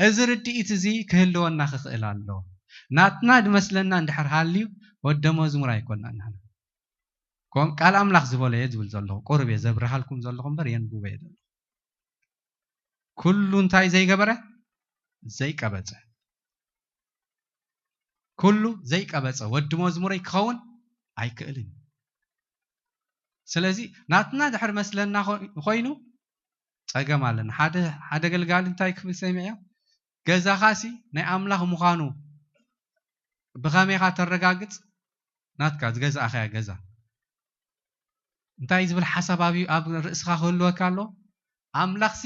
እዚ ርድኢት እዚ ክህልወና ክኽእል ኣለዎ። ናትና ድመስለና እንድሕር ሃልዩ፣ ወደ መዝሙር ኣይኮንና ንሕና። ከም ቃል ኣምላኽ ዝበሎ እየ ዝብል ዘለኹ፣ ቁሩብ እየ ዘብርሃልኩም ዘለኹ እምበር የንብቦ እየ ዘለኹ። ኩሉ እንታይ ዘይገበረ? ዘይቀበጸ። ኩሉ ዘይቀበጸ ወዲ መዝሙረይ ክኸውን ኣይክእልን እዩ። ስለዚ ናትና ድሕር መስለና ኮ-፣ ኮይኑ ጸገም ኣለና። ሓደ፣ ሓደ ኣገልጋሊ እንታይ ክብል ሰሚዐ? ገዛኻሲ ናይ ኣምላኽ ምዃኑ ብኸመይ ኢኻ ተረጋግጽ? ናትካ ዝገዛእኻያ ገዛ። እንታይ ዝብል ሓሳብ ኣብ፣ ኣብ ርእስኻ ክህልወካ ኣለዎ? ኣምላኽሲ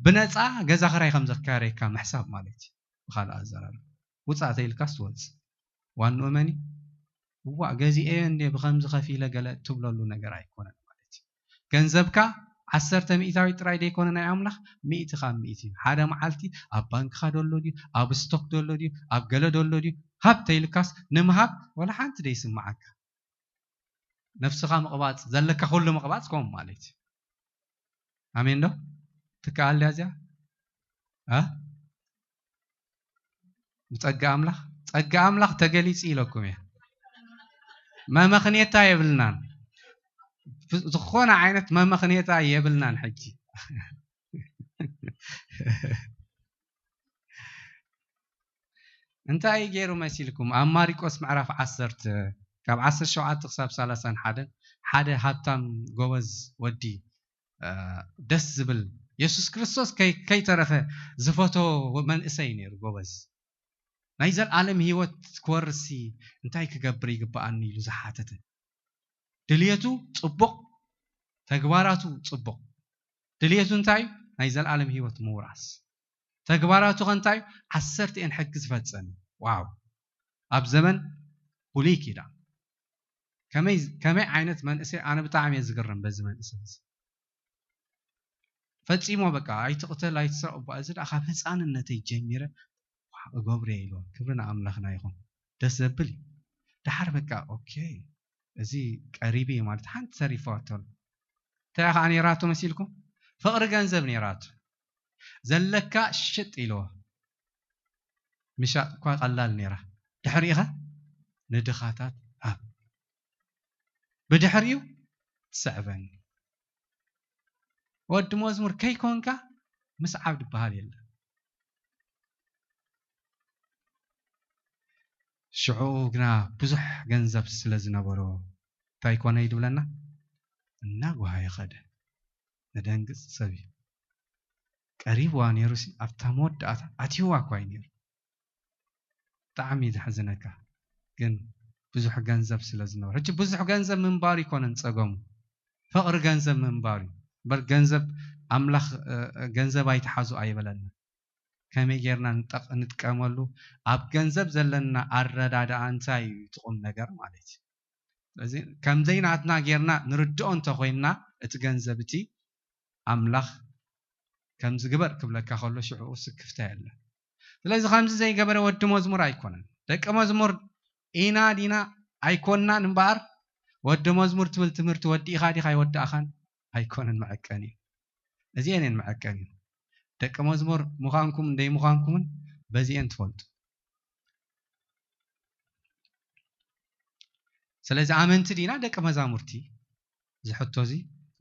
ብነጻ ገዛ ክራይ ከም ዘካረየካ ምሕሳብ ማለት እዩ። ብኻልእ ኣዘራርባ፣ ውጻእ ተይልካስ ትወጽእ። ዋንኡ መን እዩ? እዋእ፣ ገዚኤዮ እንዴ ብኸምዚ ከፊለ ገለ ትብለሉ ነገር ኣይኮነን ማለት እዩ። ገንዘብካ ዓሰርተ ሚእታዊት ጥራይ ደይኮነ ናይ ኣምላኽ፣ ሚእቲ ካብ ሚእቲ እዩ። ሓደ መዓልቲ ኣብ ባንክኻ ደሎ ድዩ፣ ኣብ ስቶክ ደሎ ድዩ፣ ኣብ ገለ ደሎ ድዩ፣ ሃብ ተይልካስ ንምሃብ ወላ ሓንቲ ደይስምዓካ። ነፍስኻ ምቕባጽ፣ ዘለካ ኩሉ ምቕባጽ ከምኡ ማለት እዩ። ኣሜን ዶ? ትከኣል ድያ እዚኣ? እ? ብጸጋ ኣምላኽ፣ ጸጋ ኣምላኽ ተገሊጹ ኢለኩም እየ። መመኽኔታ የብልናን። ብ-፣ ዝኾነ ዓይነት መመኽኔታ የብልናን ሕጂ። እንታይ እዩ ገይሩ መሲልኩም? ኣብ ማሪቆስ ምዕራፍ ዓሰርተ ካብ ዓሰርተ ሸውዓተ ክሳብ ሰላሳን ሓደን ሓደ ሃብታም ጎበዝ ወዲ፣ እ፣ ደስ ዝብል የሱስ ክርስቶስ ከይ-፣ ከይተረፈ ዝፈቶ መንእሰይ ነይሩ። ጎበዝ ናይ ዘለኣለም ህይወት ክወርሲ እንታይ ክገብር ይግብኣኒ ኢሉ ዝሓተተ። ድልየቱ ጽቡቕ፣ ተግባራቱ ጽቡቕ። ድልየቱ እንታይ እዩ? ናይ ዘለኣለም ህይወት ምውራስ። ተግባራቱ ከ እንታይ እዩ? ዓሰርተ እየን ሕጊ ዝፈጸመ። ዋው! ኣብ ዘመን ብሉይ ኪዳን። ከመይ፣ ከመይ ዓይነት መንእሰይ፣ ኣነ ብጣዕሚ እየ ዝግረም በዚ መንእሰይ እዚ። ፈጺሞ በቃ ኣይትቕተል፣ ኣይትስረቕ እባ፣ እዚ ደኣ ካብ ህፃንነተይ ጀሚረ እገብሮ እየ ኢልዎ። ክብሪ ንኣምላኽና ይኹን። ደስ ዘብል እዩ። ደሓር በቃ ኦኬ፣ እዚ ቀሪቡ እዩ ማለት ሓንቲ ተሪፋቶ ኣሎ። እንታይ እያ ከዓ ነይራቶ መሲልኩም? ፍቕሪ ገንዘብ ነይራቶ። ዘለካ ሽጥ ኢልዎ። ምሻጥ እኳ ቀላል ነይራ። ድሕሪኡ ኸ ንድኻታት ሃብ። ብድሕሪኡ ትስዕበኒ። ወዲ መዝሙር ከይኮንካ ምስዓብ ዝበሃል የለን። ሽዑ ግና ብዙሕ ገንዘብ ስለ ዝነበሮ እንታይ ኮነ እዩ ድብለና? እናጓሃየ ኸደ። ነደንግጽ ሰብ እዩ። ቀሪብዋ ነይሩሲ ኣብታ መወዳእታ ኣትይዋ እኳ እዩ ነይሩ። ብጣዕሚ እዩ ዘሕዝነካ። ግን ብዙሕ ገንዘብ ስለ ዝነበሮ፣ ሕጂ ብዙሕ ገንዘብ ምንባሩ ኣይኮነን ጸገሙ፣ ፍቕሪ ገንዘብ ምንባሩ እዩ። እምበር ገንዘብ ኣምላኽ፣ እ፣ ገንዘብ ኣይትሓዙ ኣይበለና። ከመይ ጌርና ንጠቕ-፣ ንጥቀመሉ፣ ኣብ ገንዘብ ዘለና ኣረዳድኣ እንታይ እዩ እቲ ቁም ነገር ማለት እዩ። ስለዚ ከም ዘይናትና ጌርና ንርድኦ እንተኾይንና እቲ ገንዘብ እቲ ኣምላኽ ከምዚ ግበር ክብለካ ከሎ ሽዕኡ ስክፍታ የለን። ስለዚ ከምዚ ዘይገበረ ወዲ መዝሙር ኣይኮነን። ደቂ መዝሙር ኢና ዲና ኣይኮንናን እምበኣር፣ ወዲ መዝሙር ትብል ትምህርቲ ወዲእኻ ዲኻ ኣይወዳእኻን ኣይኮነን መዐቀኒ እዩ። እዚኤን እየን መዐቀኒ እዩ። ደቂ መዝሙር ምዃንኩም እንደይምዃንኩምን በዚኤን ትፈልጡ። ስለዚ ኣመንቲ ዲና ደቂ መዛሙርቲ? እዚ ሕቶ እዚ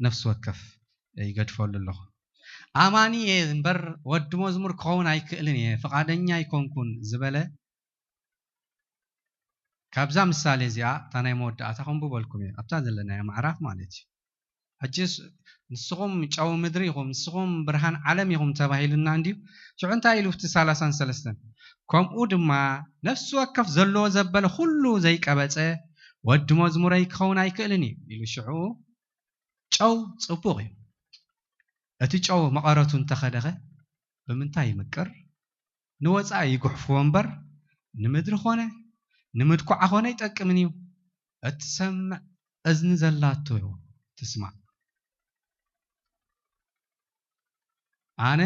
ነፍሲ ወከፍ ይገድፈሉ ኣለኹ። ኣማኒ እየ እምበር ወዲ መዝሙር ክኸውን ኣይክእልን እየ፣ ፍቓደኛ ኣይኮንኩን ዝበለ፣ ካብዛ ምሳሌ እዚኣ እታ ናይ መወዳእታ ከንብበልኩም እየ፣ ኣብታ ዘለናዮ ምዕራፍ ማለት እዩ። ሕጂስ ንስኹም ጨው ምድሪ ኢኹም፣ ንስኹም ብርሃን ዓለም ኢኹም ተባሂሉና እንድዩ። ሽዑ እንታይ ኢሉ ኣብቲ ሰላሳን ሰለስተን? ከምኡ ድማ ነፍሲ ወከፍ ዘለዎ ዘበለ ኩሉ ዘይቀበጸ ወዲ መዝሙረይ ክኸውን ኣይክእልን እዩ ኢሉ። ሽዑ ጨው ጽቡቕ እዩ፣ እቲ ጨው መቐረቱ እንተኸደኸ ብምንታይ ይምቅር? ንወጻኢ ይጉሕፍዎ እምበር ንምድሪ ኾነ ንምድኳዓ ኾነ ኣይጠቅምን እዩ። እትሰምዕ እዝኒ ዘላቶ ትስማዕ። ኣነ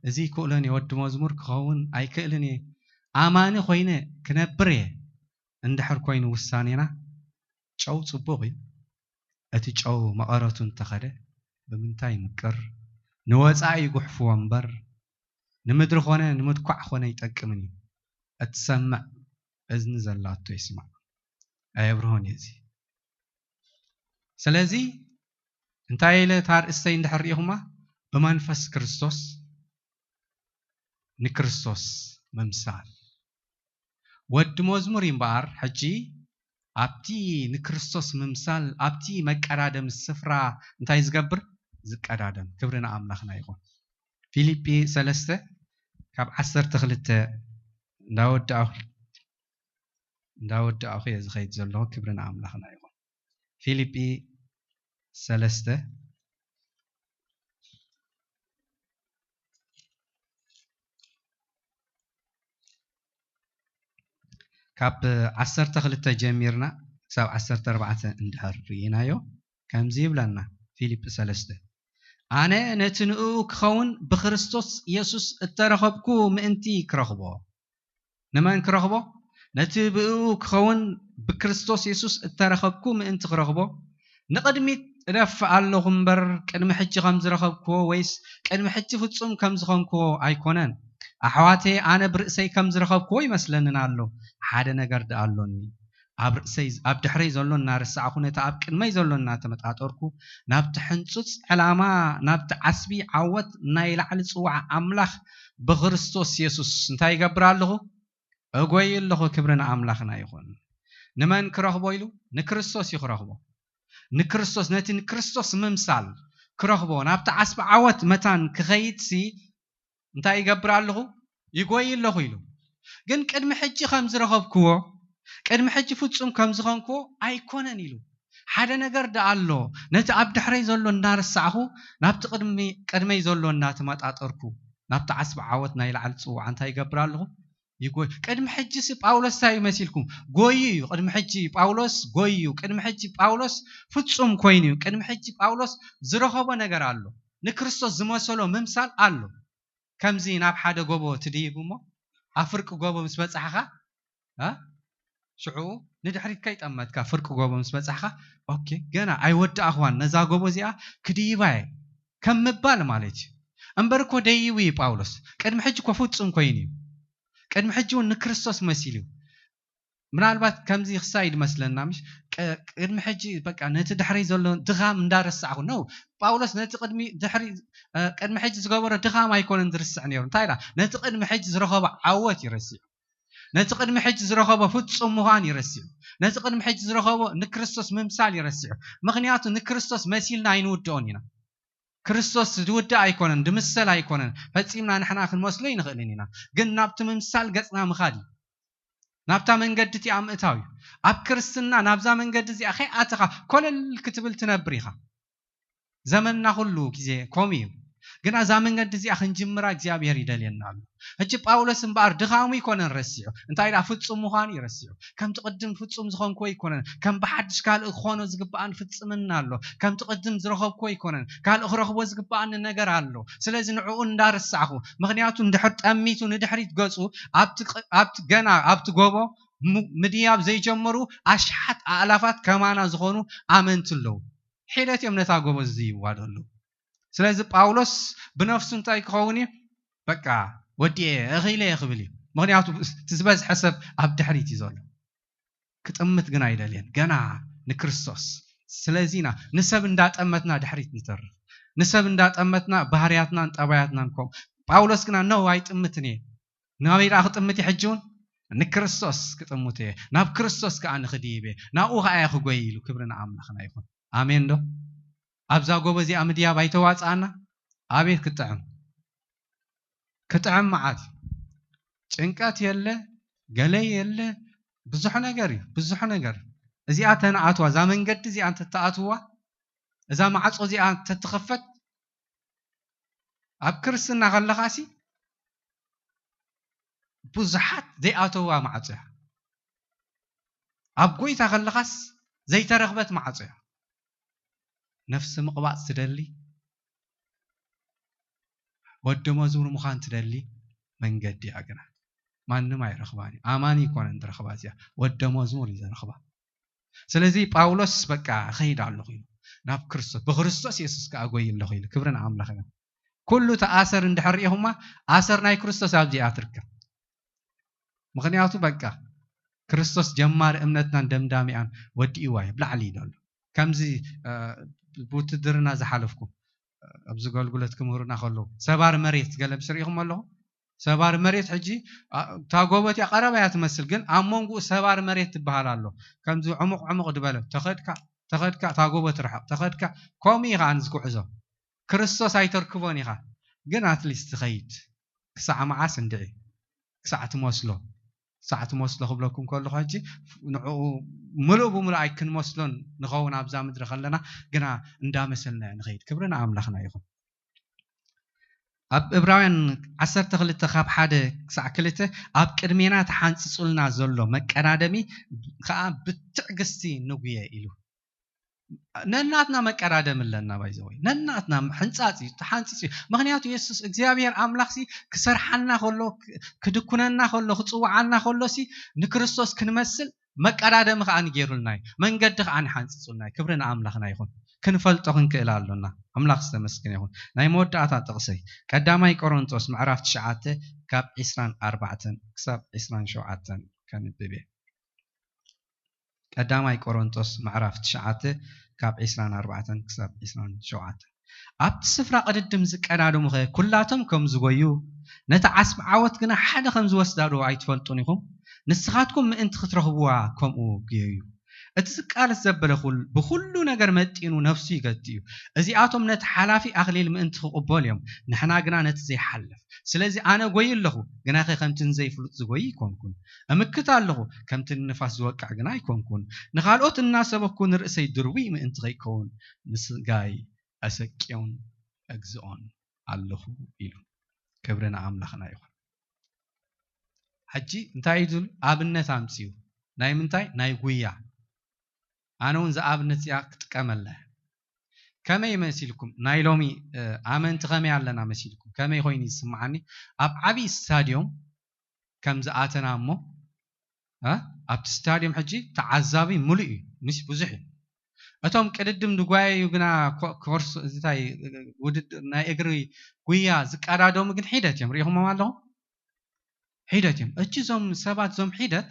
እዚ ክእሎን ወዲ መዝሙር ክኸውን ኣይክእልን እየ፣ ኣማኒ ኮይነ ክነብር እየ እንድሕር ኮይኑ ውሳኔና፣ ጨው ጽቡቕ እዩ። እቲ ጨው መቐረቱ እንተኸደ ብምንታይ ይምቅር? ንወጻኢ ይጉሕፍዎ እምበር ንምድሪ ኾነ ንምድኳዕ ኾነ ኣይጠቅምን እዩ። እትሰምዕ እዝኒ ዘላቶ ይስማዕ። ኣየብርሆን እዩ እዚ። ስለዚ እንታይ ኢለ እታ ኣርእስተይ እንድሕር ርኢኹማ? ብመንፈስ ክርስቶስ ንክርስቶስ ምምሳል። ወዲ መዝሙር እዩ እምበኣር፣ ሕጂ ኣብቲ ንክርስቶስ ምምሳል፣ ኣብቲ መቀዳደሚ ስፍራ እንታይ ዝገብር? ዝቀዳደም። ክብሪ ንኣምላኽና ይኹን። ፊልጲ ሰለስተ ካብ ዓሰርተ ክልተ እንዳወዳእኹ፣ እንዳወዳእኹ እየ ዝኸይድ ዘለኹ። ክብሪ ንኣምላኽና ይኹን። ፊልጲ ሰለስተ ካብ ዓሰርተ ክልተ ጀሚርና ክሳብ ዓሰርተ ኣርባዕተ እንድሕር ርኢናዮ፣ ከምዚ ይብለና ፊልጲ ሰለስተ፣ ኣነ ነቲ ንእኡ ክኸውን ብክርስቶስ የሱስ እተረኸብኩ ምእንቲ ክረኽቦ። ንመን ክረኽቦ? ነቲ ብእኡ ክኸውን ብክርስቶስ የሱስ እተረኸብኩ ምእንቲ ክረኽቦ። ንቕድሚት እደፍእ ኣለኹ እምበር፣ ቅድሚ ሕጂ ከም ዝረኸብክዎ ወይስ ቅድሚ ሕጂ ፍጹም ከም ዝኾንክዎ ኣይኮነን። ኣሕዋተይ፣ ኣነ ብርእሰይ ከም ዝረኸብክዎ ይመስለንን ኣሎ። ሓደ ነገር ደኣ ኣሎኒ። ኣብ ርእሰይ፣ ኣብ ድሕረይ ዘሎ እናረሳዕኹ፣ ነቲ ኣብ ቅድመይ ዘሎ እናተመጣጠርኩ፣ ናብቲ ሕንጹጽ ዕላማ፣ ናብቲ ዓስቢ ዓወት ናይ ላዕሊ ጽዋዕ ኣምላኽ ብክርስቶስ የሱስ እንታይ ይገብር ኣለኹ? እጎይ ኣለኹ። ክብሪ ንኣምላኽና ይኹን። ንመን ክረኽቦ ኢሉ? ንክርስቶስ እዩ ክረኽቦ። ንክርስቶስ፣ ነቲ ንክርስቶስ ምምሳል ክረኽቦ፣ ናብቲ ዓስቢ ዓወት መታን ክኸይድሲ እንታይ ይገብር ኣለኹ? ይጎይ ኣለኹ ኢሉ። ግን ቅድሚ ሕጂ ከም ዝረኸብክዎ፣ ቅድሚ ሕጂ ፍጹም ከም ዝኾንክዎ ኣይኮነን ኢሉ። ሓደ ነገር ደኣ ኣሎ። ነቲ ኣብ ድሕረይ ዘሎ እናረሳዕኹ፣ ናብቲ ቅድሚ-፣ ቅድመይ ዘሎ እናተመጣጠርኩ፣ ናብቲ ዓስቢ ዓወት ናይ ላዕሊ ጽዋዕ እንታይ ይገብር ኣለኹ? ይጎይ። ቅድሚ ሕጂ ሲ ጳውሎስ እንታይ እዩ መሲልኩም? ጎዩ እዩ። ቅድሚ ሕጂ ጳውሎስ ጎዩ እዩ። ቅድሚ ሕጂ ጳውሎስ ፍጹም ኮይኑ እዩ። ቅድሚ ሕጂ ጳውሎስ ዝረኸቦ ነገር ኣሎ። ንክርስቶስ ዝመሰሎ ምምሳል ኣሎ። ከምዚ ናብ ሓደ ጎቦ ትድይብ እሞ፣ ኣብ ፍርቂ ጎቦ ምስ በጻሕኻ፣ እ? ሽዑ ንድሕሪት ከይጠመትካ ፍርቂ ጎቦ ምስ በጻሕኻ፣ ኦኬ፣ ገና ኣይወዳእኽዋን፣ ነዛ ጎቦ እዚኣ ክድይባ እየ ከም ምባል ማለት እዩ። እምበር እኮ ደይቡ እዩ ጳውሎስ። ቅድሚ ሕጂ እኮ ፍጹም ኮይኑ እዩ። ቅድሚ ሕጂ እውን ንክርስቶስ መሲሉ እዩ። ምናልባት ከምዚ ክሳይድ መስለና፣ ምሽ? ቀ-፣ ቅድሚ ሕጂ በቃ ነቲ ድሕሪ ዘሎ ድኻም እንዳረሳዕኹ ነው። ጳውሎስ ነቲ ቅድሚ ድሕሪ፣ እ፣ ቅድሚ ሕጂ ዝገበሮ ድኻም ኣይኮነን ዝርስዕ ነይሩ። እንታይ ኢላ? ነቲ ቅድሚ ሕጂ ዝረኸቦ ዓወት ይረስዕ። ነቲ ቅድሚ ሕጂ ዝረኸቦ ፍጹም ምዃን ይረስዕ። ነቲ ቅድሚ ሕጂ ዝረኸቦ ንክርስቶስ ምምሳል ይረስዕ። ምኽንያቱ ንክርስቶስ መሲልና ኣይንውድኦን ኢና። ክርስቶስ ዝውዳእ ኣይኮነን፣ ዝምሰል ኣይኮነን። ፈጺምና ንሕና ክንመስሎ ኣይንኽእልን ኢና። ግን ናብቲ ምምሳል ገጽና ምኻድ እዩ። ናብታ መንገዲ እቲኣ ምእታው እዩ። ኣብ ክርስትና ናብዛ መንገዲ እዚኣ ከይኣተኻ ኮለል ክትብል ትነብር ኢኻ። ዘመንና ኩሉ ግዜ ከምኡ እዩ። ግና እዛ መንገዲ እዚኣ ክንጅምራ እግዚኣብሔር ይደልየና ኣሎ። ሕጂ ጳውሎስ እምበኣር ድኻሙ ኣይኮነን ረሲዑ፣ እንታይ ደኣ ፍጹም ምዃኑ እዩ ረሲዑ። ከምቲ ቅድም ፍጹም ዝኾንኩዎ ኣይኮነን፣ ከም ብሓድሽ ካልእ ክኾኖ ዝግብኣን ፍጽምና ኣሎ። ከምቲ ቅድም ዝረኸብኩዎ ኣይኮነን፣ ካልእ ክረኽቦ ዝግብኣኒ ነገር ኣሎ። ስለዚ ንዕኡ እንዳረሳዕኹ፣ ምኽንያቱ እንድሕር ጠሚቱ ንድሕሪት ገጹ ኣብቲ ቅ-፣ ኣብቲ ገና ኣብቲ ጎቦ ም-፣ ምድያብ ዘይጀመሩ ኣሽሓት ኣእላፋት ከማና ዝኾኑ ኣመንቲ ኣለዉ። ሒደት እዮም ነታ ጎቦ ዝድይብዋ ዘለዉ። ስለዚ ጳውሎስ ብነፍሱ እንታይ ክኸውን እዩ? በቃ ወዲኤ እኺለ እየ ክብል እዩ። ምኽንያቱ እቲ ዝበዝሐ ሰብ ኣብ ድሕሪት እዩ ዘሎ። ክጥምት ግን ኣይደልየን፣ ገና ንክርስቶስ። ስለዚ ኢና ንሰብ እንዳጠመትና ድሕሪት ንተርፍ፣ ንሰብ እንዳጠመትና ባህርያትናን ጠባያትናን ከምኡ። ጳውሎስ ግና ነው ኣይጥምትን እየ። ናበይ ደኣ ክጥምት እየ? ሕጂ እውን ንክርስቶስ ክጥምት እየ፣ ናብ ክርስቶስ ከኣ ንኽድይብ እየ፣ ናብኡ ከኣ እየ ክጎይ ኢሉ። ክብሪ ንኣምላኽና ይኹን። ኣሜን ዶ? ኣብዛ ጎቦ እዚኣ ምድያብ ኣይተዋጽኣና? ኣቤት ክጥዕም፣ ክጥዕም መዓት። ጭንቀት የለ፣ ገለ የለ፣ ብዙሕ ነገር እዩ፣ ብዙሕ ነገር። እዚኣ ተንኣትዋ፣ እዛ መንገዲ እዚኣ እንተትኣትዋ፣ እዛ ማዕጾ እዚኣ እንተትኸፈት፣ ኣብ ክርስትና ከለኻሲ ብዙሓት ዘይኣተዋ ማዕጾ እያ። ኣብ ጎይታ ከለኻስ ዘይተረኽበት ማዕጾ እያ። ነፍሲ ምቕባጽ ትደሊ፣ ወዲ መዝሙር ምዃን ትደሊ፣ መንገዲ እያ ግና ማንም ኣይረኽባን እዩ። ኣማኒ ኣይኮነን ዝረኽባ እዚኣ፣ ወዲ መዝሙር እዩ ዝረኽባ። ስለዚ ጳውሎስ በቃ እኸይድ ኣለኹ ኢሉ ናብ ክርስቶስ፣ ብክርስቶስ የሱስ ከኣ ጎይ ኣለኹ ኢሉ። ክብሪ ንኣምላኽ ይኹን። ኩሉ እቲ ኣሰር እንድሕር ርኢኹማ፣ ኣሰር ናይ ክርስቶስ ኣብዚኣ ትርከብ። ምኽንያቱ በቃ ክርስቶስ ጀማሪ እምነትናን ደምዳሚኣን ወዲእዋ እዩ፣ ብላዕሊ እዩ ዘሎ። ከምዚ፣ እ፣ ብውትድርና ዝሓለፍኩ፣ እ፣ ኣብዚ ኣገልግሎት ክምህሩና ከለዉ፣ ሰባሪ መሬት ገለ ምስ ርኢኹም ኣለኹም። ሰባሪ መሬት ሕጂ፣ እ፣ እታ ጎቦ እቲኣ ቀረባ እያ ትመስል፣ ግን ኣብ መንጎኡ ሰባሪ መሬት ትበሃል ኣሎ። ከምዚ ዕሙቕ ዕሙቕ ዝበለ፣ ተኸድካ፣ ተኸድካ፣ እታ ጎቦ ትርሕቕ፣ ተኸድካ፣ ከምኡ እዩ ከኣ እዚ ጉዕዞ። ክርስቶስ ኣይተርክቦን ኢኻ፣ ግን ኣትሊስት ትኸይድ። ክሳዕ መዓስ እንድዒ? ክሳዕ ትመስሎ። ክሳዕ ትመስሎ ክብለኩም ከለኹ ሕጂ ንዕኡ ምሉእ ብምሉእ ኣይክንመስሎን ንኸውን ኣብዛ ምድሪ ከለና፣ ግና እንዳመሰልናዮ ንኸይድ። ክብሪ ንኣምላኽና ይኹን። ኣብ ዕብራውያን ዓሰርተ ክልተ ካብ ሓደ ክሳዕ ክልተ፣ ኣብ ቅድሜና ተሓንጺጹልና ዘሎ መቀዳደሚ ከኣ ብትዕግስቲ ንጉየ ኢሉ። ነናትና መቀዳደም ኣለና። ባይዘወይ ነናትና ሕንጻጽ እዩ፣ ተሓንጺጽ እዩ። ምክንያቱ የሱስ እግዚኣብሔር ኣምላኽሲ ክሰርሓና ከሎ፣ ክድኩነና ከሎ፣ ክጽውዓና ከሎሲ ንክርስቶስ ክንመስል መቀዳደሚ ከዓ ንጌሩልና እዩ፣ መንገዲ ከዓ ንሓንጺጹልና እዩ። ክብሪ ንኣምላኽና ይኹን። ክንፈልጦ ክንክእል ኣሎና። ኣምላኽ ዝተመስገነ ይኹን። ናይ መወዳእታ ጥቕሰይ ቀዳማይ ቆሮንጦስ ምዕራፍ ትሽዓተ ካብ ዕስራን ኣርባዕተን ክሳብ ዕስራን ሸውዓተን ከንብብ እየ። ቀዳማይ ቆሮንጦስ ምዕራፍ ትሽዓተ ካብ ዕስራን ኣርባዕተን ክሳብ ዕስራን ሸውዓተን። ኣብቲ ስፍራ ቅድድም ዝቀዳደሙ ኸ ኩላቶም ከም ዝጎዩ፣ ነቲ ዓስቢ ዓወት ግና ሓደ ከም ዝወስዳ ዶ ኣይትፈልጡን ኢኹም? ንስኻትኩም ምእንቲ ክትረኽብዋ ከምኡ ግየዩ። እቲ ዝቃለስ ዘበለ ኩል-፣ ብኹሉ ነገር መጢኑ ነፍሱ ይገቲ እዩ። እዚኣቶም ነቲ ሓላፊ ኣኽሊል ምእንቲ ክቕበሉ እዮም፣ ንሕና ግና ነቲ ዘይሓልፍ። ስለዚ ኣነ ጎይ ኣለኹ፣ ግናኸ ከምቲ ንዘይፍሉጥ ዝጎይ ኣይኮንኩን። እምክት ኣለኹ፣ ከምቲ ንንፋስ ዝወቅዕ ግና ኣይኮንኩን። ንኻልኦት እናሰበኩ ንርእሰይ ድርቡይ ምእንቲ ከይከውን ንስጋይ ኣሰቅዮን እግዝኦን ኣለኹ ኢሉ። ክብሪ ንኣምላኽና ይኹን። ሕጂ እንታይ እዩ ዝብል? ኣብነት ኣምፅኡ። ናይ ምንታይ? ናይ ጉያ። ኣነ እውን እዛ ኣብነት እዚኣ ክጥቀመላ እየ። ከመይ መሲልኩም? ናይ ሎሚ፣ እ፣ ኣመንቲ ከመይ ኣለና መሲልኩም? ከመይ ኮይኑ ይስምዓኒ? ኣብ ዓብዪ ስታድዮም ከም ዝኣተና እሞ፣ እ፣ ኣብቲ ስታድዮም ሕጂ ተዓዛቢ ሙሉእ እዩ፣ ምስ ብዙሕ እዩ። እቶም ቅድድም ዝጓየዩ ግና ኮ-፣ ኮርስ፣ እንታይ፣ ውድድር ናይ እግሪ ጉያ ዝቀዳደሙ ግን ሒደት እዮም። ሪኢኹሞም ኣለኹም? ሒደት እዮም። እቺ እዞም ሰባት እዞም ሒደት፣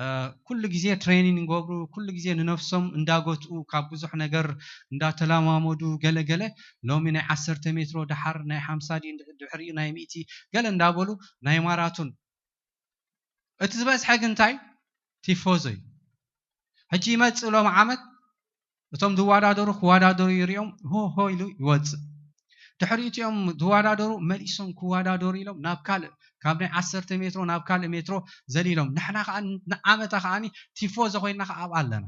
እ፣ ኩሉ ግዜ ትሬኒንግ ይገብሩ፣ ኩሉ ግዜ ንነፍሶም እንዳገትኡ፣ ካብ ብዙሕ ነገር እንዳተለማመዱ፣ ገለ ገለ ሎሚ ናይ ዓሰርተ ሜትሮ፣ ደሓር ናይ ሓምሳ ድዩ፣ ድሕሪኡ ናይ ሚእቲ ገለ እንዳበሉ ናይ ማራቶን። እቲ ዝበዝሐ ግን እንታይ? ቲፎዞ እዩ። ሕጂ ይመጽእ ሎም ዓመት እቶም ዝወዳደሩ ክወዳደሩ ይሪኦም፣ ሆ ሆ ኢሉ ይወጽእ። ድሕሪ እቲኦም ዝወዳደሩ መሊሶም ክወዳደሩ ኢሎም ናብ ካልእ፣ ካብ ናይ ዓሰርተ ሜትሮ ናብ ካልእ ሜትሮ ዘሊሎም። ንሕና ከኣ ንዓመታ ከኣ ቲፎዞ ኮይንና ከኣ ኣብኣ ኣለና።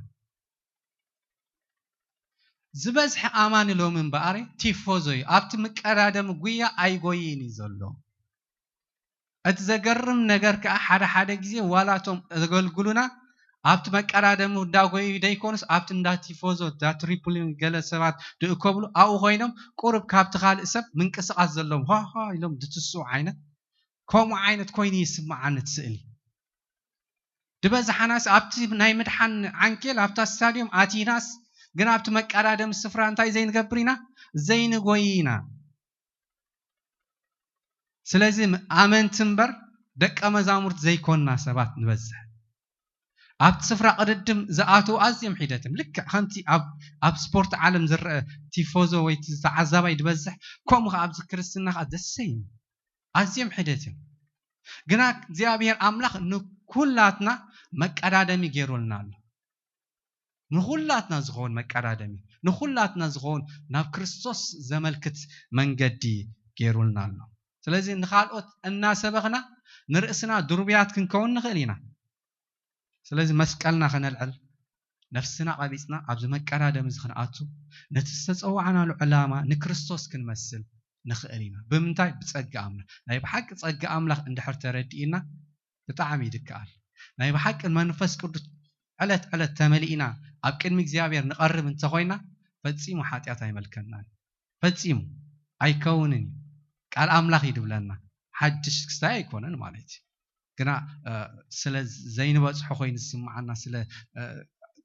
ዝበዝሐ ኣማኒ ሎሚ እምበኣር ቲፎዞ እዩ። ኣብቲ መቀዳደሚ ጉያ ኣይጎይን እዩ ዘሎ። እቲ ዘገርም ነገር ከኣ ሓደ ሓደ ግዜ ዋላ እቶም ዘገልግሉና ኣብቲ መቀዳደሚ እንዳጎዩ ደይኮኑስ ኣብቲ እንዳ ቲፎዞ፣ እንዳ ትሪፖሊ ገለ ሰባት ድእከብሉ ኣብኡ ኮይኖም ቁሩብ ካብቲ ካልእ ሰብ ምንቅስቃስ ዘለዎም ሃ ሃ ኢሎም ድትስኡ ዓይነት፣ ከምኡ ዓይነት ኮይኑ ይስምዓኒ እቲ ስእሊ። ዝበዝሓናስ ኣብቲ ናይ ምድሓን ዓንኬል ኣብታ ስታድዮም ኣቲናስ ግን ኣብቲ መቀዳደሚ ስፍራ እንታይ ዘይንገብር ኢና? ዘይንጎይ ኢና። ስለዚ ኣመንቲ እምበር ደቀ መዛሙርት ዘይኮንና ሰባት ንበዝሕ። ኣብቲ ስፍራ ቅድድም ዝኣተዉ ኣዝዮም ሒደት እዮም። ልክዕ ከምቲ ኣብ፣ ኣብ ስፖርት ዓለም ዝረአ ቲፎዞ ወይ እቲ ተዓዛባይ ዝበዝሕ፣ ከምኡ ከኣ ኣብዚ ክርስትና ከኣ ደሰ እዩ። ኣዝዮም ሒደት እዮም። ግና እግዚኣብሔር ኣምላኽ ንኩላትና መቀዳደሚ ገይሩልና ኣሎ። ንኹላትና ዝኸውን መቀዳደሚ፣ ንኹላትና ዝኸውን ናብ ክርስቶስ ዘመልክት መንገዲ ገይሩልና ኣሎ። ስለዚ ንኻልኦት እናሰበኽና ንርእስና ድሩብያት ክንከውን ንኽእል ኢና። ስለዚ መስቀልና ከነልዕል፣ ነፍስና ቀቢጽና ኣብዚ መቀዳደሚ እዚ ክንኣቱ፣ ነቲ ዝተጸዋዕናሉ ዕላማ ንክርስቶስ ክንመስል ንኽእል ኢና። ብምንታይ? ብጸጋ ኣምላኽ። ናይ ብሓቂ ጸጋ ኣምላኽ እንድሕር ተረዲእና ብጣዕሚ ይድከኣል። ናይ ብሓቂ መንፈስ ቅዱስ ዕለት ዕለት ተመሊእና ኣብ ቅድሚ እግዚኣብሔር ንቐርብ እንተኾይና ፈጺሙ ሓጢኣት ኣይመልከናን። ፈጺሙ ኣይከውንን እዩ። ቃል ኣምላኽ እዩ ድብለና። ሓድሽ ክስታይ ኣይኮነን ማለት እዩ። ግና፣ እ፣ ስለ ዘይንበጽሖ ኮይኑ ዝስምዓና፣ ስለ፣ እ፣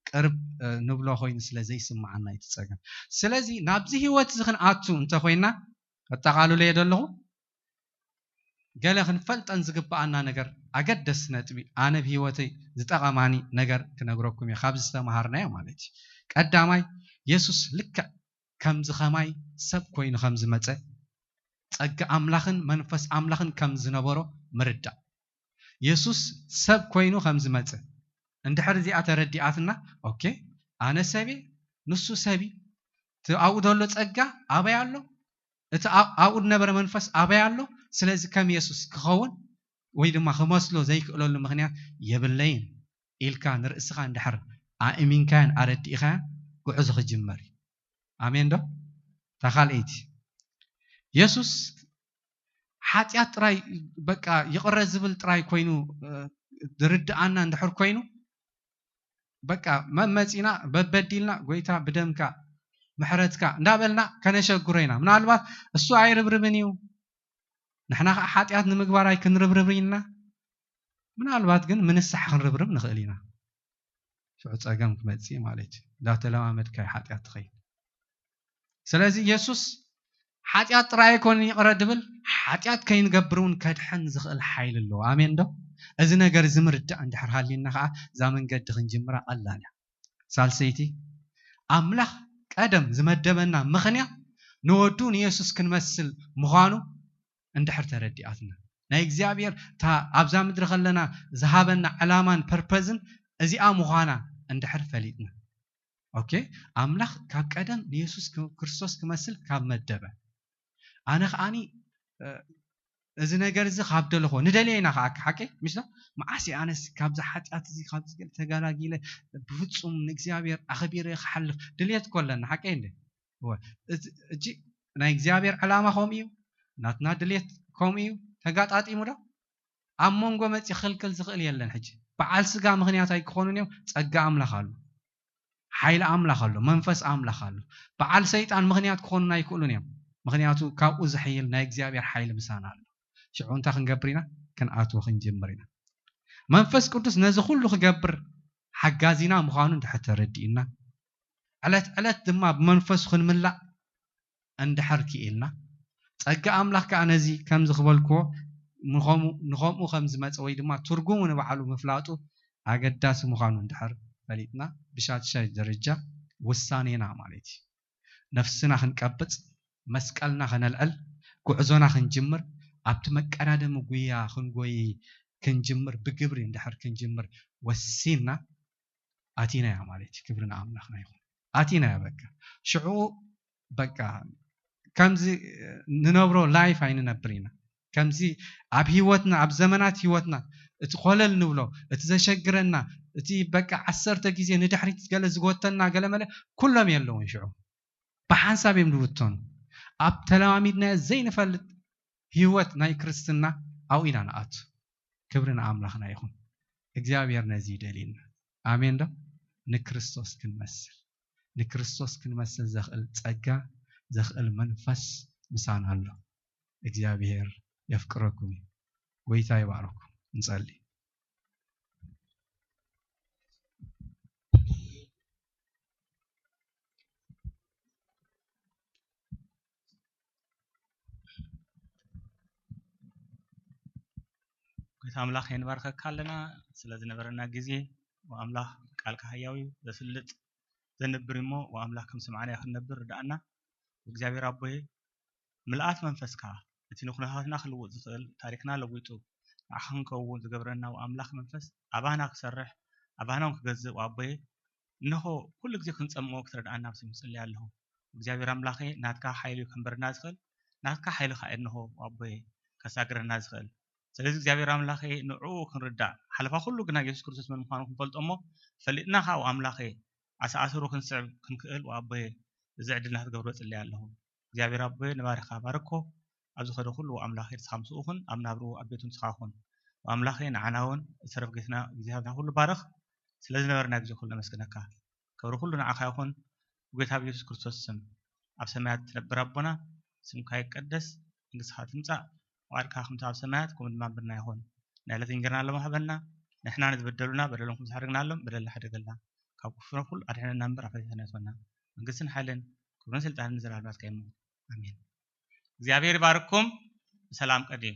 ቅርብ፣ እ፣ ንብሎ ኮይኑ ስለ ዘይስምዓና እዩ እቲ ጸገም። ስለዚ ናብዚ ህይወት እዚ ክንኣቱ እንተኾይና፣ ከጠቓልሎ እየ ዘለኹ። ገለ ክንፈልጠን ዝግብኣና ነገር፣ ኣገደስቲ ነጥቢ፣ ኣነ ብህይወተይ ዝጠቐማኒ ነገር ክነግረኩም እየ፣ ካብዚ ዝተምሃርናዮ ማለት እዩ። ቀዳማይ፣ የሱስ ልክዕ ከምዚ ኸማይ ሰብ ኮይኑ ከም ዝመጸ፣ ጸጋ ኣምላኽን መንፈስ ኣምላኽን ከም ዝነበሮ ምርዳእ። የሱስ ሰብ ኮይኑ ከም ዝመጸ እንድሕር እዚኣ ተረዲኣትና፣ ኦኬ፣ ኣነ ሰብ እየ፣ ንሱ ሰብ እዩ። እቲ ኣብኡ ዘሎ ጸጋ ኣበይ ኣሎ? እቲ ኣብ-፣ ኣብኡ ዝነበረ መንፈስ ኣበይ ኣሎ? ስለዚ ከም የሱስ ክኸውን ወይ ድማ ክመስሎ ዘይክእለሉ ምኽንያት የብለይን ኢልካ ንርእስኻ እንድሕር ኣእሚንካዮን ኣረዲእኻዮን፣ ጉዕዞ ክጅመር እዩ። ኣሜን ዶ? እታ ካልኣይቲ፣ የሱስ ሓጢኣት ጥራይ፣ በቃ፣ ይቕረ ዝብል ጥራይ ኮይኑ፣ እ፣ ዝርድኣና እንድሕር ኮይኑ፣ በቃ መመፂና በበዲልና ጎይታ ብደምካ ምሕረትካ እንዳበልና ከነሸግሮ ኢና። ምናልባት እሱ ኣይርብርብን እዩ፣ ንሕና ከዓ ሓጢኣት ንምግባር ኣይክንርብርብ ኢልና። ምናልባት ግን ምንሳሕ ክንርብርብ ንኽእል ኢና። ሽዑ ፀገም ክመፅእ ማለት እዩ። እንዳተለማመድካዮ ሓጢኣት ትኸይድ። ስለዚ ኢየሱስ ሓጢኣት ጥራይ ኣይኮነን ይቕረ ድብል፣ ሓጢኣት ከይንገብር እውን ከድሕን ዝኽእል ሓይሊ ኣለዎ። ኣሜን ዶ? እዚ ነገር እዚ ምርዳእ እንድሕር ሃልዩና ከዓ እዛ መንገዲ ክንጅምራ ቀላል እያ። ሳልሰይቲ፣ ኣምላኽ ቀደም ዝመደበና ምኽንያት ንወዱ ንየሱስ ክንመስል ምዃኑ እንድሕር ተረዲኣትና፣ ናይ እግዚኣብሔር እታ ኣብዛ ምድሪ ከለና ዝሃበና ዕላማን ፐርፐዝን እዚኣ ምዃና እንድሕር ፈሊጥና። ኦኬ፣ ኣምላኽ ካብ ቀደም ንየሱስ ክ- ክርስቶስ ክመስል ካብ መደበ፣ ኣነ ከዓኒ እ፣ እዚ ነገር እዚ ካብ ደለኾ ንደልየ ኢና ከዓ ሓቂ ምሽ መዓስ እየ ኣነስ ካብዚ ሓጢኣት እዚ ካብዚ ገለ ተጋላጊለ ብፍፁም ንእግዚኣብሔር ኣኽቢረ ክሓልፍ ድልየት እኮ ኣለና ሓቂ እንደ እወ፣ እዚ እጂ ናይ እግዚኣብሔር ዕላማ ከምኡ እዩ ናትና ድልየት ከምኡ እዩ ተጋጣጢሙ ዶ ኣብ መንጎ መፂ ክልክል ዝኽእል የለን ሕጂ በዓል ስጋ ምኽንያት ኣይክኾኑን እዮም ጸጋ ኣምላኽ ኣሎ ሓይሊ ኣምላኽ ኣሎ መንፈስ ኣምላኽ ኣሎ በዓል ሰይጣን ምኽንያት ክኾኑና ኣይክእሉን እዮም ምኽንያቱ ካብኡ ዝሕይል ናይ እግዚኣብሔር ሓይሊ ምሳና ኣሎ ሽዑ እንታይ ክንገብር ኢና ክንኣትዎ ክንጅምር ኢና መንፈስ ቅዱስ ነዚ ኩሉ ክገብር ሓጋዚና ምዃኑ እንድሕር ተረዲእና ዕለት ዕለት ድማ ብመንፈሱ ክንምላእ እንድሕር ክኢልና ጸጋ ኣምላኽ ከዓ ነዚ ከምዚ ክበልክዎ ንኸምኡ ከም ዝመፀ ወይ ድማ ትርጉሙ ንባዕሉ ምፍላጡ ኣገዳሲ ምዃኑ እንድሕር ፈሊጥና ብሻድሻይ ደረጃ ውሳኔና ማለት እዩ ነፍስና ክንቀብፅ መስቀልና ከነልዕል ጉዕዞና ክንጅምር ኣብቲ መቀዳደሚ ጉያ ክንጎይ ክንጅምር ብግብሪ እንድሕር ክንጅምር ወሲንና ኣቲናያ ማለት እዩ ክብሪ ንኣምላኽና ይኹን ኣቲናያ በቃ ሽዑ በቃ ከምዚ ንነብሮ ላይፍ ኣይንነብር ኢና ከምዚ ኣብ ህይወትና ኣብ ዘመናት ህይወትና እቲ ኮለል ንብሎ እቲ ዘሸግረና እቲ በቃ ዓሰርተ ግዜ ንድሕሪት ገለ ዝጎተና ገለ መለ ኩሎም የለውን ሽዑ ብሓንሳብ እዮም ዝውተኑ ኣብ ተለማሚድናዮ ዘይንፈልጥ ህይወት ናይ ክርስትና ኣብኡ ኢና ንኣቱ ክብሪ ንኣምላኽና ይኹን እግዚኣብሔር ነዚ ይደልየና ኣሜን ዶ ንክርስቶስ ክንመስል ንክርስቶስ ክንመስል ዘኽእል ጸጋ ዘኽእል መንፈስ ምሳና ኣሎ እግዚኣብሔር የፍቅረኩም እዩ ጎይታ ይባረኩም ንጸሊ ጎይታ ኣምላኽ የንባርከካ ኣለና ስለ ዝነበረና ግዜ ኣምላኽ ቃልካ ህያው እዩ ዘስልጥ ዘንብር እሞ ኣምላኽ ከም ስምዓና ክንነብር ርድኣና እግዚኣብሔር ኣቦይ ምልኣት መንፈስካ እቲ ንኩነታትና ክልውጥ ዝኽእል ታሪክና ለዊጡ ንዓኻ ክንከውን ዝገብረና ኣምላኽ መንፈስ ኣባና ክሰርሕ ኣባና ክገዝእ ኣቦይ እንሆ ኩሉ ግዜ ክንጸምኦ ክትረድኣና ብስም ይጽሊ ኣለኹ እግዚኣብሔር ኣምላኸ ናትካ ሓይሊ እዩ ከንበረና ዝኽእል ናትካ ሓይሊ ከዓ እንሆ ኣቦይ ከሳግረና ዝኽእል ስለዚ እግዚኣብሔር ኣምላኸ ንዕኡ ክንርዳእ ሓለፋ ኩሉ ግና የሱስ ክርስቶስ መን ምዃኑ ክንፈልጦ እሞ ፈሊጥና ከዓ ኣምላኸ ኣሰኣሰሩ ክንስዕብ ክንክእል ኣቦየ እዚ ዕድልና ክትገብሮ ጽለይ ኣለኹ እግዚኣብሔር ኣቦየ ንባሪኻ ባርኮ ኣብ ዝኸደ ኩሉ ኣምላኸ ንስኻ ምስኡ ኩን ኣብ ናብርኡ ኣብ ቤቱ ንስኻ ኩን ኣምላኸ ንዓና እውን ዝተረፍ ጌትና እግዚኣብና ኩሉ ባርኽ ስለ ዝነበረና ግዜ ኩሉ ነመስግነካ ክብሪ ኩሉ ንዓኻ ይኹን ብጎይታ ብየሱስ ክርስቶስ ስም ኣብ ሰማያት ትነብር ኣቦና ስምካ ይቀደስ መንግስትኻ ትምጻእ ፍቓድካ ከምቲ ኣብ ሰማያት ከምኡ ድማ ምድርና ይኹን ናይ ዕለት እንጀራና ሎም ሃበና ንሕና ንዝበደሉና በደሎም ከም ዝሓደግናሎም በደልና ሓደገልና ካብ ክፉ ኩሉ ኣድሕነና እምበር ኣብ ፈተና ኣይትወና መንግስትን ሓይልን ክብርን ስልጣንን ንዘለኣለም ናትካ እዩ ኣሜን እግዚኣብሔር ይባርኩም ብሰላም ቀድዩ